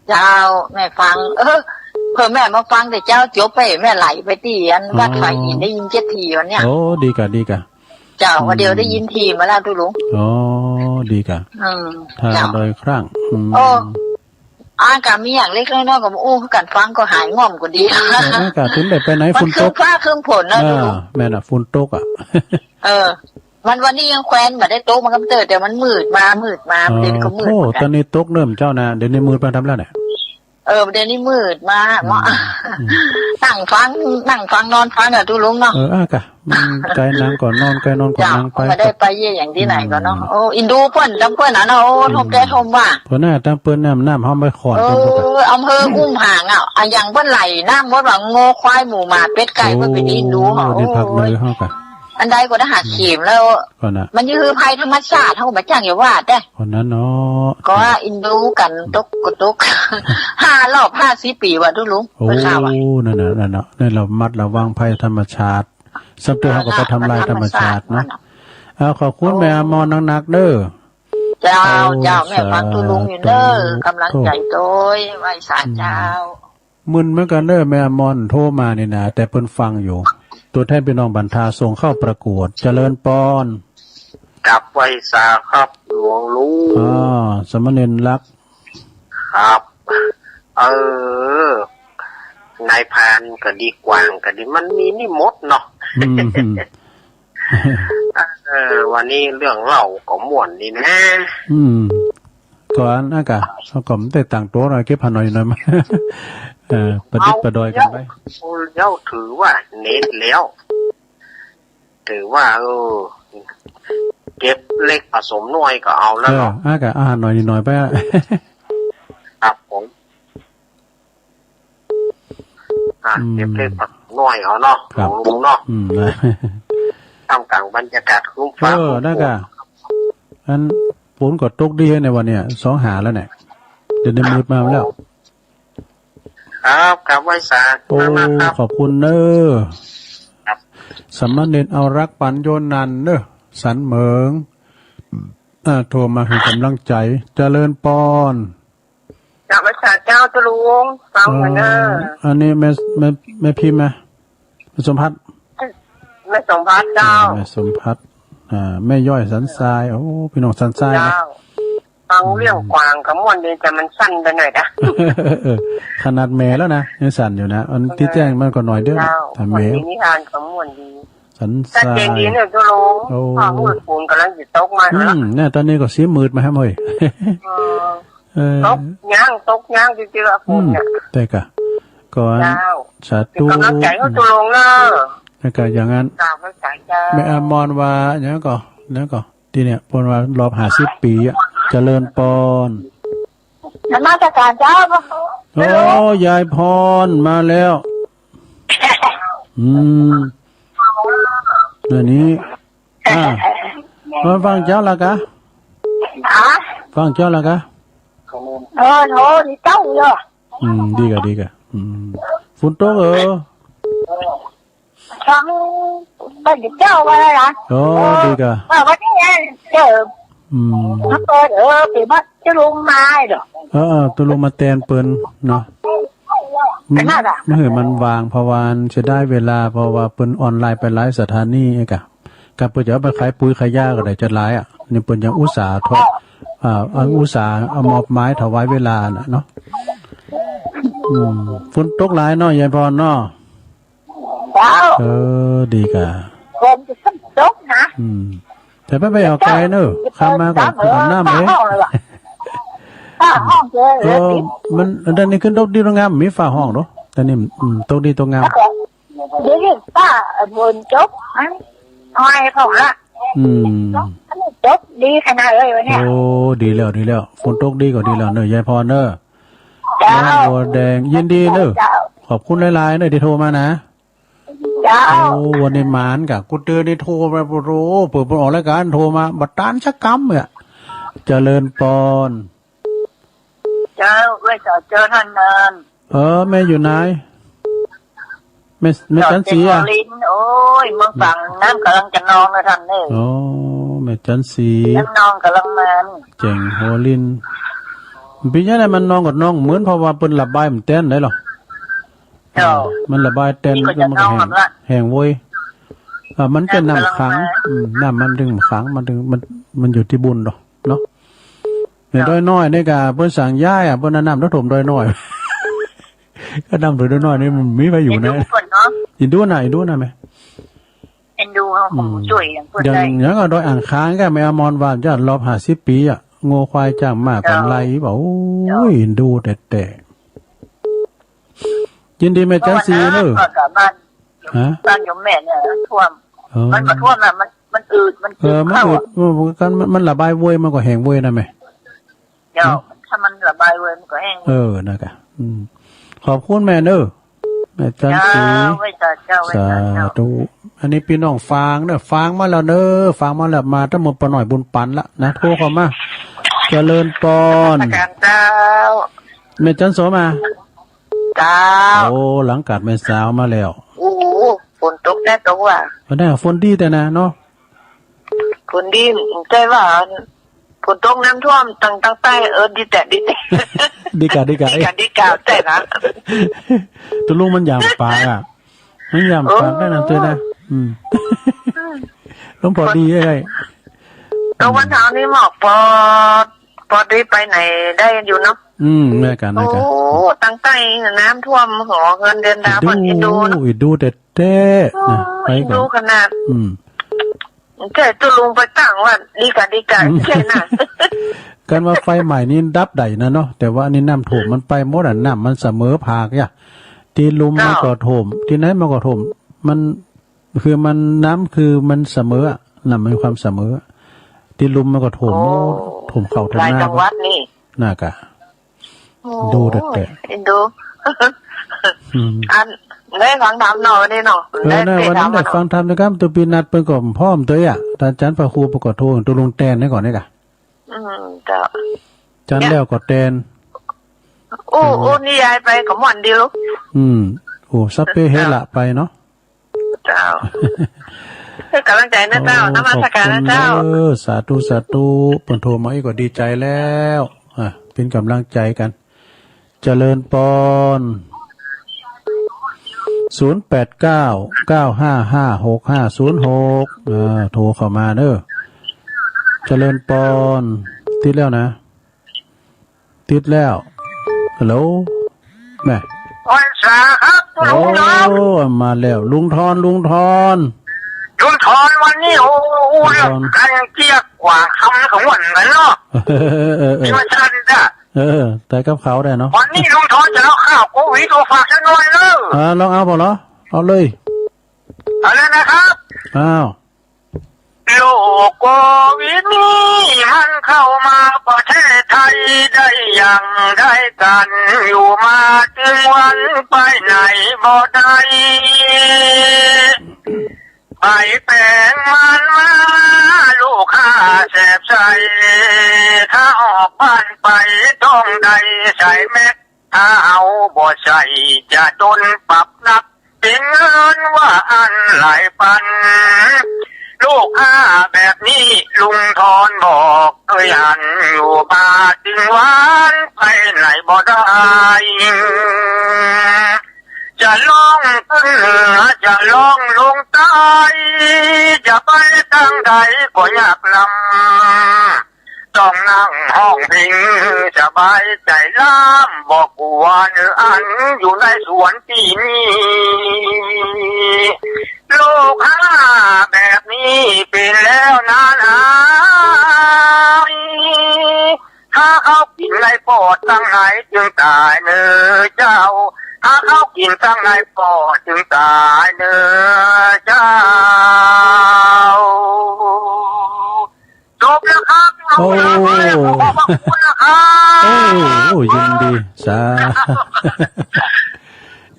เจ้า แม่ฟัง เออ เผื่อแม่มาฟังแต่เจ้าจบไป แม่ไหลไปที่อันวัด อ๋อ ฝ่ายหินได้ยินเจ็ดทีวันเนี้ย โอ้ ดีกะ ดีกะ เจ้า อืม วันเดียวได้ยินทีมาแล้วตุลุง อ๋อ ดีกะ อืม ถ้า เจ้า โดยครั้ง อืม โอ้ อากะมีอย่างเล็กน้อยก็มาอู้กันฟังก็หายง่อมก็ดี เออ อากาศถึงได้ไปไหน มัน ฝนตก ครึ้มฟ้าครึ้มฝนนะ อ่า ตุลุง แม่นอะ ฝนตกอะ เออ มันวันนี้ยังแควนบ่ได้ตก มันก็เจอแต่มันมืดมา มืดมา อ๋อ เดี๋ยวนี้ก็มืด โอ้ เหมือนกัน ตอนนี้ตกเนิ่มเจ้านะ เดี๋ยวนี้มืดมาทำแล้วเนี่ย เออ เดี๋ยวนี้มืดมา อืม เนาะ อืม นั่งฟัง นั่งฟังนอนฟังอะตุลุงเนาะ เออ อ่ะกะ มันไกลนั่งก็นอน ไกลนอนก็ เจ้า นั่งไป ไม่ได้ไปเยี่ยอย่างที่ไหนก็เนาะ อืม โอ้ อินดูเปิ้น ตำเปิ้นอะเนาะ โอ้ อืม ทบใจทบว่า เพราะหน้าตำเปิ้นน้ำ น้ำห้องไปขอน เออ ตำเปิ้นก็ อำเภออุ้มผางอะ อะอย่างเปิ้นไหลน้ำมดว่า งัวควายหมูหมาเป็ดไก่ โอ้ เปิ้นเป็นอินดูเหรอ นี่ภาคเหนือ โอ้ย เฮากะ อันใดก็ได้หักเข็มแล้ว ก่อนนะ มันคือภัยธรรมชาติ เฮาบ่จ้างอย่าว่าแต่ ก่อนนั้นเนาะ ก็ว่าอินดูกัน ตกก็ตก ห้ารอบห้าสิบปีว่ะตุลุง โอ้ เปิ้นข่าวอะ นั่นน่ะ นั่นน่ะ นั่นเรามัดระวังภัยธรรมชาติ สำเร็จเขาก็ไปทำลายธรรมชาติเนาะ เอาขอบคุณแม่อมรนักๆเด้อ เจ้า โอ้ เจ้า แม่ฟัง สาธุ ตุลุงอยู่เด้อ กำลังใจโดย ไหว้สา อืม เจ้า มึนเหมือนกันเด้อ แม่อมรโทรมานี่นะ แต่เพิ่นฟังอยู่ ตัวแทนพี่น้องบ้านท่าส่งเข้าประกวด เจริญปอน กับไหว้สาครับ หลวงลุง อ่า สามเณรรัก ครับ เออ นายพรานก็ดี กวางก็ดี มันมีนี่หมดเนาะ อืม เออ วันนี้เรื่องเล่าก็ม่วนดีนะ อืม ก็อันนั้นกะ ก็ไม่ได้ตั้งตัวหน่อย เก็บหาหน่อยหน่อยมา เออ ประดิษฐ์ประดอยกันไป เอาแล้ว ถือว่าเน็ตแล้ว ถือว่า เออ เก็บเล็กผสมน้อยก็เอาแล้วเนาะ เออ อ่ะกะ อ่า หน่อยนิดหน่อยไปอ่ะ ครับผม อ่ะ อืม เก็บเล็กผสมน้อยเอาเนาะ ครับ หลวงลุงเนาะ อืม ท่ามกลางบรรยากาศครึ้มฟ้า เออ ครึ้มฝน ได้กะ อัน ฝนก็ตกดีในวันเนี้ย สองหาแล้วเนี่ย เดี๋ยวนี้มืดมาแล้ว ครับ ครับ ไหว้สา โอ้ มากๆครับ ขอบคุณเนอะ ครับ สามเณรเอารักปัญโยนันเนอะ สันเหมิง อ่า โทรมาให้กำลังใจ เจริญปอน เจ้า ไหว้สาเจ้า ตุลุง ฟัง เอ่อ มาเนอะ อันนี้แม่ แม่ แม่พิมพ์ไหม แม่สมพัฒน์ แม่สมพัฒน์เจ้า อ่า แม่สมพัฒน์ อ่า แม่ย้อยสันทราย โอ้ พี่น้องสันทรายนะ เจ้า ฟังเรื่องกวางก็ม่วนดี แต่มันสั้นไปหน่อยนะ เออ ขนาดแม่แล้วนะ ยังสั้นอยู่นะ อันที่แจ้งมันก็หน่อยเดียวนะ เจ้า แต่แม่ ม่วนดี นิทานก็ม่วนดี สันทราย ชัดเจนดีเนี่ย ตุลุง โอ้ ฟ้ามืดฝนกำลังจะตกมาแล้ว อืม เนี่ย ตอนนี้ก็สีมืดมาครับเฮ้ย เออ เออ ตกย่าง ตกย่างจริงๆอะ ฝนเนี่ย อืม แต่กะ ก็อัน เจ้า สาธุ เป็นกำลังใจให้ตุลุงเนอะ แล้วก็อย่างนั้น กราบไหว้สาเจ้า แม่อมรว่าอย่างนั้นก็ แล้วก็ ที่เนี่ย เพิ่นว่ารอบห้าสิบปีอะ เจริญปอน นมัสการเจ้า โอ้ ยายพรมาแล้ว อืม อันนี้ อ่า มาฟังเจ้าละกะ ฮะ ฟังเจ้าละกะ เออ โห ดีเจ้าเหรอ อืม ดีกะ ดีกะ อืม ฝนตกเออ ฟัง เป็นเจ้าว่าอะไรนะ โอ้ ดีกะ เออ วันนี้เนี่ย เจอ อืม มาเปิด เออ ปีมาจะลงมาเหรอ เออ เออ ตกลงมาแตนเปิ้นเนาะ มัน นั่นน่ะ มันหือมันวาง เพราะว่าเสียดายเวลา เพราะว่าเปิ้นออนไลน์ไปหลายสถานีไอ้กะ กะเปิ้นจะเอาไปขายปุ๋ยขายยาก็ได้จะหลายอ่ะ นี่เปิ้นยังอุตส่าห์ทอด อ่า อันอุตส่าห์เอามอบหมายถวายเวลาน่ะเนาะ อืม ฝนตกหลายเนาะ ยายพรเนาะ เจ้า เออ ดีกะ ฝนจะตกนะ อืม แต่ไปไปเอาไกลเนอะ ข้ามมาก่อน อาบน้ำเลย ฟ้าห้องเลยว่ะ ฟ้าห้องเลย เออ มัน อันนี้ขึ้นตกดีตกงาม มีฟ้าห้องเนาะ แต่นี่ อืม ตกดีตกงาม เดี๋ยวนี้ฟ้าฝนตก มันห้อยผมละ อืม ตกดีขนาดเลยวันเนี้ย โอ้ ดีแล้ว ดีแล้ว ฝนตกดีก็ดีแล้วเนอะ ยายพรเนอะ เจ้า น้องบัวแดง ยินดีเนอะ เจ้า ขอบคุณหลายๆเนอะที่โทรมานะ เจ้า โอ้ วันนี้หมานกะ กูเตือนนี่โทรมา โอ้โห เปิด เปิดออกรายการ โทรมา บัดตานสักกำเนี่ย เจริญปอน เจ้า ไหว้สาเจ้าท่านนาน เออ แม่อยู่ไหน แม่ แม่จันทร์ศรีอะ เจ้าเจ้าลิน โอ้ย เมืองฝั่งน้ำกำลังจะนองนะท่านเอ้ย โอ้ แม่จันทร์ศรี น้ำนองกำลังมา แจ่งหัวลิน ปีนี้เนี่ยมันนองกับนองเหมือน เพราะว่าเปิ้นระบายมันแตนได้หรอ เจ้า มันระบายแตน นี่ก็จะ มันก็แห้ง นองละ แห้งโว้ย อ่า มันเป็นน้ำขัง น้ำกำลังมา อืม น้ำมันถึงขัง มันถึง มัน มันอยู่ที่บุญดอกเนาะ เนี่ย เจ้า ดอยน้อยนี่กะ เปิ้นสั่งย้ายอ่ะ เปิ้นเอาน้ำท่วมดอยน้อย ก็น้ำท่วมดอยน้อยนี่มันมีไว้อยู่นะ เอ็นดูเปิ้นเนาะ เอ็นดูนะ เอ็นดูนะแม่ เอ็นดูเอาของ อืม ช่วยอย่างเปิ้น อย่าง ได้ อย่างก็ดอยอ่างขางก็แม่อมรว่าจะรอบห้าสิบปีอ่ะ งัวควายจ้างมากกว่า เจ้า ไร่ บอก โอ้ย เจ้า เอ็นดูแต่แต่ ยินดีแม่จันทร์ศรีเนอะ เพราะว่าน้ำก็กลับบ้าน ฮะ บ้านโยมแม่เนี่ยท่วม เออ มันก็ท่วมน่ะ มัน มันอืด มัน เออ มัน เข้า อืด อ่ะ มัน มัน มันระบายเว้ย มันก็แห้งเว้ยนะแม่ เดี๋ยว เนอะ ถ้ามันระบายเว้ย มันก็แห้ง เออ นะกะ อืม ขอบคุณแม่เนอะ แม่จันทร์ศรี เจ้า ไหว้สาเจ้า ไหว้สาเจ้า สาธุ อันนี้พี่น้องฝากเนอะ ฝากมาแล้วเนอะ ฝากมาแล้ว มาทั้งหมดป้าน้อยบุญปันละนะ โทรเข้ามา เจริญปอน นมัสการเจ้า แม่จันทร์โสมา เจ้า โอ้ หลังกาดแม่สาวมาแล้ว โอ้ นตกแน่ตกว่า ก็ได้ฝนดีแต่นะเนาะ ฝนดี ใช่ว่า ฝนตกน้ำท่วมตั้งตั้งใต้ เออ ดีแต่ดีแต่ ดีกะดีกะ ดีกะดีกะ ใช่นะ ตกลงมันยามปากอ่ะ มันยามปากได้นะ เออ ตัวนะ อืม ลมพอดีไอ้ ตกวันเสาร์นี้หมอกปอด ปอดดีไปไหนได้อยู่เนาะ อืม แม่กัน แม่กัน โอ้ ตั้งใต้น้ำท่วมหอเงินเดือนดาว อีดู เปิดอีดูเนาะ อีดูแต่แต่นะ โอ้ ไปก่อน อีดูขนาด อืม ใช่ ตกลงไปตั้งว่าดีกะดีกะ อืม ใช่นะ กันว่าไฟใหม่นี่ดับได้นะเนาะ แต่ว่านี่น้ำท่วมมันไปหมดอ่ะ น้ำมันเสมอภาคอ่ะ ที่ลุ่มมันก็ท่วม ที่ไหนมันก็ท่วม มัน คือมันน้ำคือมันเสมออะ น้ำมันมีความเสมออะ ที่ลุ่มมันก็ท่วมหมด โอ้ ท่วมเข้าท่วมนา หลายจังหวัดนี่ น่ากะ โอ้ ดูแต่แต่ เอ็นดู อืม อัน ได้ฟังธรรมเนาะวันนี้เนาะ เออ ได้ นะ วันนี้ได้ฟังธรรมนะครับ ตัวปีนัดเปิ้นก็พร้อมตัวอ่ะ อาจารย์พระครูเปิ้นก็โทร ตกลงแตนให้ก่อนนี่กะ อืม เจ้า อาจารย์แล้วก็แตน โอ้ เออ โอ้ นี่ยายไปกับม่วนดีลูก อืม โอ้ สัพเพเหระไปเนาะ เจ้า ให้กำลังใจนะเจ้า โอ้ นมัสการนะเจ้า ขอบคุณเด้อ สาธุ สาธุ เปิ้นโทรมาอีกก็ดีใจแล้ว อ่ะ เป็นกำลังใจกัน เจริญปอน ศูนย์แปดเก้า เก้าห้าห้า หกห้าศูนย์หก อ่า โทรเข้ามาเด้อ เจริญปอน ติดแล้วนะ ติดแล้ว ฮัลโหล แม่ วันสาครับ โอ้ ลุงทอน มาแล้ว ลุงทอน ลุงทอน ลุงทอน วันนี้ โอ้ ลุงทอน เรื่องการเกลี้ยกล่อมคำของวันกันเนาะ เออ เออ เออ ที่ว่าท่านน่ะ เออ แต่กับเขาได้เนาะ วันนี้ลุงทอนจะเอาข่าวโควิดมาฝากสักหน่อยเนอะ อ่า ลองเอาบ่เหรอ เอาเลย เอาเลยนะครับ อ้าว โรคโควิดนี้มันเข้ามาประเทศไทยได้อย่างไรกัน อยู่มาถึงวันไปไหนบ่ได้ ไปแปลงมันมาลูกค้าแสบใส ถ้าออกบ้านไปต้องได้ใส่แมส ถ้าเอาบ่ใส่จะโดนปรับหนัก เป็นเงินว่าอันหลายปัน ลูกค้าแบบนี้ลุงทอนบอกเคยหัน อยู่มาถึงวันไปไหนบ่ได้ จะล่องขึ้นเหนือ จะล่องลงใต้ จะไปทางใดก็ยากลำ ต้องนั่งห้องพิงสบายใจล้ำ บอกว่าเนื้ออันอยู่ในสวนที่นี่ โรคหาแบบนี้เป็นแล้วนานหาย ถ้าเขากินในปอดตั้งไหนจึงตายเนอเจ้า ถ้าเขากินตั้งในปอดจึงตายเนอเจ้า จบแล้วครับ โอ้ ขอบพระคุณนะครับ โอ้ ยินดี สา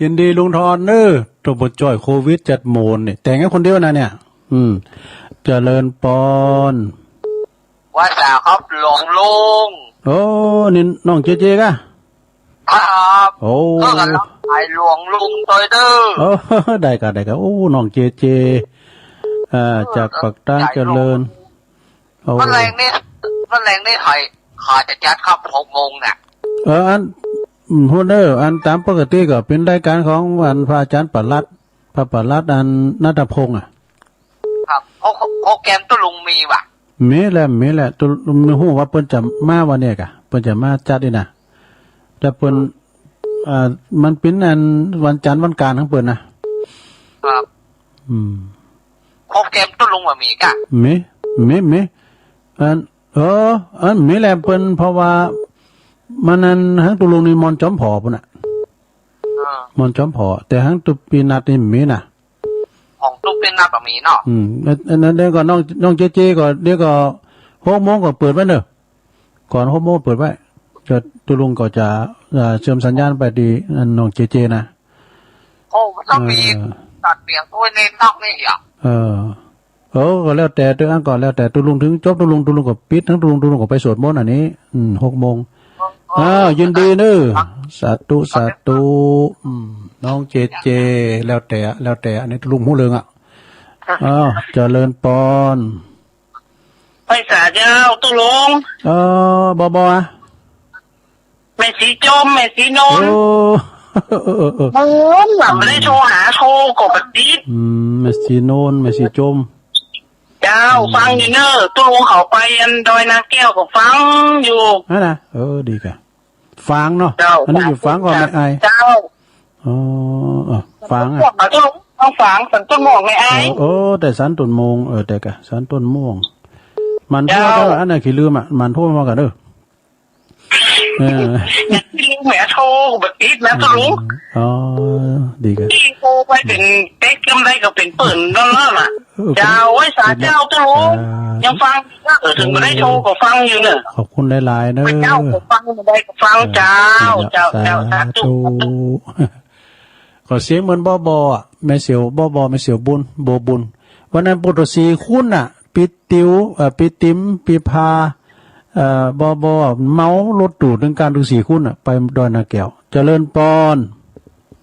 ยินดีลุงทอนเนอะ ตัวบทจ่อยโควิดจัดโมนเนี่ย แต่งให้คนเดียวนะเนี่ย อืม เจริญปอน ว่าสาครับหลวงลุง โอ้ นี่น้องเจเจกะ ครับ โอ้ ก็กำลังถ่ายหลวงลุงตัวเด้อ โอ้ ได้กะ ได้กะ โอ้ น้องเจเจ อ่า จากปากตานเจริญ โอ้ วันแรงนี่ วันแรงนี่ถ่าย ถ่ายจะจัดครับ หกโมงน่ะ เออ อัน อืม ฮู้เด้อ อันตามปกติก็เป็นรายการของอันพระอาจารย์ประหลัด พระประหลัดอันณัฐพงษ์อะ ครับ โปร โปรแกรมตุ๊ลุงมีว่ะ มีแหละ มีแหละ ตุ๊ลุง ฮู้ว่าเปิ้นจะมาวันนี้กะ เปิ้นจะมาจัดนี่นะ แต่เปิ้น อ่า มันเป็นอันวันจันทร์วันการของเปิ้นนะ ครับ อืม โปรแกรมตุ๊ลุงว่ามีกะ มี มี มี อัน เออ อันมีแหละเปิ้น เพราะว่ามันอันหั้งตุ๊ลุงนี่มอนจอมผอพุ้นน่ะ อ่า มอนจอมผอ แต่หั้งตุ๊ปีนัดนี่มีน่ะ ของตุ๊ปีนัดบ่มีเนาะ อืม อัน อันนั้นเดี๋ยวก็น้อง น้องเจเจก็ เดี๋ยวก็หกโมงก็เปิดไว้เนอะ ก่อนหกโมงเปิดไว้ ก็ตุ๊ลุงก็จะ เอ่อ เชื่อมสัญญาณไปที่อันน้องเจเจนะ โอ้ มันต้องมี เออ ตัดเสียงด้วยในนอกนี่เหรอ เออ เออ ก็แล้วแต่ ตัวอันก็แล้วแต่ ตุ๊ลุงถึงจบ ตุ๊ลุง ตุ๊ลุงก็ปิด ทั้งตุ๊ลุง ตุ๊ลุงก็ไปสวดมนต์อันนี้ อืม หกโมง อ้าว ยินดีเนอะ สาธุ สาธุ อืม น้องเจเจ แล้วแต่ แล้วแต่ อันนี้ลุงหูเริงอ่ะ อ้าว เจริญปอน ไหว้สาเจ้า ตุ๊ลุง เออ บอบออะ แม่สีจม แม่สีโนน โอ้ เออ เออ เออ เออ ไม่ได้โทรหา โทรก็บ่ติด อืม แม่สีโนน แม่สีจม เจ้า อืม ฟังอยู่เนอะ ตุ๊ลุงเขาไปอันดอยนาแก้วก็ฟังอยู่ นั่นนะ เออ ดีกะ ฝางเนาะ เจ้า อันนี้อยู่ฝางก็ สาธุ แม่อาย เจ้า อ๋อ เออ ฝางอะ ตุ๊ลุง ต้องฝาง สันต้นหมวกแม่อาย เออ เออ แต่สันต้นโมง เออ แต่กะ สันต้นม่วง มันโทร เจ้า แต่ว่าอันนั้นขี้ลืมอะ มันโทรมากันเด้อ เออ อย่าขี้ลืมแหม โทรบ่ติดนะ ตุ๊ลุง อ๋อ ดีกะ ที่โทรไปเป็นเต็กจำได้ก็เป็นเปิ้นนั่นแหละ เออ เจ้า ไหว้สาเจ้า ตุ๊ลุง สาธุ ยังฟัง เออ ถึงบ่ได้โทรก็ฟังอยู่เนอะ ขอบคุณหลายๆเนอะ เจ้าก็ฟัง บ่ได้ก็ฟัง เออ เจ้า ดีแล้ว เจ้า เจ้า สาธุ สาธุ ขอเสียงเหมือนบอบออะ แม่เสียวบอบอ แม่เสียวบุญ โบบุญ วันนั้นปุตตะสีคุณน่ะ ปิดติว เอ่อ ปิดติม ปิดพา เอ่อ บอบอ เมารถตู้ถึงการถึงสีคุณน่ะ ไปดอยนาแก้ว เจริญปอน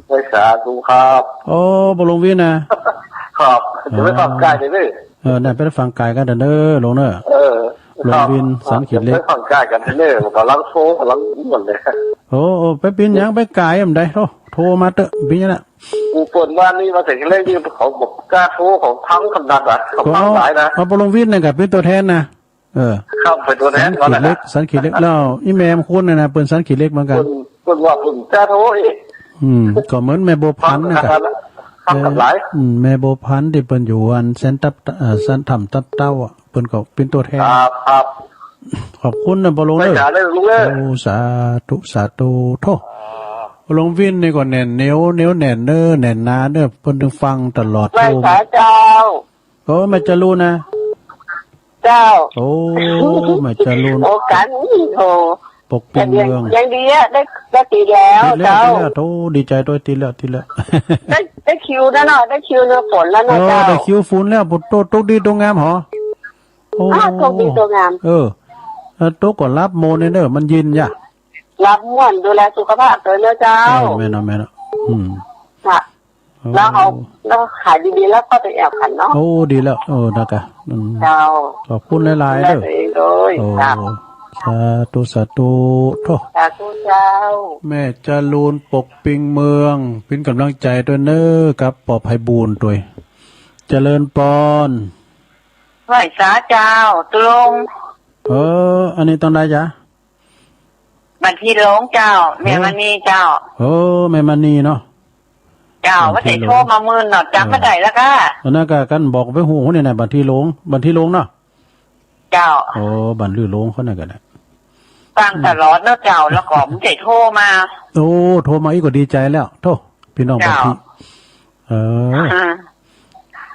ไหว้สาธุครับ โอ้ บ่ลงวินนะ ครับ จะไปฟังกายเด้อ เออ นั่นไปฟังกายกันเด้อ ลงเนอะ เออ ลงวิน ครับ สันขีดเหล็ก จะไปฟังกายกันเด้อ กำลังโทร กำลังม่วนเลย โอ้ โอ้ ไปปินหยัง ไปกายอันใด โทร โทรมาเตอะ ปินหยังน่ะ กูเปิดบ้านนี่มาถึงเรื่องที่เขาบอกกล้าโทร ของพังขนาดนั้น ของพังหลายนะ ก็เอา เอาบ่ลงวินน่ะ กับเป็นตัวแทนนะ เออ ครับ เป็นตัวแทน สันขีดเหล็ก ก่อนนะครับ สันขีดเหล็ก แล้วอีแม่ของคุณน่ะนะ เปิ้นสันขีดเหล็กเหมือนกัน เปิ้น เปิ้นว่าเปิ้นจ้าโทษอีก อืม ก็เหมือนแม่บัวพันธุ์น่ะครับ ครับ เออ หลาย อืม แม่บัวพันธุ์ที่เปิ้นอยู่อันแสนตับ เอ่อ แสนถ้ำตับเต้าอ่ะ เปิ้นก็เป็นตัวแทน ครับ ครับ ขอบคุณนะบ่ลงเด้อ ไม่จ๋าเลยลุงเอ้ย โอ้ สาธุ สาธุ โธ่ บ่ลงวินนี่ก็แน่นเหนียว เหนียวแน่นเน้อ แน่นหนาเน้อ เปิ้นถึงฟังตลอด ไหว้สาเจ้า โอ้ แม่จรูนนะ เจ้า โอ้ แม่จรูน โอ้ กัน โอ้ ปกปิงเมือง ยังดีอะ ได้ ได้ติดแล้ว ติดแล้ว เจ้า ติดแล้ว โธ่ ดีใจด้วย ติดแล้ว ติดแล้ว ได้ ได้คิวแล้วเนาะ ได้คิวเนาะ ฝนแล้วเนาะ โอ้ เจ้า ได้คิวฝนแล้ว ฝนตก ตกดีตกงามหรอ โอ้ อ้าว ตกดีตกงาม เออ แล้วตกก็หลับโมนเน้อ มันเย็นยะ หลับม่วน ดูแลสุขภาพด้วยเนาะเจ้า เออ แม่นเนาะ แม่นเนาะ อืม ค่ะ โอ้ แล้วเอา แล้วขายดีๆ แล้วก็ไปแอบขันเนาะ โอ้ ดีแล้ว เออ นะกะ อืม เจ้า ขอบคุณหลายๆ ดูแล เด้อ ตัวเองด้วย โอ้ ครับ สาธุ สาธุ โธ่ สาธุเจ้า แม่จรูน ปกปิงเมือง เป็นกำลังใจด้วยเน้อ กับปอไพบูลย์ด้วย เจริญปอน ไหว้สาเจ้า ตุ๊ลุง เออ อันนี้ต้องได้จ้ะ บัญชีหลวงเจ้า แม่มณีเจ้า เออ แม่มณีเนาะ เจ้า บัญชีหลวง ว่าแต่โทรมามื้อเนาะ จำบ่ได้แล้วค่ะ อันนั้นก็กันบอกไปฮู้นี่นะ บัญชีหลวง บัญชีหลวงเนาะ เจ้า โอ้ บัญชีหลวงเขานั่นก็ได้ ฟังตลอดเนาะเจ้า แล้วก็บ่ได้โทรมา โอ้ โทรมาอีกก็ดีใจแล้ว โธ่ พี่น้องบัญชี เจ้า เออ อ่า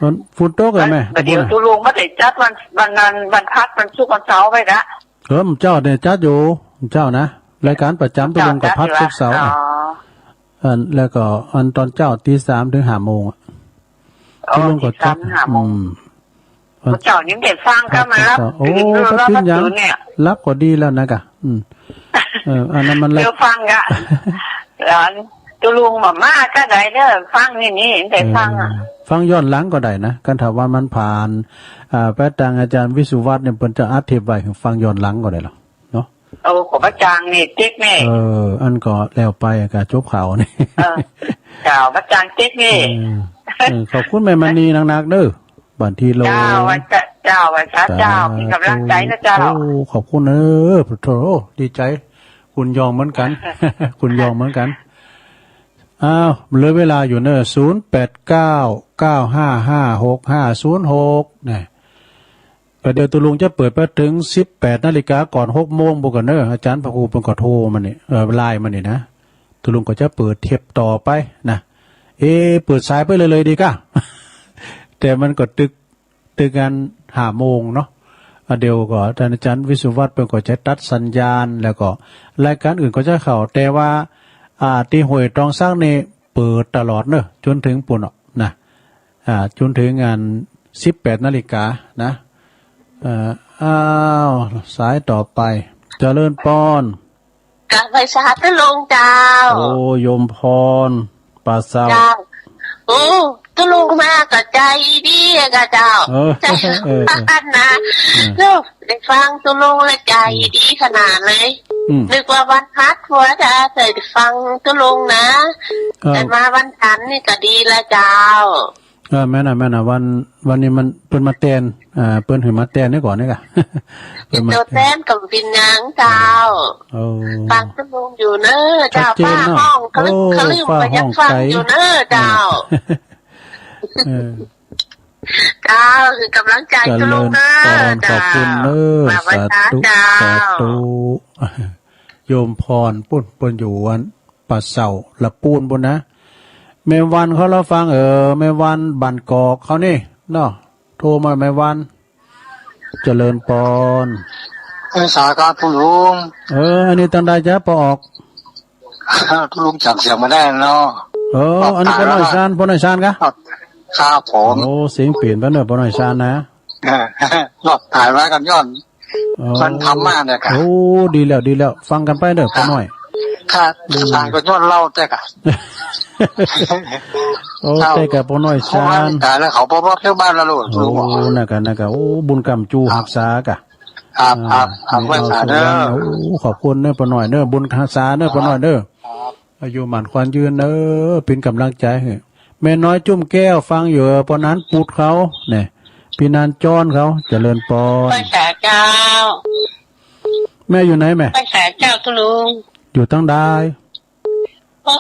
มันฝนตกเหรอแม่ บัดเดี๋ยวตุ๊ลุงบ่ได้จัดวัน วันนั้น วันพัก วันศุกร์ วันเสาร์ไว้ละ เออ เจ้าเนี่ยจัดอยู่ เจ้านะ รายการประจำตุ๊ลุงก็พักศุกร์เสาร์ อ๋อ อัน แล้วก็อันตอนเช้าตีสามถึงห้าโมงอะ อ๋อ ตุ๊ลุงก็จัด ตีสามถึงห้าโมง อืม เจ้ายังได้ฟังก็มารับ โอ้ ตื่นแล้ว ก็เป็นหยัง รับก็ดีแล้วนะกะ อืม เออ อันนั้นมันละ เดี๋ยวฟังกะ แล้วตุ๊ลุงมา มาก็ได้เด้อ ฟังนี่ นี่ได้ฟังอะ เออ ฟังย้อนหลังก็ได้นะ คันถ้าว่ามันผ่าน อ่า ไปตางอาจารย์วิสุวัฒน์เนี่ย เปิ้นจะอัดเทปไว้ ฟังย้อนหลังก็ได้หรอ เนาะ โอ้ ก็บ่จางนี่ ติ๊กนี่ เออ อันก็แล้วไปก็จบข่าวนี่ เออ เจ้า บ่จางติ๊กนี่ เออ เออ ขอบคุณแม่มณีนักๆ เด้อ บัญชีหลวง เจ้า ไหว้สา เจ้า ไหว้สาเจ้า สาธุ เป็นกำลังใจนะเจ้า โอ้ ขอบคุณเด้อ โธ่ ดีใจ คุณยองเหมือนกัน คุณยองเหมือนกัน อ้าว เหลือเวลาอยู่เนอะ ศูนย์แปดเก้า เก้าห้าห้า หกห้าศูนย์หก นะ ก็เดี๋ยวตุ๊ลุงจะเปิดไปถึงสิบแปดนาฬิกา ก่อนหกโมงพุ้นก่อนเนอะ อาจารย์พระครูเปิ้นก็โทรมานี่ เอ่อ ไลน์มานี่นะ ตุ๊ลุงก็จะเปิดเทปต่อไปนะ เอ๊ะ เปิดสายไปเลยเลยดีกะ แต่มันก็ตึก ตึกอันห้าโมงเนาะ อ่ะ เดี๋ยวก็ท่านอาจารย์วิสุวัฒน์เปิ้นก็จะตัดสัญญาณ แล้วก็รายการอื่นก็จะเข้า แต่ว่า อ่า ที่ห้วยตองสักนี่เปิดตลอดเนอะ จนถึงปุ้นเนาะนะ อ่า จนถึงอันสิบแปดนาฬิกานะ เอ่อ อ้าว สายต่อไป เจริญปอน กราบไหว้สาธุลุงเจ้า โอ้ โยมพร ป่าเศร้า เจ้า โอ้ ตุลุงมาก็ใจดีอะกะเจ้า เออ เออ เออ นะ เออ ลูกได้ฟังตุลุงแล้วใจดีขนาดเลย อืม นึกว่าวันพัดหัวจะได้ฟังตุลุงนะ เออ แต่มาวันจันทร์นี่ก็ดีละเจ้า เออ แม่นน่ะ แม่นน่ะ วัน วันนี้มัน เปิ้นมาแตน อ่า เปิ้นหือมาแตนนี่ก่อนนี่กะ เปิ้นมาแตน ตัวแตนก็เป็นหยังเจ้า โอ้ ฟังตุลุงอยู่เน้อเจ้า ชัดเจนเนาะ ป้าฮ้อง โอ้ เขาลืม เขาลืม ป้าฮ้อง ก็ยังฟัง ไกล อยู่เน้อเจ้า เออ เออ เจ้า คือกำลังใจตุลุงเน้อ เจริญพร เจ้า ขอบคุณเน้อ มาไหว้ สาธุ พระเจ้า สาธุ โยมพร ปุ้น เปิ้นอยู่วัน ป่าเศร้า ละปูนปุ้นนะ แม่วันเขาเล่าฟัง เออ แม่วันบ้านกอกเขานี่เนาะ โทรมาแม่วัน เจริญพร เออ สาธุครับคุณลุง เออ อันนี้ตังใดจ๊ะ ปอออก คุณลุงจำเสียงไม่ได้เนาะ เออ อันนี้ป้อน้อยซาน ป้อน้อยซานกะ ครับ ครับผม โอ้ เสียงเปลี่ยนไปเนอะ ป้อน้อยซานนะ เออ รอบถ่ายไว้กันย้อน อ๋อ มันทำมาเนี่ยค่ะ โอ้ ดีแล้ว ดีแล้ว ฟังกันไปเด้อ ป้อน้อย ค่ะ อืม ตายก็ย้อนเล่าแต่ค่ะ โอ้ เจ้า แต่กับป้อน้อยซาน ตายแล้วเขาบ่รอดเที่ยวบ้านแล้วลูก โอ้ ลูกบอก นั่นกะ นั่นกะ โอ้ บุญกรรมจูฮักษากะ ครับ ครับ อ่า ครับ ไหว้สาเด้อ โอ้ ขอบคุณเด้อ ป้อน้อยเด้อ บุญฮักษาเด้อ ครับ ป้อน้อยเด้อ ครับ อายุหมั่นขวัญยืนเด้อ เป็นกำลังใจให้ แม่น้อยจุ่มแก้วฟังอยู่ ป้อนันปุดเขา เนี่ย พี่นันจอนเขา เจริญพร ไหว้สาเจ้า แม่อยู่ไหนแม่ ไหว้สาเจ้าตุลุง อยู่ตังใด โอ้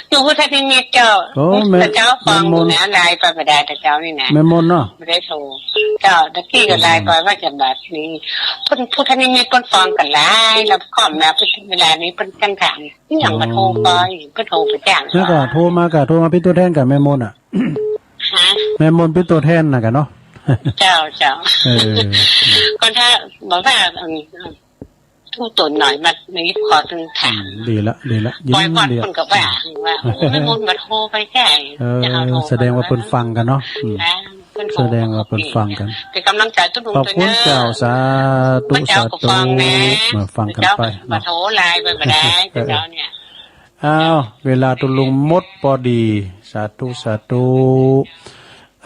อยู่พุทธนิมิตเจ้า โอ้ แม่ พระเจ้าฟัง แม่มนต์ นะ ไลน์ไปบ่ได้แต่เจ้านี่นะ แม่มนต์เนาะ ไม่ได้โทร เจ้า ตะกี้ก็ไลน์ไปว่าจะบัดนี้ พุทธ พุทธนิมิตเปิ้นฟังกันหลาย แล้วก็มาพุทธ เวลานี้เปิ้นจังถาม นี่อย่างมาโทรไป อ๋อ เปิ้นโทรไปจ้าง แล้วก็โทรมากะ โทรมาเป็นตัวแทนกับแม่มนต์อะ ฮะ แม่มนต์เป็นตัวแทนนะกะเนาะ เจ้า เจ้า เออ ก็ถ้าบอกว่า อืม ทุกตัวหน่อยมาในขอถึงถาม อืม ดีละ ดีละ ยินดีละ ปล่อยก่อนคนก็ว่า ว่า โอ้ แม่มนต์มาโทรไปแค่ เออ จะเอาโทร แสดงว่าเปิ้นฟังกันเนาะ อืม อ่า เปิ้นโทร แสดงว่าเปิ้นฟังกัน เป็นกำลังใจทุกๆ ขอบคุณ คนเด้อ เจ้า สาธุ พระเจ้า สาธุ ก็ฟังนะ มาฟังกันไป พระเจ้าก็ เนาะ มาโทรไลน์ไปบ่ได้ เออ พระเจ้าเนี่ย อ้าว เวลาตุลุงหมดพอดี สาธุ สาธุ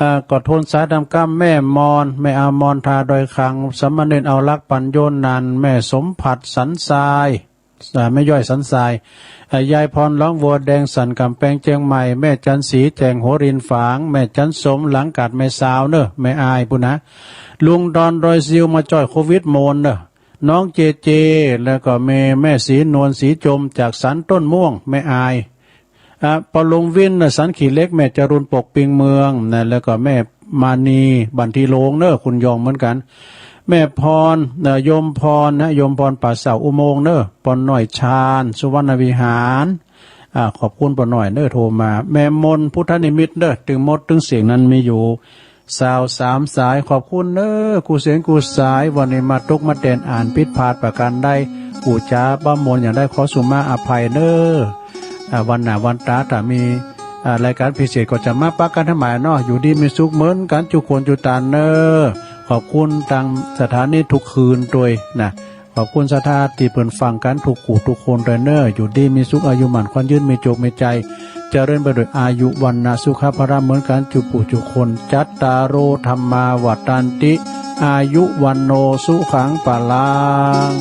อ่า ก็โทนสายดำกำ แม่มอน แม่อามอน ทาดอยขัง สามเณรเอารักปัญโยนันท์ แม่สมผัส สันทราย อ่า แม่ย่อย สันทราย อ่า ยายพร ร้องวัวแดง สันกำแพง เชียงใหม่ แม่จันสี แจ่งหัวรินฝาง แม่จันสม หลังกาดแม่สาวเนอะ แม่อายปุ้นนะ ลุงดอน ดอยซิว มาจ่อยโควิดโมนเนอะ น้องเจเจ แล้วก็แม่ แม่สีนวล สีจม จากสันต้นม่วง แม่อาย อ่ะ ปอลุงวินน่ะ สันขี้เหล็ก แม่จรูน ปกปิงเมืองนะ แล้วก็แม่มานี บันทีโลงเนอะ คุณยองเหมือนกัน แม่พร เอ่อ โยมพรนะ โยมพร ป่าเสาอุโมงค์เนอะ ปอน้อยชาญ สุวรรณวิหาร อ่า ขอบคุณปอน้อยเนอะ โทรมา แม่มน พุทธนิมิตเนอะ ตึงหมดตึงเสียงนั้นมีอยู่ สาวสามสาย ขอบคุณเนอะ กู้เสียงกู้สาย วันนี้มาตกมาแตนอ่านผิดพลาดประการใด กู้จ๋าบ่ม่วนอย่างใดขอสุมาอภัยเนอะ อ่า วันหน้าวันตาถ้ามี อ่า รายการพิเศษก็จะมาปะกันทำไมเนาะ อยู่ดีมีสุขเหมือนกันจุกคนจุตานเนอะ ขอบคุณทางสถานีทุกคืนด้วยนะ ขอบคุณศรัทธาที่เปิ้นฟังกันทุกคู่ทุกคนด้วยเนอะ อยู่ดีมีสุข อายุหมั่นขวัญยืน มีโจคมีใจ เจริญไปด้วยอายุ วรรณะ สุขะ พละ เหมือนกันจุผู้จุคน จัตตาโร ธัมมา วัฑฒันติ อายุ วัณโณ สุขัง พลัง